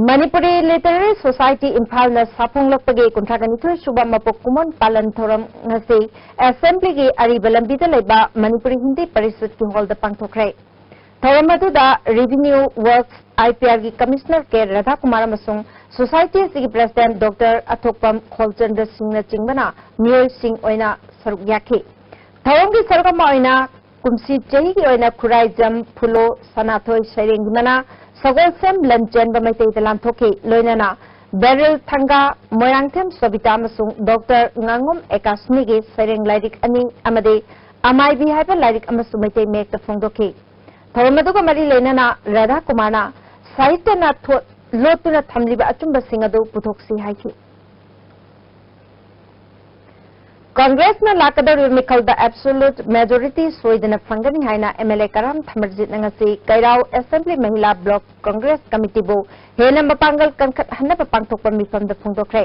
ꯃꯅꯤꯄꯨꯔꯤ ꯂꯤꯇꯔꯦꯔꯤ ꯁꯣꯁꯥꯏꯇꯤ ꯏꯝꯐꯥꯜꯅ ꯁꯥꯐꯣꯡꯂꯛꯄꯒꯤ ꯀꯨꯟꯊ꯭ꯔꯥꯒ ꯅꯤꯊꯣꯏ ꯁꯨꯕ ꯃꯄꯣꯛ ꯀꯨꯝꯑꯣꯟ ꯄꯥꯂꯟ ꯊꯧꯔꯝ ꯉꯁꯤ ꯑꯦꯁꯦꯝꯕ꯭ꯂꯤꯒꯤ ꯑꯔꯤꯕ ꯂꯝꯕꯤꯗ ꯂꯩꯕ ꯃꯅꯤꯄꯨꯔꯤ ꯍꯤꯟꯗꯤ ꯄꯔꯤꯁꯠꯀꯤ ꯍꯣꯜꯗ ꯄꯥꯡꯊꯣꯛꯈ꯭ꯔꯦ꯫ ꯊꯧꯔꯝ ꯑꯗꯨꯗ ꯔꯦꯚꯤꯅ꯭ꯌꯨ ꯋꯔꯛꯁ, ꯑꯥꯏ ꯄꯤ ꯑꯥꯔꯒꯤ ꯀꯃꯤꯁꯅꯔ ꯀꯦ ꯔꯥꯙꯥꯀꯨꯃꯥꯔ ꯑꯃꯁꯨꯡ ꯁꯣꯁꯥꯏꯇꯤ ꯑꯁꯤꯒꯤ ꯄ꯭ꯔꯦꯁꯤꯗꯦꯟꯠ ꯗꯣꯛꯇꯔ ꯑꯊꯣꯛꯄꯝ ꯈꯣꯜꯆꯟꯗ꯭ꯔ ꯁꯤꯡꯅꯆꯤꯡꯕꯅ ꯃꯤꯑꯣꯏꯁꯤꯡ ꯑꯣꯏꯅ ꯁꯔꯨꯛ ꯌꯥꯈꯤ꯫ ꯊꯧꯔꯝꯒꯤ ꯁꯔꯨꯛ ꯑꯃ ꯑꯣꯏꯅ ꯀꯨꯝꯁꯤ ꯆꯍꯤꯒꯤ ꯑꯣꯏꯅ ꯈꯨꯔꯥꯏꯖꯝ, ꯐꯨꯂꯣ, ꯁꯅꯥꯊꯣꯏ ꯁꯩꯔꯦꯡꯒꯤ ꯃꯅꯥ, ꯁꯒꯣꯜꯁꯦꯝ ꯂꯟꯆꯦꯟꯕ ꯃꯩꯇꯩꯗ ꯂꯥꯟꯊꯣꯛꯈꯤ꯫ ꯂꯣꯏꯅꯅ ꯕꯦꯔꯤꯜ ꯊꯪꯒꯥ, ꯃꯣꯏꯔꯥꯡꯊꯦꯝ ꯁꯣꯕꯤꯇꯥ ꯑꯃꯁꯨꯡ ꯗꯣꯛꯇꯔ ꯉꯥꯉꯣꯝ ꯑꯦꯀꯥꯁꯃꯤꯒꯤ ꯁꯩꯔꯦꯡ ꯂꯥꯏꯔꯤꯛ ꯑꯅꯤ ꯑꯃꯗꯤ ꯑꯃꯥꯏꯕꯤ ꯍꯥꯏꯕ ꯂꯥꯏꯔꯤꯛ ꯑꯃꯁꯨ ꯃꯩꯇꯩ ꯃꯌꯦꯛꯇ ꯐꯣꯡꯗꯣꯛꯈꯤ꯫ ꯊꯧꯔꯝ ꯑꯗꯨꯒ ꯃꯔꯤ ꯂꯩꯅꯅ ꯔꯥꯙꯥ ꯀꯨꯃꯥꯔꯅ ꯁꯥꯍꯤꯇ꯭ꯌꯅ ꯊꯣ-, ꯂꯣꯠꯇꯨꯅ ꯊꯝꯂꯤꯕ ꯑꯆꯨꯝꯕꯁꯤꯡ ꯑꯗꯨ ꯄꯨꯊꯣꯛꯁꯤ ꯍꯥꯏꯈꯤ꯫ ꯀꯪꯒ꯭ꯔꯦꯁꯅ ꯂꯥꯛꯀꯗꯧꯔꯤꯕ ꯃꯤꯈꯜꯗ absolute majority ꯁꯣꯏꯗꯅ ꯐꯪꯒꯅꯤ ꯍꯥꯏꯅ ꯑꯦꯝ ꯑꯦꯜ ꯑꯦ ꯀꯔꯥꯝ ꯊꯃꯔꯖꯤꯠꯅ ꯉꯁꯤ ꯀꯩꯔꯥꯎ ꯑꯦꯁꯦꯝꯕ꯭ꯂꯤ ꯃꯍꯤꯂꯥ ꯕ꯭ꯂꯣꯛ ꯀꯪꯒ꯭ꯔꯦꯁ ꯀꯃꯤꯇꯤꯕꯨ ꯍꯦꯟꯅ ꯃꯄꯥꯡꯒꯜ ꯀꯟꯈꯠꯍꯟꯅꯕ ꯄꯥꯡꯊꯣꯛꯄ ꯃꯤꯐꯝꯗ ꯐꯣꯡꯗꯣꯛꯈ꯭ꯔꯦ꯫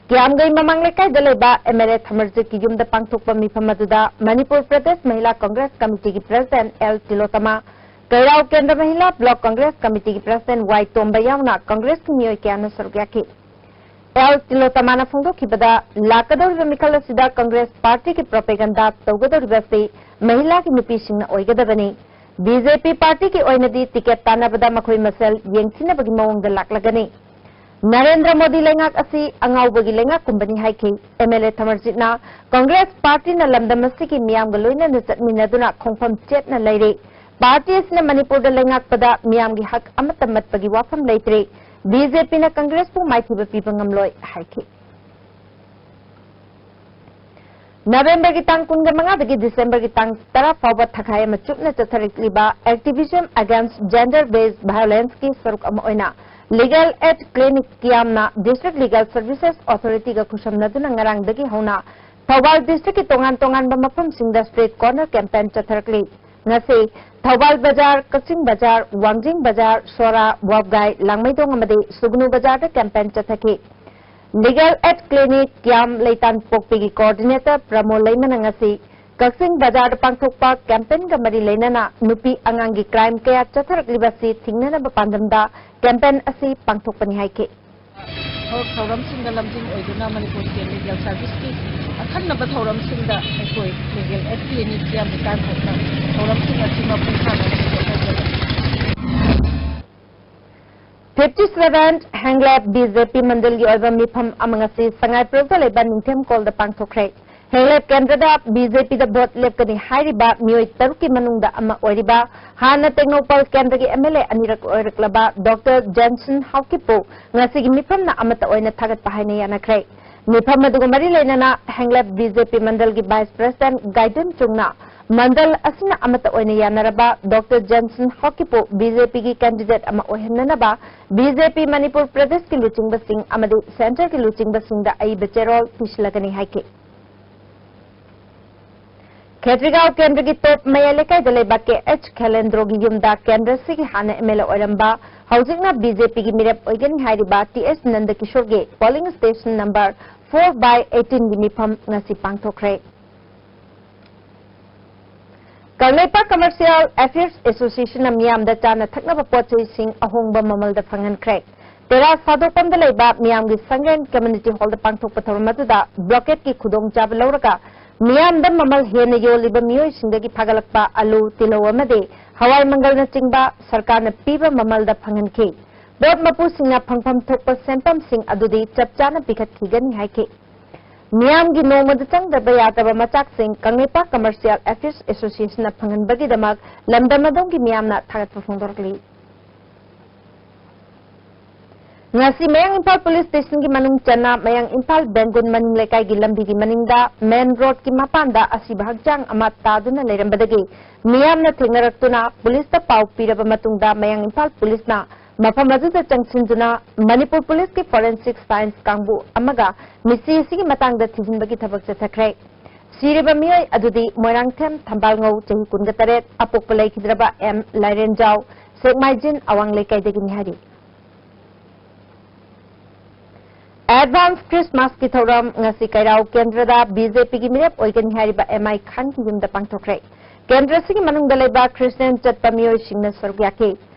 ꯀꯤꯌꯥꯝꯒꯩ ꯃꯃꯥꯡ ꯂꯩꯀꯥꯏꯗ ꯂꯩꯕ ꯑꯦꯝ ꯑꯦꯜ ꯑꯦ ꯊꯃꯔꯖꯤꯠꯀꯤ ꯌꯨꯝꯗ ꯄꯥꯡꯊꯣꯛꯄ ꯃꯤꯐꯝ ꯑꯗꯨꯗ ꯃꯅꯤꯄꯨꯔ ꯄ꯭ꯔꯗꯦꯁ ꯃꯍꯤꯂꯥ ꯀꯪꯒ꯭ꯔꯦꯁ ꯀꯃꯤꯇꯤꯒꯤ ꯄ꯭ꯔꯦꯁꯤꯗꯦꯟꯠ ꯑꯦꯜ ꯇꯤꯂꯣꯇꯃꯥ, ꯀꯩꯔꯥꯎ ꯀꯦꯟꯗ꯭ꯔ ꯃꯍꯤꯂꯥ ꯕ꯭ꯂꯣꯛ ꯀꯪꯒ꯭ꯔꯦꯁ ꯀꯃꯤꯇꯤꯒꯤ ꯄ꯭ꯔꯦꯁꯤꯗꯦꯟꯠ ꯋꯥꯏ ꯇꯣꯝꯕ ꯌꯥꯎꯅ ꯀꯪꯒ꯭ꯔꯦꯁꯀꯤ ꯃꯤꯑꯣꯏ ꯀꯌꯥꯅ ꯁꯔꯨꯛ ꯌꯥꯈꯤ꯫ ꯑꯦꯜ ꯇꯤꯂꯣꯇꯃꯥꯅ ꯐꯣꯡꯗꯣꯛꯈꯤꯕꯗ, ꯂꯥꯛꯀꯗꯧꯔꯤꯕ ꯃꯤꯈꯜ ꯑꯁꯤꯗ ꯀꯪꯒ꯭ꯔꯦꯁ ꯄꯥꯔꯇꯤꯒꯤ ꯄ꯭ꯔꯣꯄꯦꯒꯟꯗꯥ ꯇꯧꯒꯗꯧꯔꯤꯕ ꯑꯁꯤ ꯃꯍꯤꯂꯥꯒꯤ ꯅꯨꯄꯤꯁꯤꯡꯅ ꯑꯣꯏꯒꯗꯕꯅꯤ꯫ ꯕꯤ ꯖꯦ ꯄꯤ ꯄꯥꯔꯇꯤꯒꯤ ꯑꯣꯏꯅꯗꯤ ꯇꯤꯀꯦꯠ ꯇꯥꯟꯅꯕꯗ ꯃꯈꯣꯏ ꯃꯁꯦꯜ ꯌꯦꯡꯊꯤꯅꯕꯒꯤ ꯃꯑꯣꯡꯗ ꯂꯥꯛꯂꯒꯅꯤ꯫ ꯅꯔꯦꯟꯗ꯭ꯔ ꯃꯣꯗꯤ ꯂꯩꯉꯥꯛ ꯑꯁꯤ ꯑꯉꯥꯎꯕꯒꯤ ꯂꯩꯉꯥꯛꯀꯨꯝꯕꯅꯤ ꯍꯥꯏꯈꯤ꯫ ꯑꯦꯝ ꯑꯦꯜ ꯑꯦ ꯊꯃꯔꯖꯤꯠꯅ ꯀꯪꯒ꯭ꯔꯦꯁ ꯄꯥꯔꯇꯤꯅ ꯂꯝꯗꯝ ꯑꯁꯤꯒꯤ ꯃꯤꯌꯥꯝꯒ ꯂꯣꯏꯅꯅ ꯆꯠꯃꯤꯟꯅꯗꯨꯅ ꯈꯣꯡꯐꯝ ꯆꯦꯠꯅ ꯂꯩꯔꯦ꯫ ꯄꯥꯔꯇꯤ ꯑꯁꯤꯅ ꯃꯅꯤꯄꯨꯔꯗ ꯂꯩꯉꯥꯛꯄꯗ ꯃꯤꯌꯥꯝꯒꯤ ꯍꯛ ꯑꯃꯠꯇ ꯃꯠꯄꯒꯤ ꯋꯥꯐꯝ ꯂꯩꯇ꯭ꯔꯦ꯫ ꯕꯤ ꯖꯦ ꯄꯤꯅ ꯀꯪꯒ꯭ꯔꯦꯁꯄꯨ ꯃꯥꯏꯊꯤꯕ ꯄꯤꯕ ꯉꯝꯂꯣꯏ ꯍꯥꯏꯈꯤ꯫ ꯅꯕꯦꯝꯕꯔꯒꯤ ꯇꯥꯡ ꯀꯨꯟꯃꯉꯥꯗꯒꯤ ꯗꯤꯁꯦꯝꯕꯔꯒꯤ ꯇꯥꯡ ꯇꯔꯥ ꯐꯥꯎꯕ ꯊꯈꯥꯏ ꯑꯃ ꯆꯨꯞꯅ ꯆꯠꯊꯔꯛꯂꯤꯕ Activism Against Gender Based Violence ꯀꯤ ꯁꯔꯨꯛ ꯑꯃ ꯑꯣꯏꯅ Legal Aid Clinic ꯀꯤꯌꯥꯝꯅ District Legal Services Authority ꯒ ꯈꯨꯠꯁꯝꯅꯗꯨꯅ ꯉꯔꯥꯡꯗꯒꯤ ꯍꯧꯅ ꯊꯧꯕꯥꯜ district ꯀꯤ ꯇꯣꯉꯥꯟ ꯇꯣꯉꯥꯟꯕ ꯃꯐꯝꯁꯤꯡꯗ street corner campaign ꯆꯠꯊꯔꯛꯂꯤ꯫ ꯉꯁꯤ ꯊꯧꯕꯥꯜ ꯕꯖꯥꯔ, ꯀꯛꯆꯤꯡ ꯕꯖꯥꯔ, ꯋꯥꯡꯖꯤꯡ ꯕꯖꯥꯔ, ꯁꯣꯔꯥ, ꯋꯥꯕꯒꯥꯏ, ꯂꯥꯡꯃꯩꯗꯣꯡ ꯑꯃꯗꯤ ꯁꯨꯒꯅꯨ ꯕꯖꯥꯔꯗ campaign ꯆꯠꯊꯈꯤ꯫ Legal Aid Clinic ꯀꯤꯌꯥꯝ ꯂꯩꯇꯥꯟꯄꯣꯛꯄꯤꯒꯤ coordinator ꯄ꯭ꯔꯃꯣ ꯂꯩꯃꯅ ꯉꯁꯤ ꯀꯛꯆꯤꯡ ꯕꯖꯥꯔꯗ ꯄꯥꯡꯊꯣꯛꯄ campaign ꯒ ꯃꯔꯤ ꯂꯩꯅꯅ ꯅꯨꯄꯤ ꯑꯉꯥꯡꯒꯤ crime ꯀꯌꯥ ꯆꯠꯊꯔꯛꯂꯤꯕ ꯑꯁꯤ ꯊꯤꯡꯅꯅꯕ ꯄꯥꯟꯗꯝꯗ campaign ꯑꯁꯤ ꯄꯥꯡꯊꯣꯛꯄꯅꯤ ꯍꯥꯏꯈꯤ꯫ ꯊꯕꯛ ꯊꯧꯔꯝꯁꯤꯡꯗ ꯂꯝꯖꯤꯡ ꯑꯣꯏꯗꯨꯅ ꯃꯅꯤꯄꯨꯔ State Legal Service ꯀꯤ ꯑꯈꯟꯅꯕ ꯊꯧꯔꯝꯁꯤꯡꯗ ꯑꯩꯈꯣꯏ Legal Aid Clinic ꯀꯤꯌꯥꯝ ꯂꯩꯇꯥꯟꯄꯣꯛꯅ ꯊꯧꯔꯝꯁꯤꯡ ꯑꯁꯤ ꯃꯄꯨꯡ ꯐꯥꯅ ꯍꯣꯠꯅꯖꯕꯅꯤ꯫ Fifty seventh ꯍꯦꯡꯂꯦꯞ B J P ꯃꯟꯗꯜꯒꯤ ꯑꯣꯏꯕ ꯃꯤꯐꯝ ꯑꯃ ꯉꯁꯤ ꯁꯉꯥꯏꯄ꯭ꯔꯧꯗ ꯂꯩꯕ ꯅꯤꯡꯊꯦꯝ ꯀꯣꯜꯗ ꯄꯥꯡꯊꯣꯛꯈ꯭ꯔꯦ꯫ ꯍꯦꯡꯂꯦꯞ ꯀꯦꯟꯗ꯭ꯔꯗ B J P ꯗ vote ꯂꯦꯞꯀꯅꯤ ꯍꯥꯏꯔꯤꯕ ꯃꯤꯑꯣꯏ ꯇꯔꯨꯛꯀꯤ ꯃꯅꯨꯡꯗ ꯑꯃ ꯑꯣꯏꯔꯤꯕ ꯍꯥꯟꯅ ꯇꯦꯡꯅꯧꯄꯜ ꯀꯦꯟꯗ꯭ꯔꯒꯤ M L A ꯑꯅꯤꯔꯛ ꯑꯣꯏꯔꯛꯂꯕ Doctor Johnson ꯍꯥꯎꯀꯤꯞꯄꯨ ꯉꯁꯤꯒꯤ ꯃꯤꯐꯝꯅ ꯑꯃꯠꯇ ꯑꯣꯏꯅ ꯊꯥꯒꯠꯄ ꯍꯥꯏꯅ ꯌꯥꯅꯈ꯭ꯔꯦ꯫ ꯃꯤꯐꯝ ꯑꯗꯨꯒ ꯃꯔꯤ ꯂꯩꯅꯅ ꯍꯦꯡꯂꯦꯞ B J P ꯃꯟꯗꯜꯒꯤ Vice President ꯒꯥꯏꯗꯨꯟ ꯆꯨꯡꯅ ꯃꯟꯗꯜ ꯑꯁꯤꯅ ꯑꯃꯠꯇ ꯑꯣꯏꯅ ꯌꯥꯅꯔꯕ Doctor Johnson ꯍꯥꯎꯀꯤꯞꯄꯨ B J P ꯒꯤ candidate ꯑꯃ ꯑꯣꯏꯍꯟꯅꯅꯕ B J P ꯃꯅꯤꯄꯨꯔ ꯄ꯭ꯔꯗꯦꯁꯀꯤ ꯂꯨꯆꯤꯡꯕꯁꯤꯡ ꯑꯃꯗꯤ centre ꯒꯤ ꯂꯨꯆꯤꯡꯕꯁꯤꯡꯗ ꯑꯏꯕ ꯆꯦꯔꯣꯜ ꯄꯤꯁꯤꯜꯂꯒꯅꯤ ꯍꯥꯏꯈꯤ꯫ ꯈꯦꯇ꯭ꯔꯤꯒꯥꯎ ꯀꯦꯟꯗ꯭ꯔꯒꯤ ꯇꯣꯞ ꯃꯌꯥꯏ ꯂꯩꯀꯥꯏꯗ ꯂꯩꯕ K H ꯈꯦꯂꯦꯟꯗ꯭ꯔꯣꯒꯤ ꯌꯨꯝꯗ ꯀꯦꯟꯗ꯭ꯔꯁꯤꯒꯤ ꯍꯥꯟꯅ M L A ꯑꯣꯏꯔꯝꯕ, ꯍꯧꯖꯤꯛꯅ B J P ꯒꯤ ꯃꯤꯔꯦꯞ ꯑꯣꯏꯒꯅꯤ ꯍꯥꯏꯔꯤꯕ T H ꯅꯟꯗꯀꯤꯁꯣꯔꯒꯤ polling station number four by eighteen ꯒꯤ ꯃꯤꯐꯝ ꯉꯁꯤ ꯄꯥꯡꯊꯣꯛꯈ꯭ꯔꯦ꯫ ꯀꯪꯂꯩꯄꯥꯛ Commercial Affairs Association ꯅ ꯃꯤꯌꯥꯝꯗ ꯆꯥꯅ ꯊꯛꯅꯕ ꯄꯣꯠ ꯆꯩꯁꯤꯡ ꯑꯍꯣꯡꯕ ꯃꯃꯜꯗ ꯐꯪꯍꯟꯈ꯭ꯔꯦ꯫ ꯇꯦꯔꯥ ꯁꯥꯗꯣꯛꯄꯝꯗ ꯂꯩꯕ ꯃꯤꯌꯥꯝꯒꯤ ꯁꯪꯂꯦꯟ Community Hall ꯗ ꯄꯥꯡꯊꯣꯛꯄ ꯊꯧꯔꯝ ꯑꯗꯨꯗ blockade ꯀꯤ ꯈꯨꯗꯣꯡꯆꯥꯕ ꯂꯧꯔꯒ ꯃꯤꯌꯥꯝꯗ ꯃꯃꯜ ꯍꯦꯟꯅ ꯌꯣꯜꯂꯤꯕ ꯃꯤꯑꯣꯏꯁꯤꯡꯗꯒꯤ ꯐꯥꯒꯠꯂꯛꯄ ꯑꯂꯨ, ꯇꯤꯜꯍꯧ ꯑꯃꯗꯤ ꯍꯋꯥꯏ ꯃꯪꯒꯜꯅꯆꯤꯡꯕ ꯁꯔꯀꯥꯔꯅ ꯄꯤꯕ ꯃꯃꯜꯗ ꯐꯪꯍꯟꯈꯤ꯫ ꯄꯣꯠ ꯃꯄꯨꯁꯤꯡꯅ ꯐꯪꯐꯝ ꯊꯣꯛꯄ ꯁꯦꯟꯐꯝꯁꯤꯡ ꯑꯗꯨꯗꯤ ꯆꯞ ꯆꯥꯅ ꯄꯤꯈꯠꯈꯤꯒꯅꯤ ꯍꯥꯏꯈꯤ꯫ ꯃꯤꯌꯥꯝꯒꯤ ꯅꯣꯡꯃꯗ ꯆꯪꯗꯕ ꯌꯥꯗꯕ ꯃꯆꯥꯛꯁꯤꯡ ꯀꯪꯂꯩꯄꯥꯛ Commercial Affairs Association ꯅ ꯐꯪꯍꯟꯕꯒꯤꯗꯃꯛ ꯂꯝꯗꯝ ꯑꯗꯣꯝꯒꯤ ꯃꯤꯌꯥꯝꯅ ꯊꯥꯒꯠꯄ ꯐꯣꯡꯗꯣꯔꯛꯂꯤ꯫ ꯉꯁꯤ ꯃꯌꯥꯡ ꯏꯝꯐꯥꯜ ꯄꯨꯂꯤꯁ ꯁ꯭ꯇꯦꯁꯟꯒꯤ ꯃꯅꯨꯡ ꯆꯟꯅ ꯃꯌꯥꯡ ꯏꯝꯐꯥꯜ ꯕꯦꯡꯒꯨꯟ ꯃꯅꯤꯡ ꯂꯩꯀꯥꯏꯒꯤ ꯂꯝꯕꯤꯒꯤ ꯃꯅꯤꯡꯗ ꯃꯦꯟ ꯔꯣꯗꯀꯤ ꯃꯄꯥꯟꯗ ꯑꯁꯤꯕ ꯍꯛꯆꯥꯡ ꯑꯃ ꯇꯥꯗꯨꯅ ꯂꯩꯔꯝꯕꯗꯒꯤ ꯃꯤꯌꯥꯝꯅ ꯊꯦꯡꯅꯔꯛꯇꯨꯅ ꯄꯨꯂꯤꯁꯇ ꯄꯥꯎ ꯄꯤꯔꯕ ꯃꯇꯨꯡꯗ ꯃꯌꯥꯡ ꯏꯝꯐꯥꯜ ꯄꯨꯂꯤꯁꯅ ꯃꯐꯝ ꯑꯗꯨꯗ ꯆꯪꯁꯤꯟꯗꯨꯅ ꯃꯅꯤꯄꯨꯔ ꯄꯨꯂꯤꯁꯀꯤ forensic science ꯀꯥꯡꯕꯨ ꯑꯃꯒ ꯃꯤꯁꯤ ꯑꯁꯤꯒꯤ ꯃꯇꯥꯡꯗ ꯊꯤꯖꯤꯟꯕꯒꯤ ꯊꯕꯛ ꯆꯠꯊꯈ꯭ꯔꯦ꯫ ꯁꯤꯔꯤꯕ ꯃꯤꯑꯣꯏ ꯑꯗꯨꯗꯤ ꯃꯣꯏꯔꯥꯡꯊꯦꯝ ꯊꯝꯕꯥꯜꯉꯧ, ꯆꯍꯤ ꯀꯨꯟꯒ ꯇꯔꯦꯠ, ꯑꯄꯣꯛꯄ ꯂꯩꯈꯤꯗ꯭ꯔꯕ ꯑꯦꯝ ꯂꯥꯏꯔꯦꯟꯖꯥꯎ, ꯁꯦꯛꯃꯥꯏꯖꯤꯟ ꯑꯋꯥꯡ ꯂꯩꯀꯥꯏꯗꯒꯤꯅꯤ ꯍꯥꯏꯔꯤ꯫ ꯑꯦꯗꯚꯥꯟꯁ ꯈ꯭ꯔꯤꯁꯃꯥꯁꯀꯤ ꯊꯧꯔꯝ ꯉꯁꯤ ꯀꯩꯔꯥꯎ ꯀꯦꯟꯗ꯭ꯔꯗ ꯕꯤ ꯖꯦ ꯄꯤꯒꯤ ꯃꯤꯔꯦꯞ ꯑꯣꯏꯒꯅꯤ ꯍꯥꯏꯔꯤꯕ ꯑꯦꯝ ꯑꯥꯏ ꯈꯥꯟꯒꯤ ꯌꯨꯝꯗ ꯄꯥꯡꯊꯣꯛꯈ꯭ꯔꯦ꯫ ꯀꯦꯟꯗ꯭ꯔ ꯑꯁꯤꯒꯤ ꯃꯅꯨꯡꯗ ꯂꯩꯕ ꯈ꯭ꯔꯤꯁꯇꯤꯌꯥꯟ ꯆꯠꯄ ꯃꯤꯑꯣꯏꯁꯤꯡꯅ ꯁꯔꯨꯛ ꯌꯥꯈꯤ꯫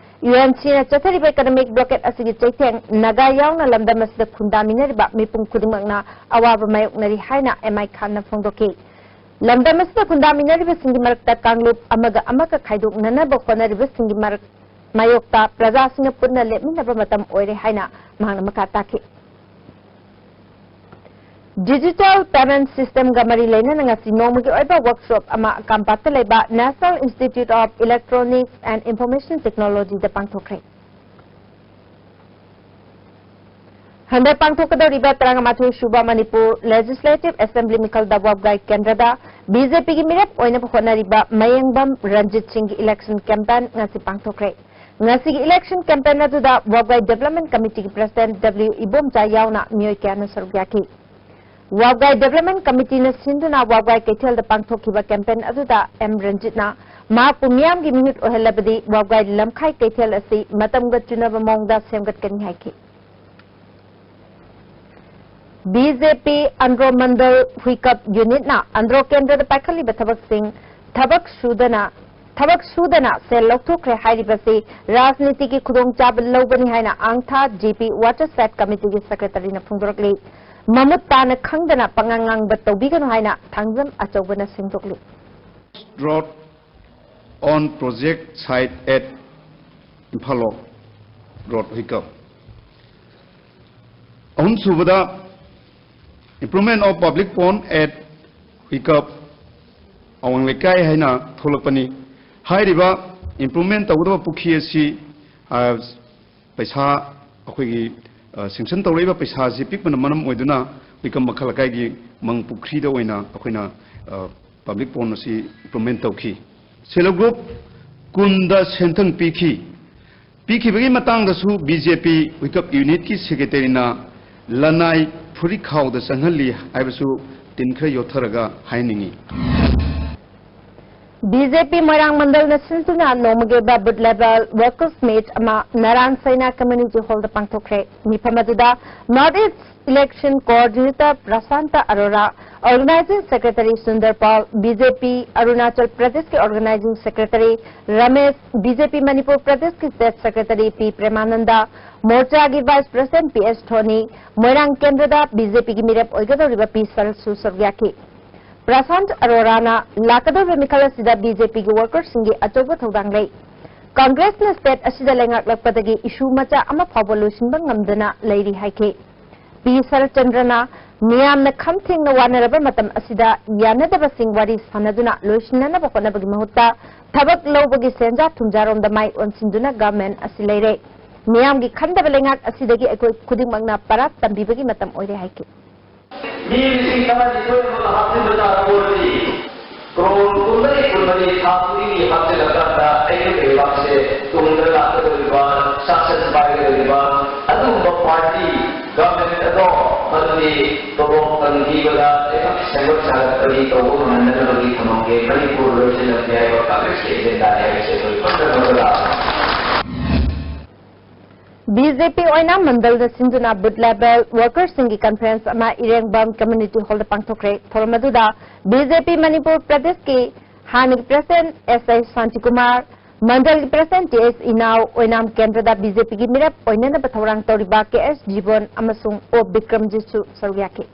ꯌꯨ ꯑꯦꯟ ꯁꯤꯅ ꯆꯠꯊꯔꯤꯕ economic blockade ꯑꯁꯤꯒꯤ ꯆꯩꯊꯦꯡ ꯅꯥꯒꯥ ꯌꯥꯎꯅ ꯂꯝꯗꯝ ꯑꯁꯤꯗ ꯈꯨꯟꯗꯥꯃꯤꯟꯅꯔꯤꯕ ꯃꯤꯄꯨꯝ ꯈꯨꯗꯤꯡꯃꯛꯅ ꯑꯋꯥꯕ ꯃꯥꯌꯣꯛꯅꯔꯤ ꯍꯥꯏꯅ ꯑꯦꯝ ꯑꯥꯏ ꯈꯥꯟꯅ ꯐꯣꯡꯗꯣꯛꯈꯤ꯫ ꯂꯝꯗꯝ ꯑꯁꯤꯗ ꯈꯨꯟꯗꯥꯃꯤꯟꯅꯔꯤꯕꯁꯤꯡꯒꯤ ꯃꯔꯛꯇ ꯀꯥꯡꯂꯨꯞ ꯑꯃꯒ ꯑꯃꯒ ꯈꯥꯏꯗꯣꯛꯅꯅꯕ ꯍꯣꯠꯅꯔꯤꯕꯁꯤꯡꯒꯤ ꯃꯔꯛ ꯃꯥꯌꯣꯛꯇ ꯄ꯭ꯔꯖꯥꯁꯤꯡꯅ ꯄꯨꯟꯅ ꯂꯦꯞꯃꯤꯟꯅꯕ ꯃꯇꯝ ꯑꯣꯏꯔꯦ ꯍꯥꯏꯅ ꯃꯍꯥꯛꯅ ꯃꯈꯥ ꯇꯥꯈꯤ꯫ Digital payment systemꯒ ꯃꯔꯤ ꯂꯩꯅꯅ ꯉꯁꯤ ꯅꯣꯡꯃꯒꯤ ꯑꯣꯏꯕ workshop ꯑꯃ ꯀꯝꯄꯥꯠꯇ ꯂꯩꯕ National Institute of Electronics and Information Technologyꯗ ꯄꯥꯡꯊꯣꯛꯈ꯭ꯔꯦ꯫ ꯍꯟꯗꯛ ꯄꯥꯡꯊꯣꯛꯀꯗꯧꯔꯤꯕ ꯇꯔꯥꯃꯥꯊꯣꯏ ꯁꯨꯕ ꯃꯅꯤꯄꯨꯔ Legislative Assembly ꯃꯤꯈꯜꯗ ꯋꯥꯕꯒꯥꯏ ꯀꯦꯟꯗ꯭ꯔꯗ ꯕꯤ ꯖꯦ ꯄꯤꯒꯤ ꯃꯤꯔꯦꯞ ꯑꯣꯏꯅꯕ ꯍꯣꯠꯅꯔꯤꯕ ꯃꯌꯦꯡꯕꯝ ꯔꯟꯖꯤꯠ ꯁꯤꯡꯒꯤ election campaign ꯉꯁꯤ ꯄꯥꯡꯊꯣꯛꯈ꯭ꯔꯦ꯫ ꯉꯁꯤꯒꯤ election campaign ꯑꯗꯨꯗ ꯋꯥꯕꯒꯥꯏ Development Committeeꯒꯤ President W ꯏꯕꯣꯝꯆꯥ ꯌꯥꯎꯅ ꯃꯤꯑꯣꯏ ꯀꯌꯥꯅ ꯁꯔꯨꯛ ꯌꯥꯈꯤ꯫ ꯋꯥꯕꯒꯥꯏ Development Committeeꯅ ꯁꯤꯟꯗꯨꯅ ꯋꯥꯕꯒꯥꯏ ꯀꯩꯊꯦꯜꯗ ꯄꯥꯡꯊꯣꯛꯈꯤꯕ campaign ꯑꯗꯨꯗ ꯑꯦꯝ ꯔꯟꯖꯤꯠꯅ ꯃꯍꯥꯛꯄꯨ ꯃꯤꯌꯥꯝꯒꯤ ꯃꯤꯍꯨꯠ ꯑꯣꯏꯍꯜꯂꯕꯗꯤ ꯋꯥꯕꯒꯥꯏ ꯂꯝꯈꯥꯏ ꯀꯩꯊꯦꯜ ꯑꯁꯤ ꯃꯇꯝꯒ ꯆꯨꯅꯕ ꯃꯑꯣꯡꯗ ꯁꯦꯝꯒꯠꯀꯅꯤ ꯍꯥꯏꯈꯤ꯫ ꯕꯤ ꯖꯦ ꯄꯤ ꯑꯟꯗ꯭ꯔꯣ ꯃꯟꯗꯜ ꯍꯨꯏꯀꯞ unitꯅ ꯑꯟꯗ꯭ꯔꯣ ꯀꯦꯟꯗ꯭ꯔꯗ ꯄꯥꯏꯈꯠꯂꯤꯕ ꯊꯕꯛꯁꯤꯡ ꯊꯕꯛ ꯁꯨꯗꯅ, ꯊꯕꯛ ꯁꯨꯗꯅ ꯁꯦꯜ ꯂꯧꯊꯣꯛꯈ꯭ꯔꯦ ꯍꯥꯏꯔꯤꯕꯁꯤ ꯔꯥꯖꯅꯤꯇꯤꯒꯤ ꯈꯨꯗꯣꯡꯆꯥꯕ ꯂꯧꯕꯅꯤ ꯍꯥꯏꯅ ꯑꯥꯡꯊꯥ ꯖꯤ ꯄꯤ Watershed Committeeꯒꯤ Secretaryꯅ ꯐꯣꯡꯗꯣꯔꯛꯂꯤ꯫ ꯃꯃꯨꯠ ꯇꯥꯅ ꯈꯪꯗꯅ ꯄꯉꯥꯡ ꯉꯥꯡꯕ ꯇꯧꯕꯤꯒꯅꯨ ꯍꯥꯏꯅ Thangjam ꯑꯆꯧꯕꯅ ꯁꯦꯡꯗꯣꯛꯂꯤ꯫ Road on project site at Imphal Road, ꯍꯨꯏꯀꯞ꯫ ꯑꯍꯨꯝꯁꯨꯕꯗ, improvement of public pond at ꯍꯨꯏꯀꯞ, ꯑꯋꯥꯡ ꯂꯩꯀꯥꯏ ꯍꯥꯏꯅ ꯊꯣꯛꯂꯛꯄꯅꯤ꯫ ꯍꯥꯏꯔꯤꯕ improvement ꯇꯧꯒꯗꯕ ꯄꯨꯈ꯭ꯔꯤ ꯑꯁꯤ, ꯑ, ꯄꯩꯁꯥ ꯑꯩꯈꯣꯏꯒꯤ ꯑ, sanction ꯇꯧꯔꯛꯏꯕ ꯄꯩꯁꯥꯁꯤ ꯄꯤꯛꯄꯅ ꯃꯔꯝ ꯑꯣꯏꯗꯨꯅ ꯍꯨꯏꯀꯝ ꯃꯈꯜ ꯑꯀꯥꯏꯒꯤ ꯃꯪ ꯄꯨꯈ꯭ꯔꯤꯗ ꯑꯣꯏꯅ ꯑꯩꯈꯣꯏꯅ, ꯑ, public pond ꯑꯁꯤ implement ꯇꯧꯈꯤ꯫ Self help group ꯀꯨꯟꯗ ꯁꯦꯟꯊꯪ ꯄꯤꯈꯤ꯫ ꯄꯤꯈꯤꯕꯒꯤ ꯃꯇꯥꯡꯗꯁꯨ BJP ꯍꯨꯏꯀꯞ unitꯀꯤ secretaryꯅ ꯂꯅꯥꯏ ꯐꯨꯔꯤꯠꯈꯥꯎꯗ ꯆꯪꯍꯜꯂꯤ ꯍꯥꯏꯕꯁꯨ ꯇꯤꯟ ꯈꯔ ꯌꯣꯠꯊꯔꯒ ꯍꯥꯏꯅꯤꯡꯏ꯫ BJP ꯃꯣꯏꯔꯥꯡ ꯃꯟꯗꯜꯅ ꯁꯤꯟꯗꯨꯅ ꯅꯣꯡꯃꯒꯤ ꯑꯣꯏꯕ booth level workers meet ꯑꯃ ꯅꯔꯥꯟ ꯁꯩꯅꯥ community hallꯗ ꯄꯥꯡꯊꯣꯛꯈ꯭ꯔꯦ꯫ ꯃꯤꯐꯝ ꯑꯗꯨꯗ North East election coordinator Prasanta ꯑꯔꯣꯔꯥ, organizing secretary Sundar ꯄꯥꯜ, BJP ꯑꯔꯨꯅꯥꯆꯜ ꯄ꯭ꯔꯗꯦꯁꯀꯤ organizing secretary Ramesh, BJP Manipur ꯄ꯭ꯔꯗꯦꯁꯀꯤ state secretary P ꯄ꯭ꯔꯦꯃꯥꯅꯟꯗ, ꯃꯣꯔꯆꯥꯒꯤ vice president P S ꯊꯣꯅꯤ, ꯃꯣꯏꯔꯥꯡ ꯀꯦꯟꯗ꯭ꯔꯗ BJPꯒꯤ ꯃꯤꯔꯦꯞ ꯑꯣꯏꯒꯗꯧꯔꯤꯕ ꯄꯤ ꯁꯔꯜꯁꯨ ꯁꯔꯨꯛ ꯌꯥꯈꯤ꯫ ꯄ꯭ꯔꯁꯥꯟꯠ ꯑꯔꯣꯔꯥꯅ ꯂꯥꯛꯀꯗꯧꯔꯤꯕ ꯃꯤꯈꯜ ꯑꯁꯤꯗ BJPꯒꯤ workersꯁꯤꯡꯒꯤ ꯑꯆꯧꯕ ꯊꯧꯗꯥꯡ ꯂꯩ꯫ ꯀꯪꯒ꯭ꯔꯦꯁꯅ state ꯑꯁꯤꯗ ꯂꯩꯉꯥꯛꯂꯛꯄꯗꯒꯤ issue ꯃꯆꯥ ꯑꯃ ꯐꯥꯎꯕ ꯂꯣꯏꯁꯤꯟꯕ ꯉꯝꯗꯅ ꯂꯩꯔꯤ ꯍꯥꯏꯈꯤ꯫ ꯄꯤ ꯁꯔꯠꯆꯟꯗ꯭ꯔꯅ ꯃꯤꯌꯥꯝꯅ ꯈꯝ ꯊꯦꯡꯅ ꯋꯥꯅꯔꯕ ꯃꯇꯝ ꯑꯁꯤꯗ ꯌꯥꯅꯗꯕꯁꯤꯡ ꯋꯥꯔꯤ ꯁꯥꯟꯅꯗꯨꯅ ꯂꯣꯏꯁꯤꯟꯅꯅꯕ ꯍꯣꯠꯅꯕꯒꯤ ꯃꯍꯨꯠꯇ ꯊꯕꯛ ꯂꯧꯕꯒꯤ ꯁꯦꯟꯖꯥ ꯊꯨꯝꯖꯥꯔꯣꯝꯗ ꯃꯥꯏ ꯑꯣꯟꯁꯤꯟꯗꯨꯅ government ꯑꯁꯤ ꯂꯩꯔꯦ꯫ ꯃꯤꯌꯥꯝꯒꯤ ꯈꯟꯗꯕ ꯂꯩꯉꯥꯛ ꯑꯁꯤꯗꯒꯤ ꯑꯩꯈꯣꯏ ꯈꯨꯗꯤꯡꯃꯛꯅ ꯄꯔꯥ ꯇꯝꯕꯤꯕꯒꯤ ꯃꯇꯝ ꯑꯣꯏꯔꯦ ꯍꯥꯏꯈꯤ꯫ ꯃꯤ ꯂꯤꯁꯤꯡ ꯇꯔꯥꯅꯤꯊꯣꯏ ꯑꯃꯒ ꯍꯥꯞꯆꯤꯟꯕ ꯇꯥꯔꯒꯗꯤ ꯀ꯭ꯔꯣꯔ ꯀꯨꯟꯃꯔꯤ ꯀꯨꯟꯃꯔꯤ ꯊꯥ ꯈꯨꯗꯤꯡꯒꯤ ꯍꯥꯞꯆꯤꯜꯂꯀꯥꯟꯗ ꯑꯩꯈꯣꯏꯒꯤ ꯂꯩꯕꯥꯛꯁꯦ ꯇꯨꯡꯗ ꯂꯥꯛꯀꯗꯧꯔꯤꯕ, ꯁꯥꯁꯟ ꯄꯥꯏꯒꯗꯧꯔꯤꯕ ꯑꯗꯨꯒꯨꯝꯕ party government ꯑꯗꯣ ꯃꯗꯨꯗꯤ ꯇꯣꯂꯣꯞ ꯇꯪꯕꯤꯕꯗ ꯂꯩꯕꯥꯛ ꯁꯦꯝꯒꯠ ꯁꯥꯒꯠꯄꯒꯤ ꯇꯧꯕ ꯉꯝꯍꯟꯅꯅꯕꯒꯤ ꯊꯝꯃꯝꯒꯦ꯫ ꯃꯅꯤꯄꯨꯔ ꯂꯣꯏꯁꯤꯜꯂꯝꯒꯦ ꯍꯥꯏꯕ ꯀꯪꯒ꯭ꯔꯦꯁꯀꯤ agenda ꯍꯥꯏꯕꯁꯦ ꯑꯩꯈꯣꯏ ꯈꯪꯅ ꯈꯪꯅ ꯂꯥꯛꯑꯕꯅꯤ꯫ BJP ꯑꯣꯏꯅꯥꯝ ꯃꯟꯗꯜꯗ ꯁꯤꯟꯗꯨꯅ booth level workersꯁꯤꯡꯒꯤ conference ꯑꯃ ꯏꯔꯦꯡꯕꯝ community hallꯗ ꯄꯥꯡꯊꯣꯛꯈ꯭ꯔꯦ꯫ ꯊꯧꯔꯝ ꯑꯗꯨꯗ BJP ꯃꯅꯤꯄꯨꯔ ꯄ꯭ꯔꯗꯦꯁꯀꯤ ꯍꯥꯟꯅꯒꯤ president ꯑꯦꯁ ꯑꯥꯏ ꯁꯥꯟꯇꯤꯀꯨꯃꯥꯔ, ꯃꯟꯗꯜꯒꯤ president ꯇꯤ ꯑꯦꯁ ꯏꯅꯥꯎ, ꯑꯣꯏꯅꯥꯝ ꯀꯦꯟꯗ꯭ꯔꯗ BJPꯒꯤ ꯃꯤꯔꯦꯞ ꯑꯣꯏꯅꯅꯕ ꯊꯧꯔꯥꯡ ꯇꯧꯔꯤꯕ ꯀꯦ ꯑꯦꯁ ꯖꯤꯕꯣꯟ ꯑꯃꯁꯨꯡ ꯑꯣ ꯕꯤꯀ꯭ꯔꯝꯖꯤꯠꯁꯨ ꯁꯔꯨꯛ ꯌꯥꯈꯤ꯫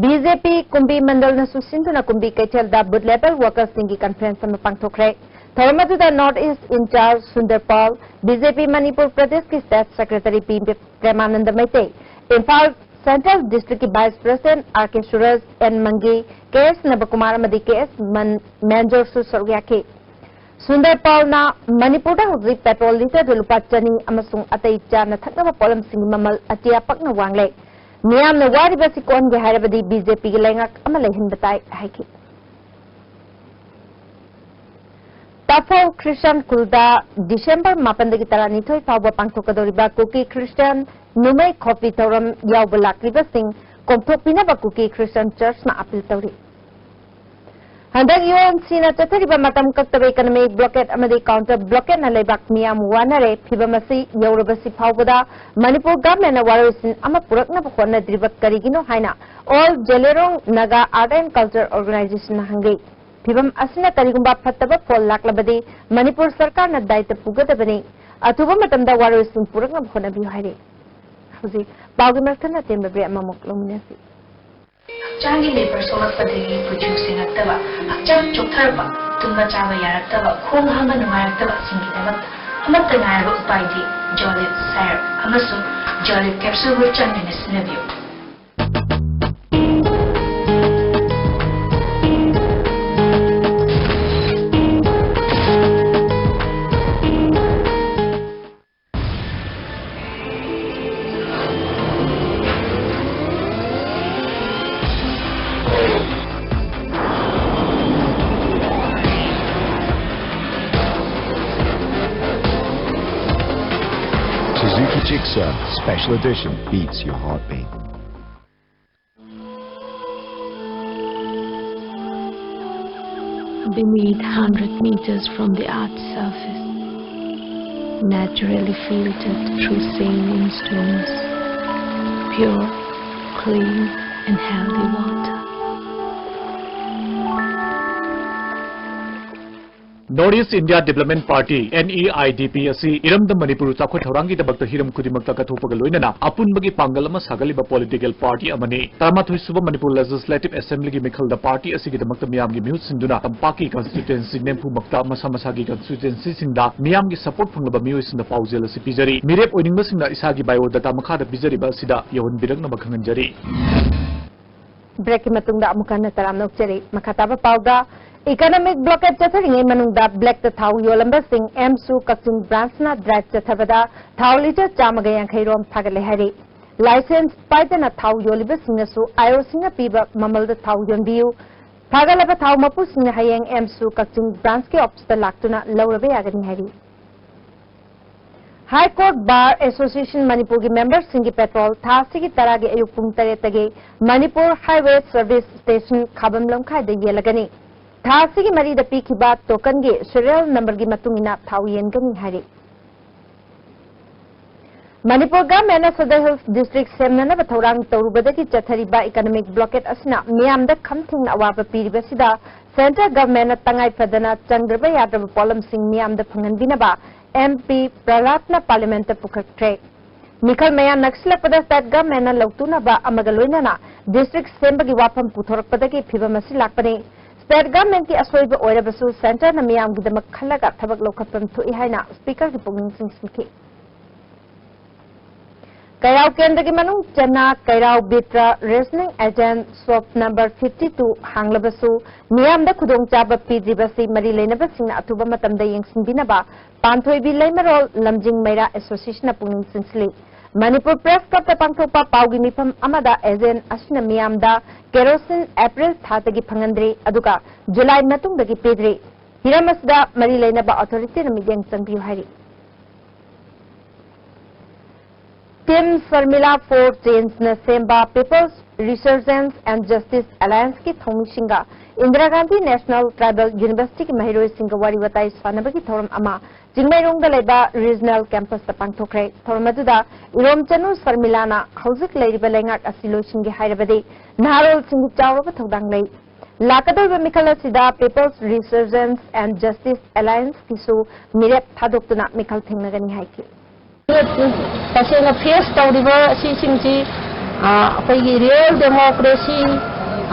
BJP ꯀꯨꯝꯕꯤ ꯃꯟꯗꯜꯅꯁꯨ ꯁꯤꯟꯗꯨꯅ ꯀꯨꯝꯕꯤ ꯀꯩꯊꯦꯜꯗ booth level workersꯁꯤꯡꯒꯤ conference ꯑꯃ ꯄꯥꯡꯊꯣꯛꯈ꯭ꯔꯦ꯫ ꯊꯧꯔꯝ ꯑꯗꯨꯗ North East in charge Sundar Pal, BJP Manipur ꯄ꯭ꯔꯗꯦꯁꯀꯤ state secretary P Premananda Meitei, Imphal Central Districtꯀꯤ vice president R K Suraj, N Mangi, K S Nabakumar ꯑꯃꯗꯤ ꯀꯦ ꯑꯦꯁ ꯃꯟ-, ꯃꯦꯟꯖꯣꯔꯁꯨ ꯁꯔꯨꯛ ꯌꯥꯈꯤ꯫ ꯁꯨꯟꯗꯔ ꯄꯥꯜꯅ ꯃꯅꯤꯄꯨꯔꯗ ꯍꯧꯖꯤꯛ ꯄꯦꯇ꯭ꯔꯣꯜ ꯂꯤꯇꯔꯗ ꯂꯨꯄꯥ ꯆꯅꯤ ꯑꯃꯁꯨꯡ ꯑꯇꯩ ꯆꯥꯅ ꯊꯛꯅꯕ ꯄꯣꯠꯂꯝꯁꯤꯡꯒꯤ ꯃꯃꯜ ꯑꯇꯤꯌꯥ ꯄꯛꯅ ꯋꯥꯡꯂꯦ꯫ ꯃꯤꯌꯥꯝꯅ ꯋꯥꯔꯤꯕ ꯑꯁꯤ ꯀꯣꯟꯒꯦ ꯍꯥꯏꯔꯕꯗꯤ ꯕꯤꯖꯦꯄꯤꯒꯤ ꯂꯩꯉꯥꯛ ꯑꯃ ꯂꯩꯍꯟꯕ ꯇꯥꯏ ꯍꯥꯏꯈꯤ꯫ ꯇꯥꯐꯧ ꯈ꯭ꯔꯤꯁꯇꯥꯟ ꯈꯨꯜꯗ ꯗꯤꯁꯦꯝꯕꯔ ꯃꯥꯄꯟꯗꯒꯤ ꯇꯔꯥꯅꯤꯊꯣꯏ ꯐꯥꯎꯕ ꯄꯥꯡꯊꯣꯛꯀꯗꯧꯔꯤꯕ ꯀꯨꯀꯤ ꯈ꯭ꯔꯤꯁꯇꯥꯟ ꯅꯣꯡꯃꯩ ꯈꯣꯠꯄꯤ ꯊꯧꯔꯝ ꯌꯥꯎꯕ ꯂꯥꯛꯂꯤꯕꯁꯤꯡ ꯀꯣꯝꯊꯣꯛꯄꯤꯅꯕ ꯀꯨꯀꯤ ꯈ꯭ꯔꯤꯁꯇꯥꯟ ꯆꯔꯆꯅ ꯑꯄꯤꯜ ꯇꯧꯔꯤ꯫ ꯍꯟꯗꯛ ꯌꯨ ꯑꯦꯟ ꯁꯤꯅ ꯆꯠꯊꯔꯤꯕ ꯃꯇꯝ ꯀꯛꯇꯕ ꯏꯀꯅꯣꯃꯤꯛ ꯕ꯭ꯂꯣꯀꯦꯠ ꯑꯃꯗꯤ ꯀꯥꯎꯟꯇꯔ ꯕ꯭ꯂꯣꯀꯦꯠꯅ ꯂꯩꯕꯥꯛ ꯃꯤꯌꯥꯝ ꯋꯥꯅꯔꯦ꯫ ꯐꯤꯚꯝ ꯑꯁꯤ ꯌꯧꯔꯕꯁꯤ ꯐꯥꯎꯕꯗ ꯃꯅꯤꯄꯨꯔ ꯒꯚꯔꯟꯃꯦꯟꯠꯅ ꯋꯥꯔꯣꯏꯁꯤꯟ ꯑꯃ ꯄꯨꯔꯛꯅꯕ ꯍꯣꯠꯅꯗ꯭ꯔꯤꯕ ꯀꯔꯤꯒꯤꯅꯣ ꯍꯥꯏꯅ ꯑꯣꯜ ꯖꯦꯂꯦꯔꯣꯡ ꯅꯥꯒꯥ ꯑꯥꯔꯠ ꯑꯦꯟ ꯀꯜꯆꯔ ꯑꯣꯔꯒꯅꯥꯏꯖꯦꯁꯟꯅ ꯍꯪꯂꯤ꯫ ꯐꯤꯚꯝ ꯑꯁꯤꯅ ꯀꯔꯤꯒꯨꯝꯕ ꯐꯠꯇꯕ ꯐꯣꯜ ꯂꯥꯛꯂꯕꯗꯤ ꯃꯅꯤꯄꯨꯔ ꯁꯔꯀꯥꯔꯅ ꯗꯥꯏꯇ ꯄꯨꯒꯗꯕꯅꯤ꯫ ꯑꯊꯨꯕ ꯃꯇꯝꯗ ꯋꯥꯔꯣꯏꯁꯤꯟ ꯄꯨꯔꯛꯅꯕ ꯍꯣꯠꯅꯕꯤꯌꯨ ꯍꯥꯏꯔꯤ꯫ ꯍꯧꯖꯤꯛ ꯄꯥꯎꯒꯤ ꯃꯔꯛꯊꯠꯅ ꯑꯇꯦꯟꯕ ꯕ꯭ꯔꯦꯛ ꯑꯃꯃꯨꯛ ꯂꯧꯃꯤꯟꯅꯁꯤ꯫ ꯍꯛꯆꯥꯡꯒꯤ ꯂꯦꯕꯔ ꯁꯣꯛꯂꯛꯄꯗꯒꯤ ꯀꯨꯆꯨ ꯁꯦꯡꯉꯛꯇꯕ, ꯍꯛꯆꯥꯡ ꯆꯣꯛꯊꯔꯛꯄ, ꯇꯨꯝꯕ ꯆꯥꯕ ꯌꯥꯔꯛꯇꯕ, ꯈꯣꯡ ꯍꯥꯝꯕ ꯅꯨꯡꯉꯥꯏꯔꯛꯇꯕꯁꯤꯡꯒꯤꯗꯃꯛ ꯑꯃꯠꯇ ꯉꯥꯏꯔꯕ ꯎꯄꯥꯏꯗꯤ ꯖꯣꯂꯤꯞ ꯁꯥꯏꯔꯞ ꯑꯃꯁꯨꯡ ꯖꯣꯂꯤꯞ ꯀꯦꯞꯁꯨꯜꯕꯨ ꯆꯥꯡ ꯅꯥꯏꯅ ꯁꯤꯖꯤꯟꯅꯕꯤꯌꯨ꯫ Suzuki Gixxer Special Edition beats your heartbeat. Beneath, hundred meters from the earth's surface, naturally filtered through saline stones, pure, clean and healthy water. North East India Development Party, N E I D P, ꯑꯁꯤ ꯏꯔꯝꯗꯝ ꯃꯅꯤꯄꯨꯔ ꯆꯥꯎꯈꯠ ꯊꯧꯔꯥꯡꯒꯤꯗꯃꯛꯇ ꯍꯤꯔꯝ ꯈꯨꯗꯤꯡꯃꯛꯇ ꯀꯠꯊꯣꯛꯄꯒ ꯂꯣꯏꯅꯅ ꯑꯄꯨꯟꯕꯒꯤ ꯄꯥꯡꯒꯜ ꯑꯃ ꯁꯥꯒꯠꯂꯤꯕ political party ꯑꯃꯅꯤ꯫ ꯇꯔꯥꯃꯥꯊꯣꯏ ꯁꯨꯕ ꯃꯅꯤꯄꯨꯔ Legislative Assemblyꯒꯤ ꯃꯤꯈꯜꯗ party ꯑꯁꯤꯒꯤꯗꯃꯛꯇ ꯃꯤꯌꯥꯝꯒꯤ ꯃꯤꯍꯨꯠ ꯁꯤꯟꯗꯨꯅ ꯇꯝꯄꯥꯛꯀꯤ constituency ꯅꯤꯐꯨꯃꯛꯇ ꯃꯁꯥ ꯃꯁꯥꯒꯤ constituencyꯁꯤꯡꯗ ꯃꯤꯌꯥꯝꯒꯤ support ꯐꯪꯂꯕ ꯃꯤꯑꯣꯏꯁꯤꯡꯗ ꯄꯥꯎꯖꯦꯜ ꯑꯁꯤ ꯄꯤꯖꯔꯤ꯫ ꯃꯤꯔꯦꯞ ꯑꯣꯏꯅꯤꯡꯕꯁꯤꯡꯅ ꯏꯁꯥꯒꯤ biodata ꯃꯈꯥꯗ ꯄꯤꯖꯔꯤꯕ ꯑꯁꯤꯗ ꯌꯧꯍꯟꯕꯤꯔꯛꯅꯕ ꯈꯪꯍꯟꯖꯔꯤ꯫ ꯕ꯭ꯔꯦꯛꯀꯤ ꯃꯇꯨꯡꯗ ꯑꯃꯨꯛ ꯍꯟꯅ ꯇꯔꯥꯝꯅ ꯑꯣꯛꯆꯔꯤ꯫ ꯃꯈꯥ ꯇꯥꯕ ꯄꯥꯎꯗ Economic blockade ꯆꯠꯊꯔꯤꯉꯩ ꯃꯅꯨꯡꯗ blackꯇ ꯊꯥꯎ ꯌꯣꯜꯂꯝꯕꯁꯤꯡ ꯑꯦꯝꯁꯨ ꯀꯛꯆꯤꯡ branchꯅ drive ꯆꯠꯊꯕꯗ ꯊꯥꯎ litre ꯆꯥꯝꯃꯒ ꯌꯥꯡꯈꯩ ꯔꯣꯝ ꯐꯥꯒꯠꯂꯦ ꯍꯥꯏꯔꯤ꯫ Licence ꯄꯥꯏꯗꯅ ꯊꯥꯎ ꯌꯣꯜꯂꯤꯕꯁꯤꯡꯅꯁꯨ ꯑꯥꯏ ꯑꯣꯁꯤꯡꯅ ꯄꯤꯕ ꯃꯃꯜꯗ ꯊꯥꯎ ꯌꯣꯟꯕꯤꯌꯨ꯫ ꯐꯥꯒꯠꯂꯕ ꯊꯥꯎ ꯃꯄꯨꯁꯤꯡꯅ ꯍꯌꯦꯡ ꯑꯦꯝꯁꯨ ꯀꯛꯆꯤꯡ branchꯀꯤ officeꯇ ꯂꯥꯛꯇꯨꯅ ꯂꯧꯔꯕ ꯌꯥꯒꯅꯤ ꯍꯥꯏꯔꯤ꯫ High Court Bar Association ꯃꯅꯤꯄꯨꯔꯒꯤ memberꯁꯤꯡꯒꯤ patrol ꯊꯥ ꯑꯁꯤꯒꯤ ꯇꯔꯥꯒꯤ ꯑꯌꯨꯛ ꯄꯨꯡ ꯇꯔꯦꯠꯇꯒꯤ ꯃꯅꯤꯄꯨꯔ Highway Service Station ꯈꯥꯕꯝ ꯂꯝꯈꯥꯏꯗ ꯌꯦꯜꯂꯒꯅꯤ꯫ ꯊꯥ ꯑꯁꯤꯒꯤ ꯃꯔꯤꯗ ꯄꯤꯈꯤꯕ tokenꯒꯤ serial numberꯒꯤ ꯃꯇꯨꯡ ꯏꯟꯅ ꯊꯥꯎ ꯌꯦꯟꯒꯅꯤ ꯍꯥꯏꯔꯤ꯫ ꯃꯅꯤꯄꯨꯔ governmentꯅ Sadar Hills district ꯁꯦꯝꯅꯅꯕ ꯊꯧꯔꯥꯡ ꯇꯧꯔꯨꯕꯗꯒꯤ ꯆꯠꯊꯔꯤꯕ economic blockade ꯑꯁꯤꯅ ꯃꯤꯌꯥꯝꯗ ꯈꯝ ꯊꯦꯡꯅ ꯑꯋꯥꯕ ꯄꯤꯔꯤꯕꯁꯤꯗ central governmentꯅ ꯇꯉꯥꯏ ꯐꯗꯅ ꯆꯪꯗ꯭ꯔꯕ ꯌꯥꯗ꯭ꯔꯕ ꯄꯣꯠꯂꯝꯁꯤꯡ ꯃꯤꯌꯥꯝꯗ ꯐꯪꯍꯟꯕꯤꯅꯕ MP ꯄ꯭ꯔꯍꯂꯥꯗꯅ parliamentꯇ ꯄꯨꯈꯠꯈ꯭ꯔꯦ꯫ ꯃꯤꯈꯜ ꯃꯌꯥ ꯅꯛꯁꯤꯜꯂꯛꯄꯗ state governmentꯅ ꯂꯧꯇꯨꯅꯕ ꯑꯃꯒ ꯂꯣꯏꯅꯅ district ꯁꯦꯝꯕꯒꯤ ꯋꯥꯐꯝ ꯄꯨꯊꯣꯔꯛꯄꯗꯒꯤ ꯐꯤꯚꯝ ꯑꯁꯤ ꯂꯥꯛꯄꯅꯤ꯫ State governmentꯀꯤ ꯑꯁꯣꯏꯕ ꯑꯣꯏꯔꯕꯁꯨ centreꯅ ꯃꯤꯌꯥꯝꯒꯤꯗꯃꯛ ꯈꯜꯂꯒ ꯊꯕꯛ ꯂꯧꯈꯠꯐꯝ ꯊꯣꯛꯏ ꯍꯥꯏꯅ speakerꯒꯤ ꯄꯨꯛꯅꯤꯡ ꯆꯤꯡꯁꯤꯟꯈꯤ꯫ ꯀꯩꯔꯥꯎ ꯀꯦꯟꯗ꯭ꯔꯒꯤ ꯃꯅꯨꯡ ꯆꯟꯅ ꯀꯩꯔꯥꯎ ꯕꯤꯠꯇ regional agent shop number fifty two ꯍꯥꯡꯂꯕꯁꯨ ꯃꯤꯌꯥꯝꯗ ꯈꯨꯗꯣꯡꯆꯥꯕ ꯄꯤꯗ꯭ꯔꯤꯕꯁꯤ ꯃꯔꯤ ꯂꯩꯅꯕꯁꯤꯡꯅ ꯑꯊꯨꯕ ꯃꯇꯝꯗ ꯌꯦꯡꯁꯤꯟꯕꯤꯅꯕ ꯄꯥꯟꯊꯣꯏꯕꯤ ꯂꯩꯃꯔꯣꯜ ꯂꯝꯖꯤꯡ ꯃꯩꯔꯥ Associationꯅ ꯄꯨꯛꯅꯤꯡ ꯆꯤꯡꯁꯤꯜꯂꯤ꯫ ꯃꯅꯤꯄꯨꯔ Press Clubꯇ ꯄꯥꯡꯊꯣꯛꯄ ꯄꯥꯎꯒꯤ ꯃꯤꯐꯝ ꯑꯃꯗ agent ꯑꯁꯤꯅ ꯃꯤꯌꯥꯝꯗ ꯀꯦꯔꯣꯁꯤꯟ April ꯊꯥꯗꯒꯤ ꯐꯪꯍꯟꯗ꯭ꯔꯤ, ꯑꯗꯨꯒ July ꯃꯇꯨꯡꯗꯒꯤ ꯄꯤꯗ꯭ꯔꯤ꯫ ꯍꯤꯔꯝ ꯑꯁꯤꯗ ꯃꯔꯤ ꯂꯩꯅꯕ authorityꯅ ꯃꯤꯠꯌꯦꯡ ꯆꯪꯕꯤꯌꯨ ꯍꯥꯏꯔꯤ꯫ Team Sharmila for Changeꯅ ꯁꯦꯝꯕ People's Resurgence and Justice Allianceꯀꯤ ꯊꯧꯃꯤꯁꯤꯡꯒ Indira Gandhi National Tribal Universityꯒꯤ ꯃꯍꯩꯔꯣꯏꯁꯤꯡꯒ ꯋꯥꯔꯤ ꯋꯥꯇꯥꯏ ꯁꯥꯟꯅꯕꯒꯤ ꯊꯧꯔꯝ ꯑꯃ ꯆꯤꯡꯃꯩꯔꯣꯡꯗ ꯂꯩꯕ regional campusꯇ ꯄꯥꯡꯊꯣꯛꯈ꯭ꯔꯦ꯫ ꯊꯧꯔꯝ ꯑꯗꯨꯗ ꯏꯔꯣꯝꯆꯅꯨ ꯁꯔꯃꯤꯂꯥꯅ ꯍꯧꯖꯤꯛ ꯂꯩꯔꯤꯕ ꯂꯩꯉꯥꯛ ꯑꯁꯤ ꯂꯣꯏꯁꯤꯟꯒꯦ ꯍꯥꯏꯔꯕꯗꯤ ꯅꯍꯥꯔꯣꯜꯁꯤꯡꯒꯤ ꯆꯥꯎꯔꯕ ꯊꯧꯗꯥꯡ ꯂꯩ꯫ ꯂꯥꯛꯀꯗꯧꯔꯤꯕ ꯃꯤꯈꯜ ꯑꯁꯤꯗ People's Resurgence and Justice Allianceꯀꯤꯁꯨ ꯃꯤꯔꯦꯞ ꯊꯥꯗꯣꯛꯇꯨꯅ ꯃꯤꯈꯜ ꯊꯦꯡꯅꯒꯅꯤ ꯍꯥꯏꯈꯤ꯫ ꯇꯁꯦꯡꯅ face ꯇꯧꯔꯤꯕ ꯑꯁꯤꯁꯤꯡꯁꯤ, ꯑ, ꯑꯩꯈꯣꯏꯒꯤ real democracy,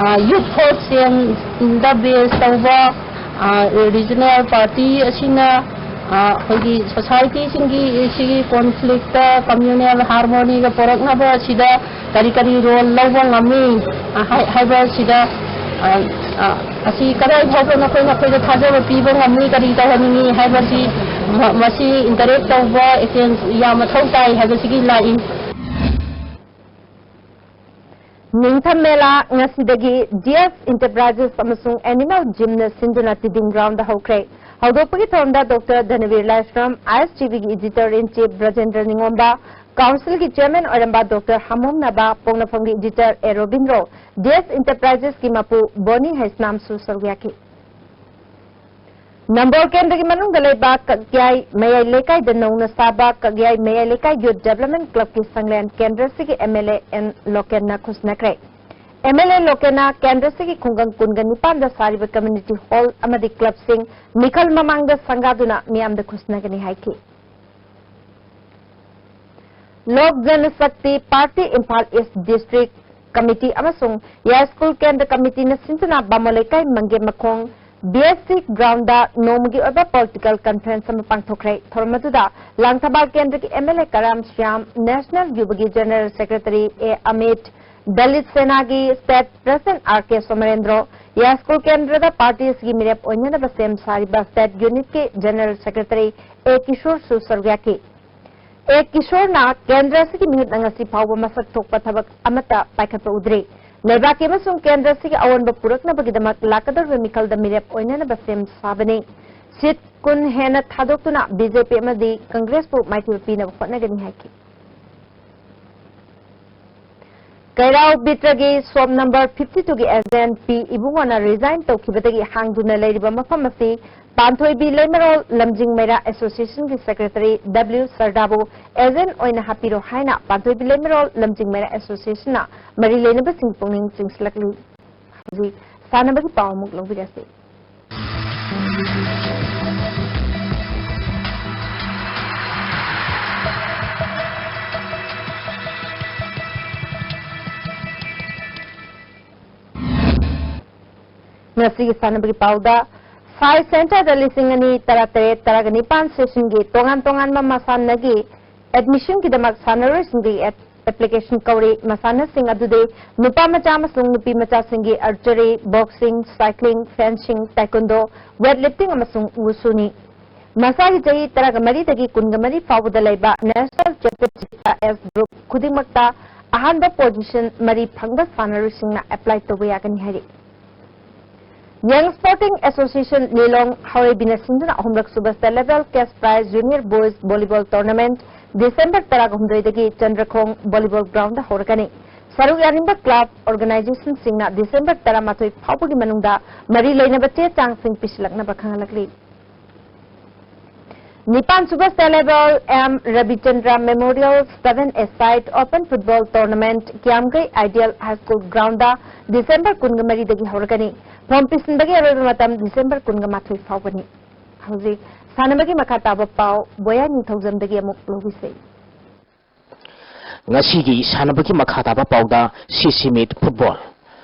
ꯑ, youth for changeꯗ base ꯇꯧꯕ, ꯑ, regional party ꯑꯁꯤꯅ, ꯑ, ꯑꯩꯈꯣꯏꯒꯤ societyꯁꯤꯡꯒꯤ ꯁꯤꯒꯤ conflictꯇ communal harmonyꯒ ꯄꯨꯔꯛꯅꯕ ꯑꯁꯤꯗ ꯀꯔꯤ ꯀꯔꯤ role ꯂꯧꯕ ꯉꯝꯃꯤ, ꯑ, ꯍꯥꯏ-, ꯍꯥꯏꯕ ꯑꯁꯤꯗ, ꯑ, ꯑ, ꯑꯁꯤ ꯀꯗꯥꯏ ꯐꯥꯎꯕ ꯅꯈꯣꯏ ꯅꯈꯣꯏꯗ ꯊꯥꯖꯕ ꯄꯤꯕ ꯉꯝꯃꯤ, ꯀꯔꯤ ꯇꯧꯍꯟꯅꯤꯡꯉꯤ ꯍꯥꯏꯕꯁꯤ ꯃ-, ꯃꯁꯤ interact ꯇꯧꯕ, exchange ꯌꯥꯝ ꯃꯊꯧ ꯇꯥꯏ ꯍꯥꯏꯕꯁꯤꯒꯤ ꯂꯥꯛꯏ꯫ ꯅꯤꯡꯊꯝ ꯃꯦꯂꯥ ꯉꯁꯤꯗꯒꯤ ꯗꯤ ꯑꯦꯁ Enterprises ꯑꯃꯁꯨꯡ Animal Gymꯅ ꯁꯤꯟꯗꯨꯅ ꯇꯤꯗꯤꯝ groundꯗ ꯍꯧꯈ꯭ꯔꯦ꯫ ꯍꯧꯗꯣꯛꯄꯒꯤ ꯊꯧꯔꯝꯗ ꯗꯣꯛꯇꯔ ꯙꯅꯕꯤꯔ ꯂꯥꯏꯁ꯭ꯔꯝ, ISTVꯒꯤ editor in chief Brajendra Ningomba, councilꯒꯤ chairman ꯑꯣꯏꯔꯝꯕ ꯗꯣꯛꯇꯔ ꯍꯥꯃꯣꯝꯅꯕ, ꯄꯣꯛꯅꯐꯝꯒꯤ editor A Robindro, D S Enterprises ꯀꯤ ꯃꯄꯨ ꯕꯣꯅꯤ ꯍꯩꯁꯅꯥꯝꯁꯨ ꯁꯔꯨꯛ ꯌꯥꯈꯤ꯫ ꯅꯝꯕꯣꯜ ꯀꯦꯟꯗ꯭ꯔꯒꯤ ꯃꯅꯨꯡꯗ ꯂꯩꯕ ꯀꯛꯌꯥꯏ ꯃꯌꯥꯏ ꯂꯩꯀꯥꯏꯗ ꯅꯧꯅ ꯁꯥꯕ ꯀꯛꯌꯥꯏ ꯃꯌꯥꯏ ꯂꯩꯀꯥꯏ Youth Development Clubꯀꯤ ꯁꯪꯂꯦꯟ ꯀꯦꯟꯗ꯭ꯔꯁꯤꯒꯤ MLA ꯑꯦꯟ ꯂꯣꯀꯦꯟꯅ ꯈꯨꯠꯁꯤꯟꯅꯈ꯭ꯔꯦ꯫ MLA ꯂꯣꯀꯦꯟꯅ ꯀꯦꯟꯗ꯭ꯔꯁꯤꯒꯤ ꯈꯨꯡꯒꯪ ꯀꯨꯟꯒ ꯅꯤꯄꯥꯟꯗ ꯁꯥꯔꯤꯕ community hall ꯑꯃꯗꯤ clubꯁꯤꯡ ꯃꯤꯈꯜ ꯃꯃꯥꯡꯗ ꯁꯪꯒꯥꯗꯨꯅ ꯃꯤꯌꯥꯝꯗ ꯈꯨꯠꯁꯤꯟꯅꯒꯅꯤ ꯍꯥꯏꯈꯤ꯫ ꯂꯣꯛ ꯖꯅꯁꯛꯇꯤ ꯄꯥꯔꯇꯤ ꯏꯝꯐꯥꯜ ꯏꯁ ꯗꯤꯁꯇ꯭ꯔꯤꯛ ꯀꯃꯤꯇꯤ ꯑꯃꯁꯨꯡ ꯌꯥꯏꯁ꯭ꯀꯨꯜ ꯀꯦꯟꯗ꯭ꯔ ꯀꯃꯤꯇꯤꯅ ꯁꯤꯟꯗꯨꯅ ꯕꯥꯃꯣꯟ ꯂꯩꯀꯥꯏ ꯃꯪꯒꯦ ꯃꯈꯣꯡ BSC groundꯗ ꯅꯣꯡꯃꯒꯤ ꯑꯣꯏꯕ political conference ꯑꯃ ꯄꯥꯡꯊꯣꯛꯈ꯭ꯔꯦ꯫ ꯊꯧꯔꯝ ꯑꯗꯨꯗ ꯂꯥꯡꯊꯕꯥꯜ ꯀꯦꯟꯗ꯭ꯔꯒꯤ MLA ꯀꯔꯥꯝ ꯁ꯭ꯌꯥꯝ, national ꯌꯨꯕꯒꯤ general secretary ꯑꯦ Amit, Dalit ꯁꯦꯅꯥꯒꯤ state president R ꯀꯦ ꯁꯣꯃꯔꯦꯟꯗ꯭ꯔꯣ, ꯌꯥꯏꯁ꯭ꯀꯨꯜ ꯀꯦꯟꯗ꯭ꯔꯗ ꯄꯥꯔꯇꯤ ꯑꯁꯤꯒꯤ ꯃꯤꯔꯦꯞ ꯑꯣꯏꯅꯅꯕ ꯁꯦꯝ ꯁꯥꯔꯤꯕ state unitꯀꯤ general secretary ꯑꯦ ꯀꯤꯁꯣꯔꯁꯨ ꯁꯔꯨꯛ ꯌꯥꯈꯤ꯫ ꯑꯦ ꯀꯤꯁꯣꯔꯅ ꯀꯦꯟꯗ꯭ꯔ ꯑꯁꯤꯒꯤ ꯃꯤꯍꯨꯠꯅ ꯉꯁꯤ ꯐꯥꯎꯕ ꯃꯁꯛ ꯊꯣꯛꯄ ꯊꯕꯛ ꯑꯃꯠꯇ ꯄꯥꯏꯈꯠꯄ ꯎꯗ꯭ꯔꯤ꯫ ꯂꯩꯕꯥꯛꯀꯤ ꯑꯃꯁꯨꯡ ꯀꯦꯟꯗ꯭ꯔ ꯑꯁꯤꯒꯤ ꯑꯑꯣꯟꯕ ꯄꯨꯔꯛꯅꯕꯒꯤꯗꯃꯛ ꯂꯥꯛꯀꯗꯧꯔꯤꯕ ꯃꯤꯈꯜꯗ ꯃꯤꯔꯦꯞ ꯑꯣꯏꯅꯅꯕ ꯁꯦꯝ ꯁꯥꯕꯅꯤ꯫ Seat ꯀꯨꯟ ꯍꯦꯟꯅ ꯊꯥꯗꯣꯛꯇꯨꯅ BJP ꯑꯃꯗꯤ Congressꯄꯨ ꯃꯥꯏꯊꯤꯕ ꯄꯤꯅꯕ ꯍꯣꯠꯅꯒꯅꯤ ꯍꯥꯏꯈꯤ꯫ ꯀꯩꯔꯥꯎ ꯕꯤꯇ꯭ꯔꯒꯤ shop number fifty twoꯒꯤ agent ꯄꯤ ꯏꯕꯨꯡꯉꯣꯅ resign ꯇꯧꯈꯤꯕꯗꯒꯤ ꯍꯥꯡꯗꯨꯅ ꯂꯩꯔꯤꯕ ꯃꯐꯝ ꯑꯁꯤ ꯄꯥꯟꯊꯣꯏꯕꯤ ꯂꯩꯃꯔꯣꯜ ꯂꯝꯖꯤꯡ ꯃꯩꯔꯥ Associationꯒꯤ secretary W ꯁꯔꯗꯥꯕꯨ agent ꯑꯣꯏꯅ ꯍꯥꯞꯄꯤꯔꯣ ꯍꯥꯏꯅ ꯄꯥꯟꯊꯣꯏꯕꯤ ꯂꯩꯃꯔꯣꯜ ꯂꯝꯖꯤꯡ ꯃꯩꯔꯥ Associationꯅ ꯃꯔꯤ ꯂꯩꯅꯕꯁꯤꯡ ꯄꯨꯛꯅꯤꯡ ꯆꯤꯡꯁꯤꯜꯂꯛꯂꯤ꯫ ꯍꯧꯖꯤꯛ ꯁꯥꯟꯅꯕꯒꯤ ꯄꯥꯎ ꯑꯃꯨꯛ ꯂꯧꯕꯤꯔꯁꯤ꯫ ꯉꯁꯤꯒꯤ ꯁꯥꯟꯅꯕꯒꯤ ꯄꯥꯎꯗ, ꯁꯥꯏ centreꯗ ꯂꯤꯁꯤꯡ ꯑꯅꯤ ꯇꯔꯥꯇꯔꯦꯠ ꯇꯔꯥꯒ ꯅꯤꯄꯥꯟ sessionꯒꯤ ꯇꯣꯉꯥꯟ ꯇꯣꯉꯥꯟꯕ ꯃꯁꯥꯟꯅꯒꯤ admissionꯒꯤꯗꯃꯛ ꯁꯥꯟꯅꯔꯣꯏꯁꯤꯡꯒꯤ ad-, ꯑꯦꯄ꯭ꯂꯤꯀꯦꯁꯟ ꯀꯧꯔꯤ꯫ ꯃꯁꯥꯟꯅꯁꯤꯡ ꯑꯗꯨꯗꯤ ꯅꯨꯄꯥ ꯃꯆꯥ ꯑꯃꯁꯨꯡ ꯅꯨꯄꯤ ꯃꯆꯥꯁꯤꯡꯒꯤ archery, boxing, cycling, fencing, taekwondo, weightlifting ꯑꯃꯁꯨꯡ wushu ꯅꯤ꯫ ꯃꯁꯥꯒꯤ ꯆꯍꯤ ꯇꯔꯥꯃꯔꯤꯗꯒꯤ ꯀꯨꯟꯃꯔꯤ ꯐꯥꯎꯕꯗ ꯂꯩꯕ National Championship S group ꯈꯨꯗꯤꯡꯃꯛꯇ ꯑꯍꯥꯟꯕ position ꯃꯔꯤ ꯐꯪꯕ ꯁꯥꯟꯅꯔꯣꯏꯁꯤꯡꯅ apply ꯇꯧꯕ ꯌꯥꯒꯅꯤ ꯍꯥꯏꯔꯤ꯫ Young Sporting Association ꯂꯤꯂꯣꯡ ꯍꯥꯎꯔꯩꯕꯤꯅ ꯁꯤꯟꯗꯨꯅ ꯑꯍꯨꯝꯂꯛ ꯁꯨꯕ State Level Cash Prize Junior Boys Volleyball Tournament December ꯇꯔꯥꯍꯨꯝꯗꯣꯏꯗꯒꯤ ꯆꯟꯗ꯭ꯔꯈꯣꯡ volleyball ground ꯗ ꯍꯧꯔꯒꯅꯤ꯫ ꯁꯔꯨꯛ ꯌꯥꯅꯤꯡꯕ club organization ꯁꯤꯡꯅ December ꯇꯔꯥꯃꯥꯊꯣꯏ ꯐꯥꯎꯕꯒꯤ ꯃꯅꯨꯡꯗ ꯃꯔꯤ ꯂꯩꯅꯕ ꯆꯦ ꯆꯥꯡꯁꯤꯡ ꯄꯤꯁꯤꯜꯂꯛꯅꯕ ꯈꯪꯍꯜꯂꯛꯂꯤ꯫ ꯅꯤꯄꯥꯟ ꯁꯨꯕ State Level M Ravichandra Memorial Seven A Side Open Football Tournament ꯀꯤꯌꯥꯝꯒꯩ Ideal High School ground the December ꯀꯨꯟꯃꯔꯤꯗꯒꯤ ꯍꯧꯔꯒꯅꯤ꯫ Form ꯄꯤꯁꯤꯟꯕꯒꯤ ꯑꯔꯣꯏꯕ ꯃꯇꯝ December ꯀꯨꯟꯃꯥꯊꯣꯏ ꯐꯥꯎꯕꯅꯤ꯫ ꯍꯧꯖꯤꯛ ꯁꯥꯟꯅꯕꯒꯤ ꯃꯈꯥ ꯇꯥꯕ ꯄꯥꯎ ꯕꯣꯌꯥ ꯅꯤꯡꯊꯧꯖꯝꯗꯒꯤ ꯑꯃꯨꯛ ꯂꯧꯕꯤꯁꯤ꯫ ꯉꯁꯤꯒꯤ ꯁꯥꯟꯅꯕꯒꯤ ꯃꯈꯥ ꯇꯥꯕ ꯄꯥꯎꯗ C C meet football꯫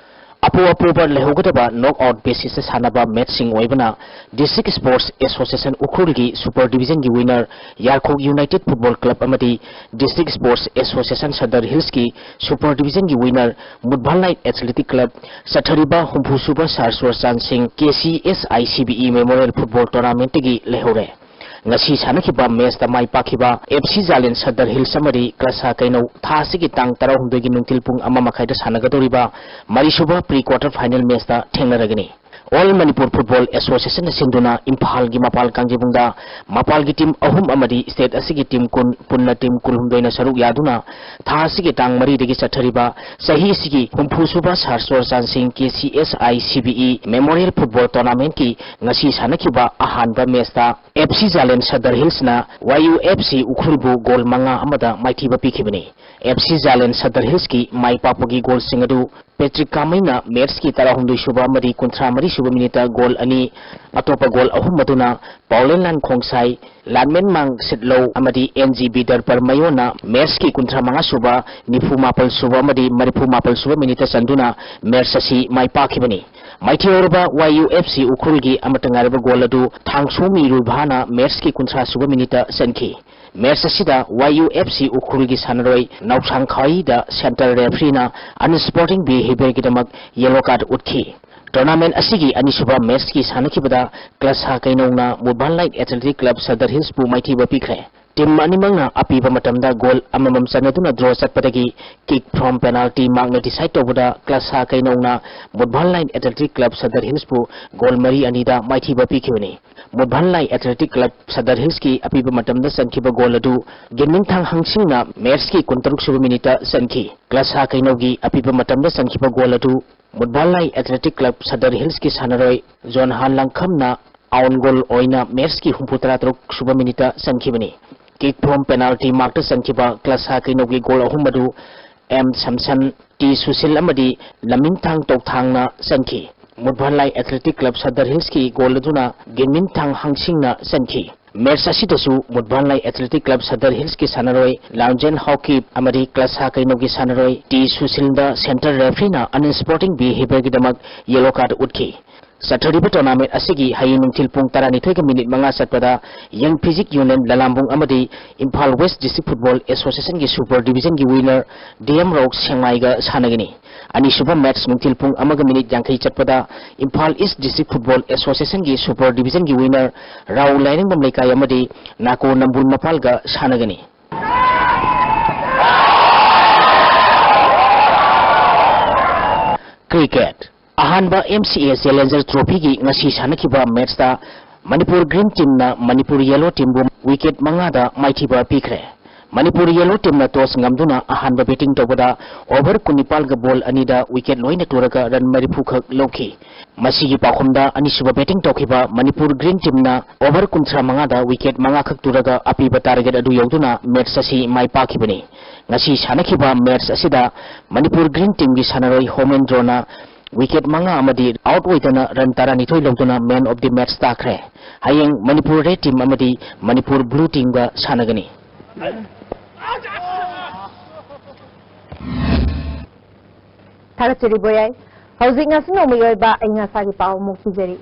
ꯑꯄꯣ ꯑꯄꯣꯕ ꯂꯩꯍꯧꯒꯗꯕ knock out basis ꯇ ꯁꯥꯟꯅꯕ match ꯁꯤꯡ ꯑꯣꯏꯕꯅ District Sports Association ꯎꯈ꯭ꯔꯨꯜꯒꯤ Super Division ꯒꯤ winner ꯌꯥꯔꯈꯣꯛ United Football Club ꯑꯃꯗꯤ District Sports Association Sadar Hills ꯀꯤ Super Division ꯒꯤ winner ꯃꯨꯠꯚꯥꯜ ꯅꯥꯏꯠ Athletic Club ꯆꯠꯊꯔꯤꯕ ꯍꯨꯝꯐꯨ ꯁꯨꯕ ꯁꯥꯔ ꯆꯨꯔꯆꯥꯟ ꯁꯤꯡ K C S I C B E Memorial Football Tournament ꯇꯒꯤ ꯂꯩꯍꯧꯔꯦ꯫ ꯉꯁꯤ ꯁꯥꯟꯅꯈꯤꯕ match ꯇ ꯃꯥꯏ ꯄꯥꯛꯈꯤꯕ F C ꯖꯥꯂꯦꯟ ꯁꯗꯔ ꯍꯤꯜꯁ ꯑꯃꯗꯤ ꯀ꯭ꯂꯁꯥ ꯀꯩꯅꯧ ꯊꯥ ꯑꯁꯤꯒꯤ ꯇꯥꯡ ꯇꯔꯥꯍꯨꯝꯗꯣꯏꯒꯤ ꯅꯨꯡꯊꯤꯜ ꯄꯨꯡ ꯑꯃ ꯃꯈꯥꯏꯗ ꯁꯥꯟꯅꯒꯗꯧꯔꯤꯕ ꯃꯔꯤꯁꯨꯕ pre quarter final match ꯇ ꯊꯦꯡꯅꯔꯒꯅꯤ꯫ All Manipur Football Association ꯅ ꯁꯤꯟꯗꯨꯅ ꯏꯝꯐꯥꯜꯒꯤ ꯃꯄꯥꯜ ꯀꯥꯡꯖꯩꯕꯨꯡꯗ ꯃꯄꯥꯜꯒꯤ team ꯑꯍꯨꯝ ꯑꯃꯗꯤ state ꯑꯁꯤꯒꯤ team ꯀꯨꯟ, ꯄꯨꯟꯅ team ꯀꯨꯟꯍꯨꯝꯗꯣꯏꯅ ꯁꯔꯨꯛ ꯌꯥꯗꯨꯅ ꯊꯥ ꯑꯁꯤꯒꯤ ꯇꯥꯡ ꯃꯔꯤꯗꯒꯤ ꯆꯠꯊꯔꯤꯕ ꯆꯍꯤ ꯑꯁꯤꯒꯤ ꯍꯨꯝꯐꯨ ꯁꯨꯕ ꯁꯥꯔ ꯆꯨꯔꯆꯥꯟ ꯁꯤꯡ K C S I C B E Memorial Football Tournament ꯀꯤ ꯉꯁꯤ ꯁꯥꯟꯅꯈꯤꯕ ꯑꯍꯥꯟꯕ match ꯇ F C ꯖꯥꯂꯦꯟ Sadar ꯍꯤꯜꯁꯅ Y U F C ꯎꯈ꯭ꯔꯨꯜꯕꯨ goal ꯃꯉꯥ ꯑꯃꯗ ꯃꯥꯏꯊꯤꯕ ꯄꯤꯈꯤꯕꯅꯤ꯫ F C ꯖꯥꯂꯦꯟ ꯁꯗꯔ ꯍꯤꯜꯁꯀꯤ ꯃꯥꯏ ꯄꯥꯛꯄꯒꯤ goal ꯁꯤꯡ ꯑꯗꯨ ꯄꯦꯇ꯭ꯔꯤꯛ ꯀꯥꯃꯩꯅ match ꯀꯤ ꯇꯔꯥꯍꯨꯝꯗꯣꯏ ꯁꯨꯕ ꯑꯃꯗꯤ ꯀꯨꯟꯊ꯭ꯔꯥ ꯃꯔꯤ ꯁꯨꯕ minute ꯇ goal ꯑꯅꯤ, ꯑꯇꯣꯞꯄ goal ꯑꯍꯨꯝ ꯑꯗꯨꯅ ꯄꯥꯎꯂꯦꯟꯂꯥꯟ ꯈꯣꯡꯁꯥꯏ, ꯂꯥꯟꯃꯦꯟꯃꯥꯡ ꯁꯤꯠꯂꯧ ꯑꯃꯗꯤ N G B ꯗꯔꯄꯔ ꯃꯌꯣꯟꯅ match ꯀꯤ ꯀꯨꯟꯊ꯭ꯔꯥ ꯃꯉꯥ ꯁꯨꯕ, ꯅꯤꯐꯨ ꯃꯥꯄꯜ ꯁꯨꯕ ꯑꯃꯗꯤ ꯃꯔꯤꯐꯨ ꯃꯥꯄꯜ ꯁꯨꯕ minute ꯇ ꯆꯟꯗꯨꯅ match ꯑꯁꯤ ꯃꯥꯏ ꯄꯥꯛꯈꯤꯕꯅꯤ꯫ ꯃꯥꯏꯊꯤꯍꯧꯔꯕ Y U F C ꯎꯈ꯭ꯔꯨꯜꯒꯤ ꯑꯃꯠꯇ ꯉꯥꯏꯔꯕ goal ꯑꯗꯨ ꯊꯥꯡꯁꯣꯃꯤ ꯔꯨꯜꯚꯥꯅ match ꯀꯤ ꯀꯨꯟꯊ꯭ꯔꯥ ꯁꯨꯕ minute ꯇ ꯆꯟꯈꯤ꯫ Match ꯑꯁꯤꯗ Y U F C ꯎꯈ꯭ꯔꯨꯜꯒꯤ ꯁꯥꯟꯅꯔꯣꯏ ꯅꯥꯎꯁꯥꯡ ꯈ꯭ꯋꯥꯏꯗ centre refereeꯅ unsporting behaviourꯒꯤꯗꯃꯛ yellow card ꯎꯠꯈꯤ꯫ Tournament ꯑꯁꯤꯒꯤ ꯑꯅꯤꯁꯨꯕ matchꯀꯤ ꯁꯥꯟꯅꯈꯤꯕꯗ ꯀ꯭ꯂꯁꯥ ꯀꯩꯅꯧꯅ ꯃꯨꯠꯕꯥꯟꯂꯥꯏ Athletic Club Sadar Hillsꯄꯨ ꯃꯥꯏꯊꯤꯕ ꯄꯤꯈ꯭ꯔꯦ꯫ Team ꯑꯅꯤꯃꯛꯅ ꯑꯄꯤꯕ ꯃꯇꯝꯗ goal ꯑꯃꯃꯝ ꯆꯟꯅꯗꯨꯅ draw ꯆꯠꯄꯗꯒꯤ kick from penalty markꯅ decide ꯇꯧꯕꯗ ꯀ꯭ꯂꯁꯥ ꯀꯩꯅꯧꯅ ꯃꯨꯠꯕꯥꯟꯂꯥꯏ Athletic Club Sadar Hillsꯄꯨ goal ꯃꯔꯤ ꯑꯅꯤꯗ ꯃꯥꯏꯊꯤꯕ ꯄꯤꯈꯤꯕꯅꯤ꯫ ꯃꯨꯠꯕꯥꯟꯂꯥꯏ Athletic Club Sadar Hillsꯀꯤ ꯑꯄꯤꯕ ꯃꯇꯝꯗ ꯆꯟꯈꯤꯕ goal ꯑꯗꯨ ꯒꯤꯟꯃꯤꯟꯊꯥꯡ ꯍꯪꯁꯤꯡꯅ matchꯀꯤ ꯀꯨꯟꯇꯔꯨꯛ ꯁꯨꯕ minuteꯇ ꯆꯟꯈꯤ꯫ ꯀ꯭ꯂꯁꯥ ꯀꯩꯅꯧꯒꯤ ꯑꯄꯤꯕ ꯃꯇꯝꯗ ꯆꯟꯈꯤꯕ goal ꯑꯗꯨ ꯃꯨꯠꯕꯥꯟꯂꯥꯏ Athletic Club Sadar Hillsꯀꯤ ꯁꯥꯟꯅꯔꯣꯏ ꯖꯣꯟꯍꯥꯟ ꯂꯪꯈꯝꯅ own goal ꯑꯣꯏꯅ matchꯀꯤ ꯍꯨꯝꯐꯨꯇꯔꯥ ꯇꯔꯨꯛ ꯁꯨꯕ minuteꯇ ꯆꯟꯈꯤꯕꯅꯤ꯫ Kick from penalty markꯇ ꯆꯟꯈꯤꯕ ꯀ꯭ꯂꯁꯥ ꯀꯩꯅꯧꯒꯤ goal ꯑꯍꯨꯝ ꯑꯗꯨ M ꯁꯝꯁꯟ, T ꯁꯨꯁꯤꯜ ꯑꯃꯗꯤ ꯂꯝꯃꯤꯡꯊꯥꯡ ꯇꯧꯊꯥꯡꯅ ꯆꯟꯈꯤ꯫ ꯃꯨꯠꯕꯥꯟꯂꯥꯏ Athletic Club Sadar Hillsꯀꯤ goal ꯑꯗꯨꯅ ꯒꯤꯟꯃꯤꯟꯊꯥꯡ ꯍꯪꯁꯤꯡꯅ ꯆꯟꯈꯤ꯫ Match ꯑꯁꯤꯗꯁꯨ ꯃꯨꯠꯕꯥꯟꯂꯥꯏ Athletic Club Sadar Hillsꯀꯤ ꯁꯥꯟꯅꯔꯣꯏ ꯂꯥꯟꯖꯦꯟ ꯍꯥꯎꯀꯤꯞ ꯑꯃꯗꯤ ꯀ꯭ꯂꯁꯥ ꯀꯩꯅꯧꯒꯤ ꯁꯥꯟꯅꯔꯣꯏ T ꯁꯨꯁꯤꯜꯗ centre refereeꯅ unsporting behaviourꯒꯤꯗꯃꯛ yellow card ꯎꯠꯈꯤ꯫ ꯆꯠꯊꯔꯤꯕ tournament ꯑꯁꯤꯒꯤ ꯍꯌꯦꯡ ꯅꯨꯡꯊꯤꯜ ꯄꯨꯡ ꯇꯔꯥꯅꯤꯊꯣꯏꯒ minute ꯃꯉꯥ ꯆꯠꯄꯗ Young Physique Union ꯂꯂꯥꯝꯕꯨꯡ ꯑꯃꯗꯤ Imphal West District Football Associationꯒꯤ Super Divisionꯒꯤ winner D M Rock ꯁꯦꯡꯃꯥꯏꯒ ꯁꯥꯟꯅꯒꯅꯤ꯫ ꯑꯅꯤꯁꯨꯕ match ꯅꯨꯡꯊꯤꯜ ꯄꯨꯡ ꯑꯃꯒ minute ꯌꯥꯡꯈꯩ ꯆꯠꯄꯗ Imphal East District Football Associationꯒꯤ Super Divisionꯒꯤ winner Rao ꯂꯥꯏꯔꯦꯡꯕꯝ ꯂꯩꯀꯥꯏ ꯑꯃꯗꯤ ꯅꯥꯀꯣ ꯅꯝꯕꯨꯜ ꯃꯄꯥꯜꯒ ꯁꯥꯟꯅꯒꯅꯤ꯫ Cricket꯫ ꯑꯍꯥꯟꯕ M C A Challenger Trophyꯒꯤ ꯉꯁꯤ ꯁꯥꯟꯅꯈꯤꯕ matchꯇ Manipur Green Teamꯅ Manipur Yellow Teamꯕꯨ wicket ꯃꯉꯥꯗ ꯃꯥꯏꯊꯤꯕ ꯄꯤꯈ꯭ꯔꯦ꯫ ꯃꯅꯤꯄꯨꯔ Yellow Teamꯅ toss ꯉꯝꯗꯨꯅ ꯑꯍꯥꯟꯕ batting ꯇꯧꯕꯗ over ꯀꯨꯟꯅꯤꯄꯥꯜꯒ ball ꯑꯅꯤꯗ wicket ꯂꯣꯏꯅ ꯇꯨꯔꯒ run ꯃꯔꯤꯐꯨ ꯈꯛ ꯂꯧꯈꯤ꯫ ꯃꯁꯤꯒꯤ ꯄꯥꯎꯈꯨꯝꯗ ꯑꯅꯤꯁꯨꯕ batting ꯇꯧꯈꯤꯕ ꯃꯅꯤꯄꯨꯔ Green Teamꯅ over ꯀꯨꯟꯊ꯭ꯔꯥ ꯃꯉꯥꯗ wicket ꯃꯉꯥ ꯈꯛ ꯇꯨꯔꯒ ꯑꯄꯤꯕ target ꯑꯗꯨ ꯌꯧꯗꯨꯅ match ꯑꯁꯤ ꯃꯥꯏ ꯄꯥꯛꯈꯤꯕꯅꯤ꯫ ꯉꯁꯤ ꯁꯥꯟꯅꯈꯤꯕ match ꯑꯁꯤꯗ ꯃꯅꯤꯄꯨꯔ Green Teamꯒꯤ ꯁꯥꯟꯅꯔꯣꯏ ꯍꯣꯃꯦꯟꯗ꯭ꯔꯣꯅ wicket ꯃꯉꯥ ꯑꯃꯗꯤ out ꯑꯣꯏꯗꯅ run ꯇꯔꯥꯅꯤꯊꯣꯏ ꯂꯧꯗꯨꯅ man of the match ꯇꯥꯈ꯭ꯔꯦ꯫ ꯍꯌꯦꯡ ꯃꯅꯤꯄꯨꯔ Red Team ꯑꯃꯗꯤ ꯃꯅꯤꯄꯨꯔ Blue Teamꯒ ꯁꯥꯟꯅꯒꯅꯤ꯫ ꯊꯥꯒꯠꯆꯔꯤ ꯕꯣꯌꯥꯏ꯫ ꯍꯧꯖꯤꯛ ꯉꯁꯤ ꯅꯣꯡꯃꯒꯤ ꯑꯣꯏꯕ ꯑꯏꯪ ꯑꯁꯥꯒꯤ ꯄꯥꯎ ꯑꯃꯨꯛ ꯄꯤꯖꯔꯤ꯫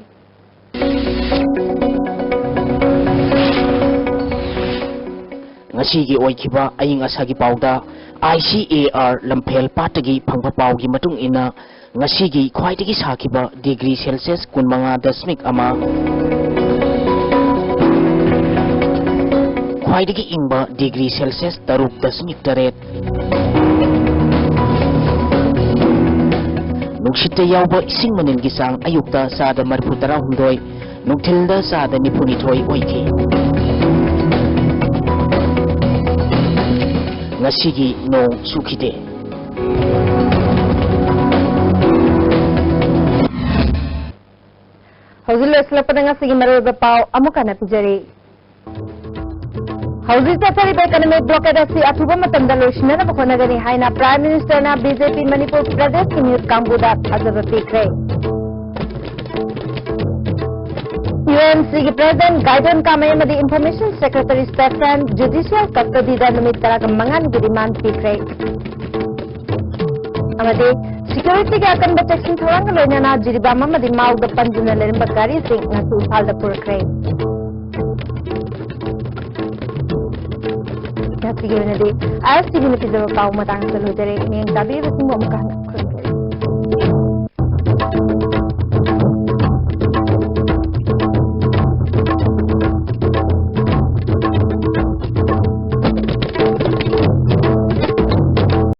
ꯉꯁꯤꯒꯤ ꯑꯣꯏꯈꯤꯕ ꯑꯏꯪ ꯑꯁꯥꯒꯤ ꯄꯥꯎꯗ, I C A R ꯂꯝꯐꯦꯜ ꯄꯥꯠꯇꯒꯤ ꯐꯪꯕ ꯄꯥꯎꯒꯤ ꯃꯇꯨꯡ ꯏꯟꯅ, ꯉꯁꯤꯒꯤ ꯈ꯭ꯋꯥꯏꯗꯒꯤ ꯁꯥꯈꯤꯕ degree Celsius ꯀꯨꯟꯃꯉꯥ ꯗꯁꯃꯤꯛ ꯑꯃ, ꯈ꯭ꯋꯥꯏꯗꯒꯤ ꯏꯪꯕ degree Celsius ꯇꯔꯨꯛ ꯗꯁꯃꯤꯛ ꯇꯔꯦꯠ, ꯅꯨꯡꯁꯤꯠꯇ ꯌꯥꯎꯕ ꯏꯁꯤꯡ ꯃꯅꯤꯜꯒꯤ ꯆꯥꯡ ꯑꯌꯨꯛꯇ ꯆꯥꯗ ꯃꯔꯤꯐꯨ ꯇꯔꯥꯍꯨꯝꯗꯣꯏ, ꯅꯨꯡꯊꯤꯜꯗ ꯆꯥꯗ ꯅꯤꯐꯨꯅꯤꯊꯣꯏ ꯑꯣꯏꯈꯤ꯫ ꯉꯁꯤꯒꯤ ꯅꯣꯡ ꯆꯨꯈꯤꯗꯦ꯫ ꯍꯧꯖꯤꯛ ꯂꯣꯏꯁꯤꯜꯂꯛꯄꯗ ꯉꯁꯤꯒꯤ ꯃꯔꯨꯑꯣꯏꯕ ꯄꯥꯎ ꯑꯃꯨꯛ ꯍꯟꯅ ꯄꯤꯖꯔꯤ꯫ ꯍꯧꯖꯤꯛ ꯆꯠꯊꯔꯤꯕ economic blockade ꯑꯁꯤ ꯑꯊꯨꯕ ꯃꯇꯝꯗ ꯂꯣꯏꯁꯤꯟꯅꯅꯕ ꯍꯣꯠꯅꯒꯅꯤ ꯍꯥꯏꯅ Prime Ministerꯅ B J P Manipur ꯄ꯭ꯔꯗꯦꯁꯀꯤ news ꯀꯥꯡꯕꯨꯗ ꯊꯥꯖꯕ ꯄꯤꯈ꯭ꯔꯦ꯫ U N Cꯒꯤ President Gaidon Kamei ꯑꯃꯗꯤ Information Secretary Stephen judicial custodyꯗ ꯅꯨꯃꯤꯠ ꯇꯔꯥꯃꯉꯥꯅꯤꯒꯤ remand ꯄꯤꯈ꯭ꯔꯦ꯫ ꯑꯃꯗꯤ securityꯒꯤ ꯑꯀꯟꯕ ꯆꯦꯛꯁꯤꯟ ꯊꯧꯔꯥꯡꯒ ꯂꯣꯏꯅꯅ ꯖꯤꯔꯤꯕꯥꯝ ꯑꯃꯗꯤ ꯃꯥꯎꯗ ꯄꯟꯗꯨꯅ ꯂꯩꯔꯝꯕ ꯒꯥꯔꯤꯁꯤꯡ ꯉꯁꯤ ꯏꯝꯐꯥꯜꯗ ꯄꯨꯔꯛꯈ꯭ꯔꯦ꯫ ꯉꯁꯤꯒꯤ ꯑꯣꯏꯅꯗꯤ I S T Vꯅ ꯄꯤꯖꯕ ꯄꯥꯎ ꯃꯇꯥꯡ ꯑꯁꯤꯗ ꯂꯣꯏꯖꯔꯦ꯫ ꯃꯤꯠꯌꯦꯡ ꯇꯥꯕꯤꯔꯤꯕꯁꯤꯡꯕꯨ ꯑꯃꯨꯛꯀ ꯍꯟꯅ